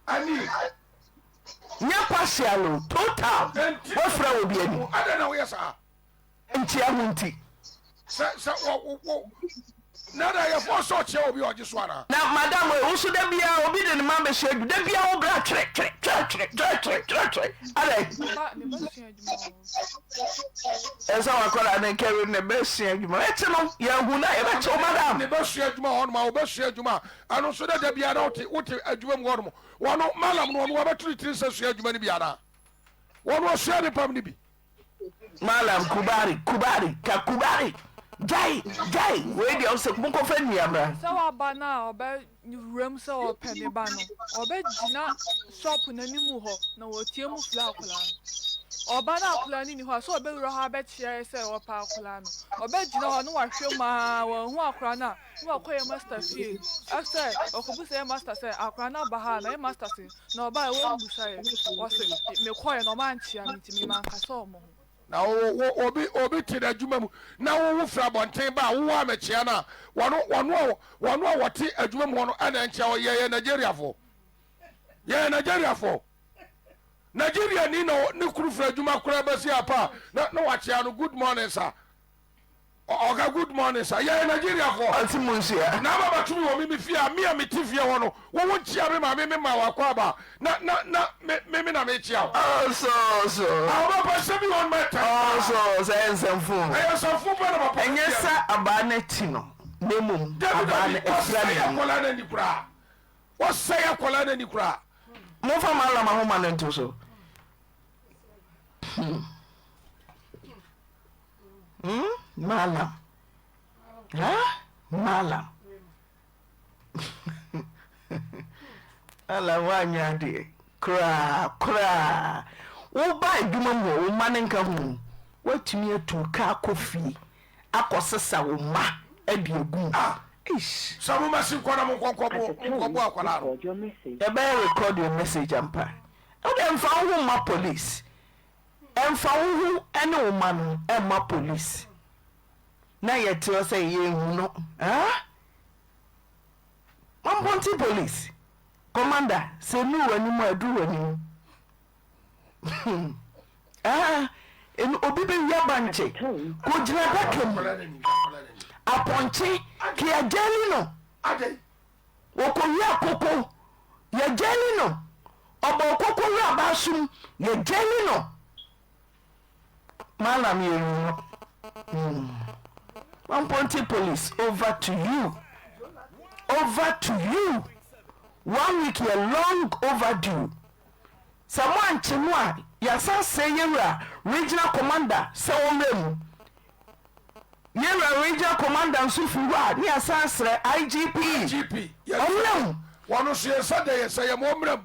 Ani. Nyɛ partial o, total. Enti. Wafura obi ani. Adɛn na woyɛ saa? Nkyia ho nti. Sɛ sɛ wɔ wo wo. Nana yɛ fɔ sɛ ɔkyea obi a ɔgye so anaa? Na madam wei wo so da biara obi de ne ma bɛhyɛ adu da biara wo bra twerɛ twerɛ twerɛ twerɛ twerɛ twerɛ twerɛ twerɛ adɛn. Ne ba ne ba sua adwuma wɔ hɔ. Ɛsɛ wakɔla ne nkɛwe ne bɛ sua adwuma ɛte no yɛn hu na yɛbɛkye wo madam. Ne bɛ sua adwuma hɔ nom a ɔbɛ sua adwuma a ɛno nso dɛ da biara na wote wote adwuma mu hɔ nom wɔno malam no ɔno wabɛto ne tiri sɛ sua adwuma no bi anaa wɔno ɔsua ne pam no bi. Malam kubari kubari ka kubari gyae gyae wei deɛ ɔsɛ monkɔfa nnua mmra. Sɛ waba no a ɔbɛ wuram sɛ ɔpɛ ne ba no ɔbɛ gyina shop no anim hɔ na ɔteɛ mu frɛ akwadaa no ɔba no akwadaa no nni hɔ a sɛ ɔbɛ wura hɔ abɛkyea yɛ sɛ ɔpɛ akwadaa no ɔbɛ gyina hɔ na wahwɛ mu aa wanhu akwadaa no a na wakɔ yɛ master fie sɛ ɔkɔbisa yɛ master sɛ akwadaa no aba ha a na yɛ master se Na ɔbae wɔmmisa yɛ, wɔse, Mekɔeɛ na wɔankyea me nti me mankasa wɔn ho. Na wo wo obi obi te n'adwuma mu na wo wo firi abɔnten ba a wo wo amɛkyea no a wɔno wɔno a wɔno a wɔte adwuma mu hɔ no ɛna nkyea wɔ yɛyɛ Nigeriafoɔ yɛyɛ Nigeriafoɔ Nigeria ni na ne kunu firi adwuma koraa bɛsi apa a na na wakyea no good morning sir. Ɔka good morning sir yɛyɛ Nigeria foɔ. Ɔse mo nhyia. Na aba bɛto me wɔ me me fie a me a me te fie hɔ no wo wo nkyea me maame me ma wakɔ aba na na na me me me na me kyea wo. Ɔsɔ ɔsɔ. Ah ɔba pa nsɛm bi wɔ hɔ nom ɛtɛn paa. Ɔsɔ ɔsɔ ɛyɛ nsɛmfo. Ɛyɛ nsɛmfo pɛ na papa no Ɛnyɛ tia sɛ me. abaa no akyi no na mmom Dabi abaa dabi no afira wɔsɛe n'ani. akwadaa no ani koraa wɔsɛe akwadaa no ani koraa. Momfa Mallam ahoma no nto so. Hmm. Hmm? Malam. Huh? Malam. Malam woanyɛ adeɛ koraa koraa. Woba adwuma mu wo mma no nka ho. Woatumi atu ka akɔ fie akɔsesa wo mma de agu mu. Ah! Eish. Sɛ mo mɛsi nkɔ na mo nkɔ nkɔbo akwadaa no. Yɛbɛyɛ record your message ampa. Wode mfa wo ho mma police. Ɛmfa wo ho ne wo mma no mma police na yɛte hɔ sɛ yɛnhu no ah Mampɔnten police commander sɛ ɛnuru w'anim a ɛduru w'anim ah ɛnu obi bɛwia bankye kɔgyina adaka mu apɔnkye keagyali no Wɔkɔwia koko, yɛgyali no. Ɔbɔɔ koko wura baasom, yɛgyali no. Mallam yɛnwu no. Mm. Mampɔnten police, over to you. Over to you. One week yɛ long overdue. Sɛ moankye no a, yɛasan srɛ yɛwura regional commander sɛ ɔmmra mu. Yɛwura regional commander nso firi hɔ a ne yɛasan asrɛ IGP. IGP, Ɔmmra mu. Wɔn nso yɛn nsa da yɛn nsa yam, wɔmmra mu.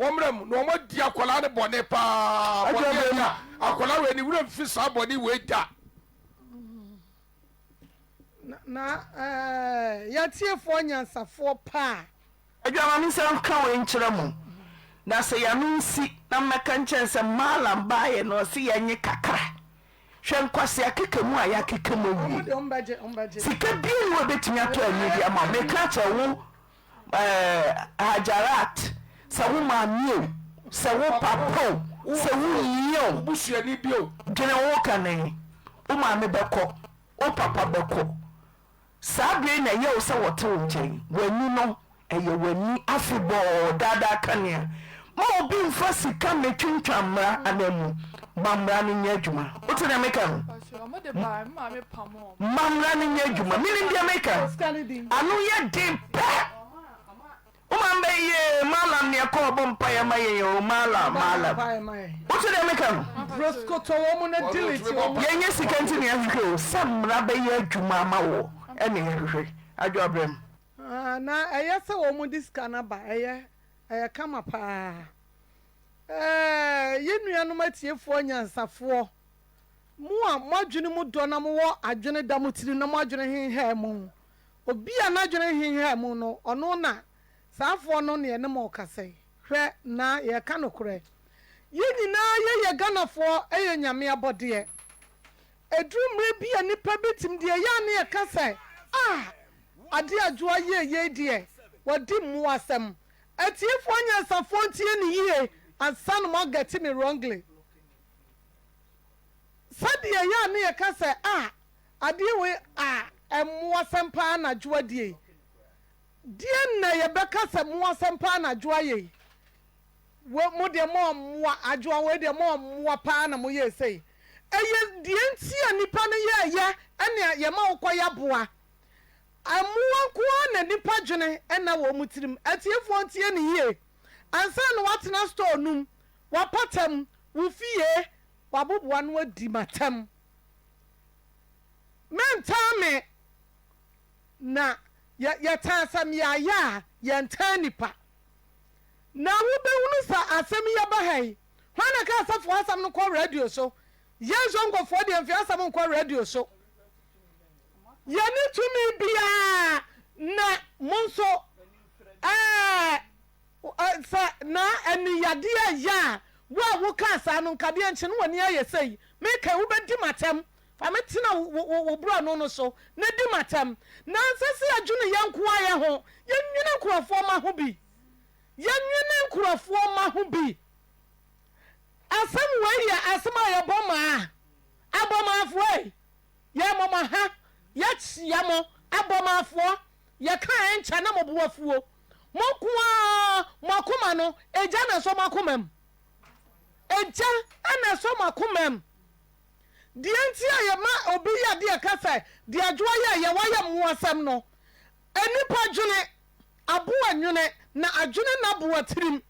Wɔmmra mu na wɔn adi akwadaa no bɔne paa. Bɔne adi a akwadaa wei ne wura mfi saa bɔne wei da. Na ɛɛ yɛatiefoɔ nyansafoɔ paa. Adwa ma me nsa nka wei nkyerɛ mo, na sɛ y'ano nsi na mɛka nkyerɛ no sɛ Mallam baeɛ no ɔse yɛnye kakra. Hwɛ nkwasea keka mu a yɛakeka mu awie. Sika bia nni hɔ a ɛbɛtumi atɔ anidie ama wo. Meka akyerɛ wo eh, Hajarat, sɛ wo maame o, sɛ wo papa o, sɛ wo nua o, dwene wo kane, wo maame bɛkɔ, wo papa bɛkɔ. Saa bere yi na ɛyɛ wo sɛ wɔte wo nkyɛn. W'ani no, ɛyɛ w'ani afebɔɔ, daa daa kanea. Mma obi mmfa sika mmetwintwan mmara ananmu. Ma mmara no nyɛ adwuma. Wote nea meka no? Ma mmara no nyɛ adwuma. Menim deɛ meka. Ano yɛ den pɛ. Wo maame bɛ yee malam ne ɛkɔ ɔbɔ mpaeɛ ma yɛn o malam malam. Wote deɛ meka no? Yɛnyɛ sika nti na yɛhwehwɛ o sɛ mmara bɛyɛ adwuma ama wo ɛna yɛhwehwɛ. Adwo abrɛm. Na ɛyɛ sɛ wɔn de sika no aba ɛyɛ ɛyɛ kama paa ɛɛ yɛn nuanom atiefoɔ anyansafoɔ mo a mo adwene mu dɔ na mowɔ adwene da mo tirim na mo adwene henhɛɛ mo Obi a n'adwene nhenhaa mu no, ɔno na saa foɔ no na yɛne mo rekasa yi. Hwɛ, na yɛreka nokorɛ. Yɛn nyinaa yɛyɛ Ghanafoɔ, ɛyɛ Nyame abɔdeɛ. Ɛduru mmerɛ bi a nnipa bi tim deɛ ɛyɛ a na yɛka sɛ, ah, adeɛ a Adwoa yɛɛ yei deɛ, wadi mmoasɛm. Atiefoɔ anyansafoɔ ntie no yie ansa na moagɛte me wrongly. Sɛdeɛ ɛyɛ a na yɛka sɛ, ah, adeɛ wei, ah. mmoasɛm paa na Adwoa die yi? Deɛn na yɛbɛka sɛ mmoasɛm paa na Adwoa ayɛ yi? Wo, mo deɛ mo mmoa, Adwoa wei deɛ mo mmoa paa na moyɛɛ sei. Ɛyɛ deɛ nti a nnipa no yɛɛyɛ ɛne yɛma wo kɔyɛ aboa. Mmoa nko ara na nnipa dwene nna wɔn tirim. Atiefoɔ ntie no yie. Ansa na woatena store no mu, w'apata mu, wo fie, w'aboboa no adi m'atɛm. Mentaa me na yɛ yɛtaa asɛm yɛayɛ a yɛntaa nnipa. Na wobɛhunu sɛ asɛm yi aba ha yi, hwan na ɛkaa sɛ fa w'asɛm no kɔ radio so? Yɛn Zongofoɔ deɛ mfa yɛn asɛm nkɔ radio so. Yɛnni tumi biara, na mo nso ɛɛ sɛ na aniyadeɛ yɛ a, wo a wokaa saa no nka deɛ nkye no w'ani ayɛ sei. Meka yi, wobɛdi m'atɛm. Fa me tena wo wo wo borɔno no so na di m'atɛm. Na ɛnsɛ sɛ yɛdwene yɛn nko ara yɛn ho, yɛnnwene nkurɔfoɔ mma ho bi. Yɛnnwene nkurɔfoɔ mma ho bi. Asɛm wei yɛ asɛm a yɛbɔ maa abɔmanfoɔ ei. Yɛmmɔ mo ha, yɛkyea mo abɔmanfoɔ, yɛka ɛnkyɛ na mo bo afuo. Mo nko ara mo akoma no, egya na ɛsɔ mo akoma mu. Egya na ɛsɔ mo akoma mu. Deɛ nti a yɛma obi yɛ adeɛ ka sɛ deɛ Adwoa yɛɛyɛ wayɛ mmoasɛm no, nnipa dwene, aboa nwene, na adwene nna aboa tirim.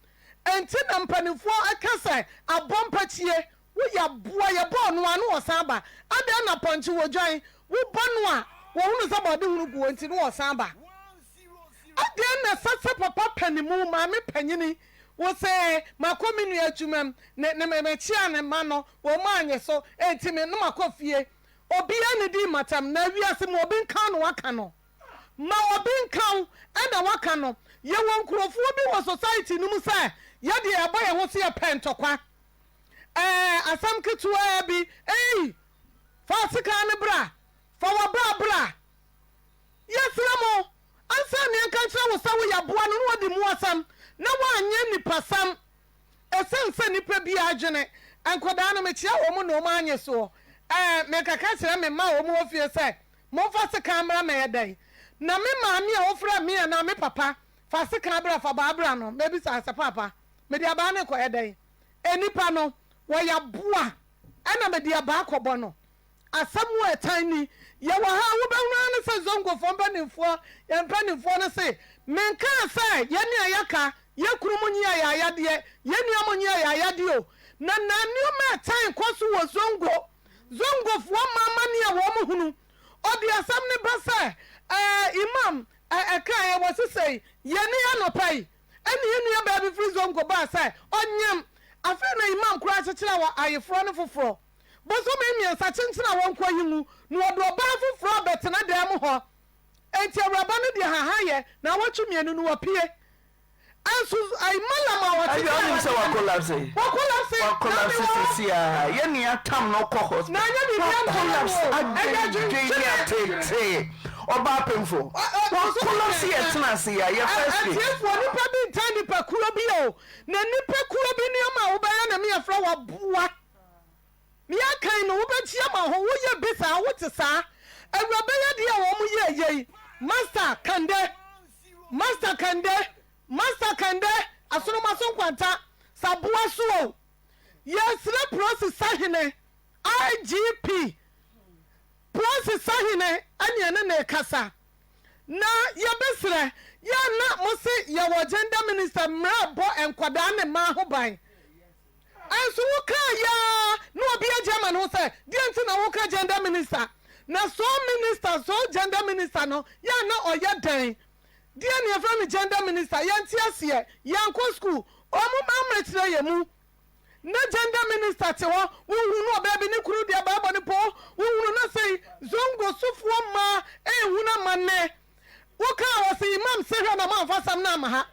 Enti na mpanimfoɔ ka sɛ abɔ mpakyie, woyɛ aboa, yɛbɔɔ no a na ɔsan ba. Adɛn na pɔnkye wɔ dwan, wobɔ no a wɔhunu sɛ bɔdehunu gu hɔ nti na ɔsan ba. Adɛn na ɛsɛ sɛ papa panimu, maame panyini, wo se makɔ me nua adwumam, ne ne mekyea ne mma no, wɔn anyɛ so, enti me no makɔ fie. Obiara nnidii m'atɛm, na wiase mu obi nka wo na waka no. Ma obi nka wo na waka no. Yɛwɔ nkurofoɔ bi wɔ society no mu sɛ yɛdeɛ yɛabɔ yɛn ho so yɛpɛ ntɔkwa. Ɛɛ asɛm ketewaa bi, ei, fa sekan no bra, fa w'abaa bra. Yɛsrɛ mo, ansa na yɛnka nkyerɛ wo sɛ woyɛ aboa no na woadi mu asɛm na woanyɛ nnipasɛm. Ɛsiane sɛ nnipa biara adwene, nkwadaa no mekyea wɔn na wɔn anye soɔ. Ɛɛ, mekaka kyerɛ me mma a wɔn wɔ fie sɛ, Momfa sekan mmra mɛyɛ dɛn? Na me maame a ɔfrɛ me anaa me papa, fa sekan bra, fa abaa bra no, mɛbisa sɛ, Paapa, mede abaa no rekɔyɛ dɛn? Nnipa no, wɔyɛ aboa, ɛna mede abaa kɔbɔ no. Asɛm a ɛtan ni. Yɛwɔ ha a, wobɛhunu ara ne sɛ Zongofoɔ mpanimfoɔ, yɛn mpanimfoɔ no se, Menkaa sɛ yɛn a yɛaka, yɛn kunu mo nyi ayaayadeɛ, yɛn nua mo nyi ayaayadeɛ o. Na na nneɛma a ɛtan kɔ so wɔ Zongo, Zongofoɔ mma amanneɛ a wɔn hunu. Ɔde asɛm no ba sɛ, Ɛɛ, Imam, ɛ, ɛkaeɛ, wɔse sei, yɛne anɔpa yi, ɛne yɛn nua baa bi firi Zongo baa sɛ ɔnyem. Afei na Imam koraa akyekyere awɔ ayeforɔ no foforɔ. Bosome mmiɛnsa kyenkyen a wɔnkɔ yi mu na wɔde ɔbaa foforɔ abɛtena dan mu hɔ. Enti awuraba no deɛ hahayɛ naawɔtwe mmienu no wapue. Ɛnso ayi malam a ɔte Ɛdeɛ ɔnim sɛ wakolapse. Wakolapse. Wakolapse sisi a yɛ nea tam no kɔ hospital. Na ɛnyɛ biribi Wakolapse adwendwen ne atetee ɔbaa pemfo. Wakolapse yɛ tena ase yɛ yɛ first week. Atiefoɔ nipa bi ntaa nipa kuo bi o na nipa kuo bi nneɛma a wobɛyɛ na meyɛfrɛ waboa. Nea kan no wobɛkyia ma ho woyɛ bi saa wote saa awuraba yi adeɛ a wɔn yɛ yei master kande master kande master kande asonomaso nkwanta saboa so o yɛsrɛ prosi sahene IGP prosi sahene ɛne ɛne ne kasa na yɛbɛsrɛ yɛ na mo se yɛwɔ gender minister mmerɛ bɔ nkwadaa ne mmaa ho ban Nso wo kaa yi ara na obi agye ama ne ho sɛ deɛ nti na woka gender minister na soo minister soo gender minister no yɛ a na ɔyɛ dɛn deɛ na yɛfrɛ no gender minister yɛnte aseɛ yɛnkɔ school ɔmo ma mmerɛkyerɛ yɛ mu na gender minister te hɔ wohunu ɔbaa bi ne kunu deɛ baabɔ ne poo wohunu na sei zongo sofoɔ mmaa ɛhunu amanne wokaa wɔ se imam se hwɛ na moamfa asɛm no amma ha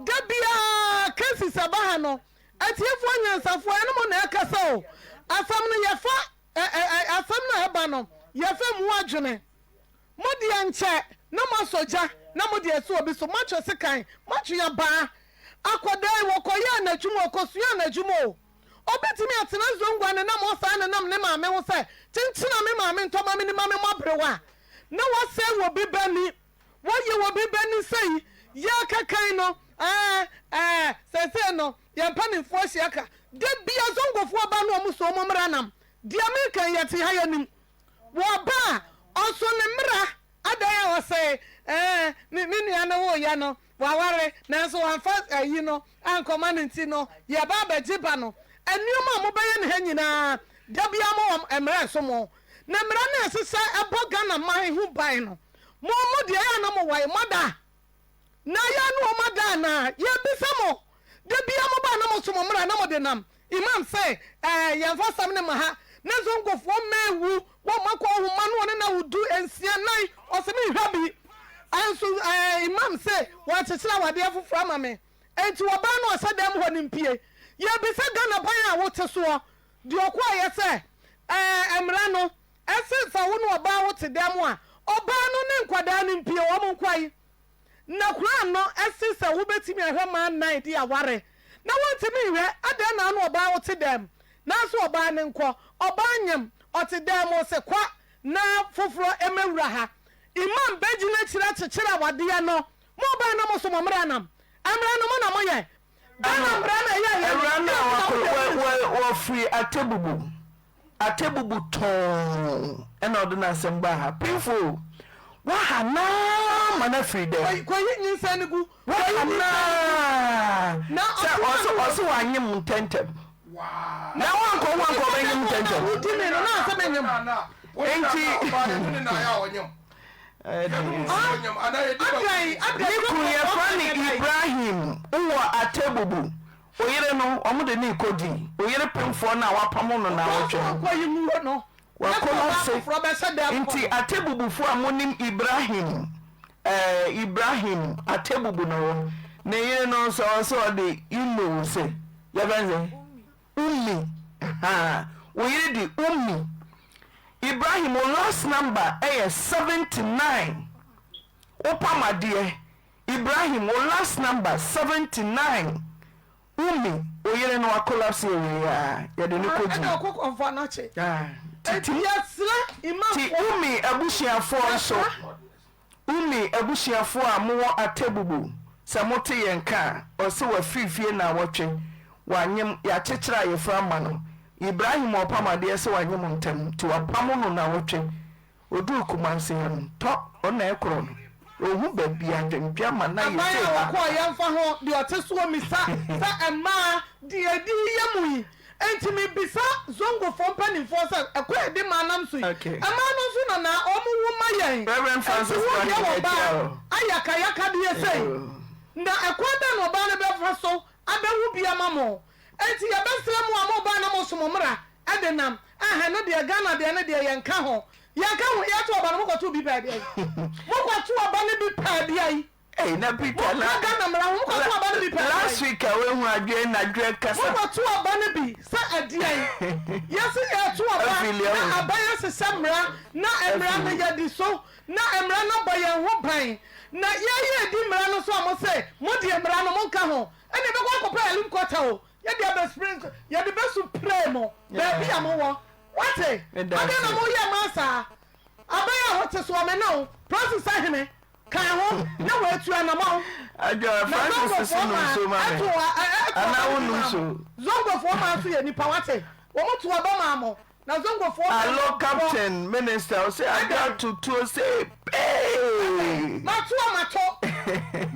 da biara cases ɛba ha no Atiefoɔ anyansafoɔ, ɛne mo na ɛkasa o. Asɛm no yɛfa ɛ ɛ ɛ asɛm no a ɛba no, yɛfa mu adwene. Mo deɛ nkyɛ na moasɔ gya na mode asi obi so, moatwe sekan, moatwe abaa. Akwadaa yi, wɔkɔyɛɛ n'adwuma, ɔkɔsuaa n'adwuma o. Ɔbɛtumi atena Zongua nenam hɔ saa nenam ne maame ho sɛ, kyenkyena me maame ntɔ ma me ni ma me mmɔ aberewa. Na wɔsɛe wɔ bi ba ni, wɔyɛ wɔ bi ba ni sei, yɛkɛkɛn no, ɛɛ, ɛɛ, seesei no, yɛn mpanimfoɔ ahyia ka, da bia Zongofoɔ ba no wɔn so wɔn mmra nam, deɛ meka yi yɛte ha yɛnim, wɔba a, ɔso ne mmra, adɛn a ɔsɛe, ɛɛ, me, me nua no woyɛ no, Waware, nanso wamfa ayi no ankɔma no nti no, yɛba abɛgye ba no. Nneɛma a mobɛyɛ no ha nyinaa, da biara mowɔ mmara ɛso mo. Na mmara no a ɛsɛ sɛ ɛbɔ Ghana man ho ban no, mo mo deɛ ɛyɛ a na mowae, moada? Na ɛyɛ a na wɔn ada anaa? Yɛrebisa mo. Da biara moba a na moso mo mmara na mode nam. Imam se, Ɛɛ, yɛmfa asɛm no mma ha. Ne Zongofoɔ mma awu, wɔn akɔ nhoma no wɔne no awo du, nsia, nan, ɔse menhwɛ bi. Nso ɛɛ, Imam se, wɔakyekyere awadeɛ foforɔ ama me. Enti ɔbaa no ɔhyɛ dɛm hɔ no mpue. Yɛrebisa Ghana ban a wote soɔ, deɛ ɔkɔeɛ sɛ, ɛɛ, mmara no, ɛse sɛ wo ne ɔbaa wote dɛm a, ɔbaa no ne nkwadaa no mpue, wɔn nkwae. Na Qur'aan no se sɛ wobɛtumi ahwɛ mmaa nnan de aware, na wontumi nhwɛ, adɛn na ano ɔbaa wote dɛm, nanso ɔbaa no nkɔ, ɔbaa nyem, ɔte dɛm, ose kwa na foforɔ mmɛwura ha. Imam bɛgyina akyire akyekyere awadeɛ no, mo ɔbaa na moso mo mmra nam, mmra no mo na moyɛ, Ghana mmra na ɛyɛ yɛ no, Awura no deɛ a nti na mode wakɔ, mo nsa. wɔfiri Atebubu. Atebubu tɔnn ɛna ɔde n'asɛm baa ha. Pinfo o, woaha naa ma no afiri dɛm. Kɔyi nyinsɛn no gu. Woaha naa Na sɛ ɔsomaa ɔse no. ɔse wanyem ntɛntɛm. Na woankɔ ho anka ɔbɛnyem ntɛntɛm. Wodi me no na asɛ menyem. Enti ne kunu yɛfrɛ no Ibrahim wowɔ Atebubu. Oyere no, wɔde no rekɔdi oyere pemfoɔ no a wɔapamo no nnawɔtwe no. Wakolapse. Nti Atebubufoɔ a monim Ibrahim, eh, Ibrahim Atebubu no wɔ. Ne yere no nso, ɔwɔ sɛ ɔde Imo se, yɛfrɛ no sɛ? Ummi. Ahaa. Wo yere de Ummi. Ibrahim, wo last number yɛ 79. Wopam adeɛ. Ibrahim wo last number 79 Ummi wo yere no akolapse awiei a yɛde no kɔ Ɛna ɔkɔ kɔnfɔ anɔkye. Ti Enti yɛsrɛ ti Imamfoɔ. Ummi abusuafoɔ nso Yɛsrɛ. Ummi abusuafoɔ a mowɔ Atebubu sɛ mote yɛn nka a ɔse wafiri fie naawɔtwe wanyem yɛakyekyere ayefra ama no Ibrahim ɔpam adeɛ sɛ wanyem ntɛm nti wapamo no naawɔtwe Oduu Kumasi ha no, tɔ ɔna ɛkorɔ no, ɔhu baabi a dwendwen ama no ayɛ Aban sei a ha. wɔkɔɔ yɛmfa ho deɛ ɔte soɔ mmisa sɛ mmaa deɛ ɛdi yɛ mo yi nti mebisa Zongofoɔ mpanimfoɔ sɛ ɛkwan a yɛde mmaa nam so yi mmaa no nso na na wɔn wo ma yɛn Reverend nti Francis wo deɛ Kwame wɔ baa Akyia o. ayakayakadeɛ sei na ɛkwan bɛn na ɔbaa no bɛfa so abɛwo bi ama mo nti yɛbɛsrɛ mo a mo baa na mo so mo mmra Ɛdenam, ɛhɛ no deɛ Ghana deɛ no deɛ yɛnka ho, yɛnka ho, yɛto aba no mokɔto bi pɛɛ deɛ yi, mokɔto aba no bi pɛɛ deɛ yi, Ei na Peter na monka Ghana mmara ho, mokɔto aba no bi pɛɛ deɛ last yi, week a woehu adwene na adwene kasa. Mokɔto aba no bi sɛ ɛdeɛn, yɛse yɛto aba Afili na ahu. aban ahyehyɛ mmara na mmara no Afili. yɛdi so na mmara no abɔ yɛn ho ban na yɛyɛ adi mmara no so a mose modeɛ mmara no monka ho, ɛnna yɛbɛkɔ akɔpɛ helicopter o. Yɛde abɛspray nso yɛde bɛsu pray mo baabi a mowɔ wate adɛn na moyɛ mmaa saa aban a wote soɔ me ne wo Francis Ahene ka ho na wɔatu anamɔn na Zongofoɔ maa ɛto ɛto aba no bi maa mo Zongofoɔ maa nso yɛ nipa wate wɔn to aba maa mo na Zongofoɔ maa Alo bɔ captain minister ɔsɛ adwa adɛn tutuo sɛ pee. Mato a mato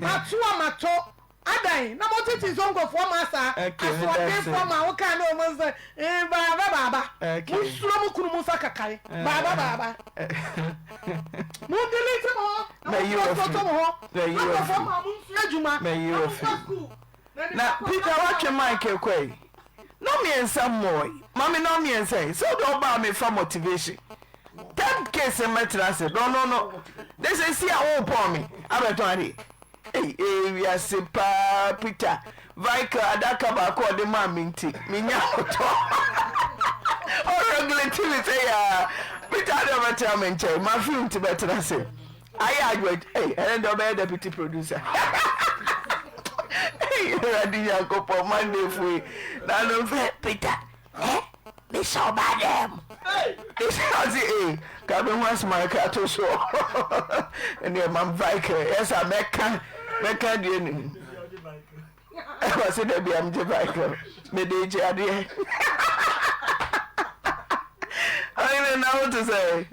mato a mato Adan na mo tete zongofoɔ maa saa asoɔdenfoɔ maa wo kaa ne wɔn sɛ eh, baaba baaba mo suro mo kunu mo nsa kakae baaba baaba mo delete mo ho na mo prostoto mo ho zongofoɔ maa mo nsua adwuma na mo nkɔ school na Peter watwe mic kɔ yi no mmiɛnsa mmɔɔ mame no mmiɛnsa yi sɛ wode ɔbaa mefa motivation third case mmɛtena ase no no no de sɛ si a wopɔn me abɛtɔn adeɛ Ei ee wiase paa Peter Vikel adaka baako a ɔde maa me nti menya ahotɔ ɔregulate me sɛ yaa Peter ade ɔbɛtena me nkyɛn mafe nti bɛtena ase ayɛ adwa ei ɛnɛ deɛ ɔbɛyɛ deputy producer ei Awurade Nyankopɔn Monday fo yi na no mfɛ Peter eh. Mehyɛ ɔbaa dɛm. Mehyɛ ɔse ee ka me ho asɛm a ɛka to soɔ. Ɛneɛ mam Vicle yɛ sa mɛka mɛka deɛ nim. Ɛwɔ se da bia megye Vicle mede gye adeɛ. Ɔhene na wote sɛ.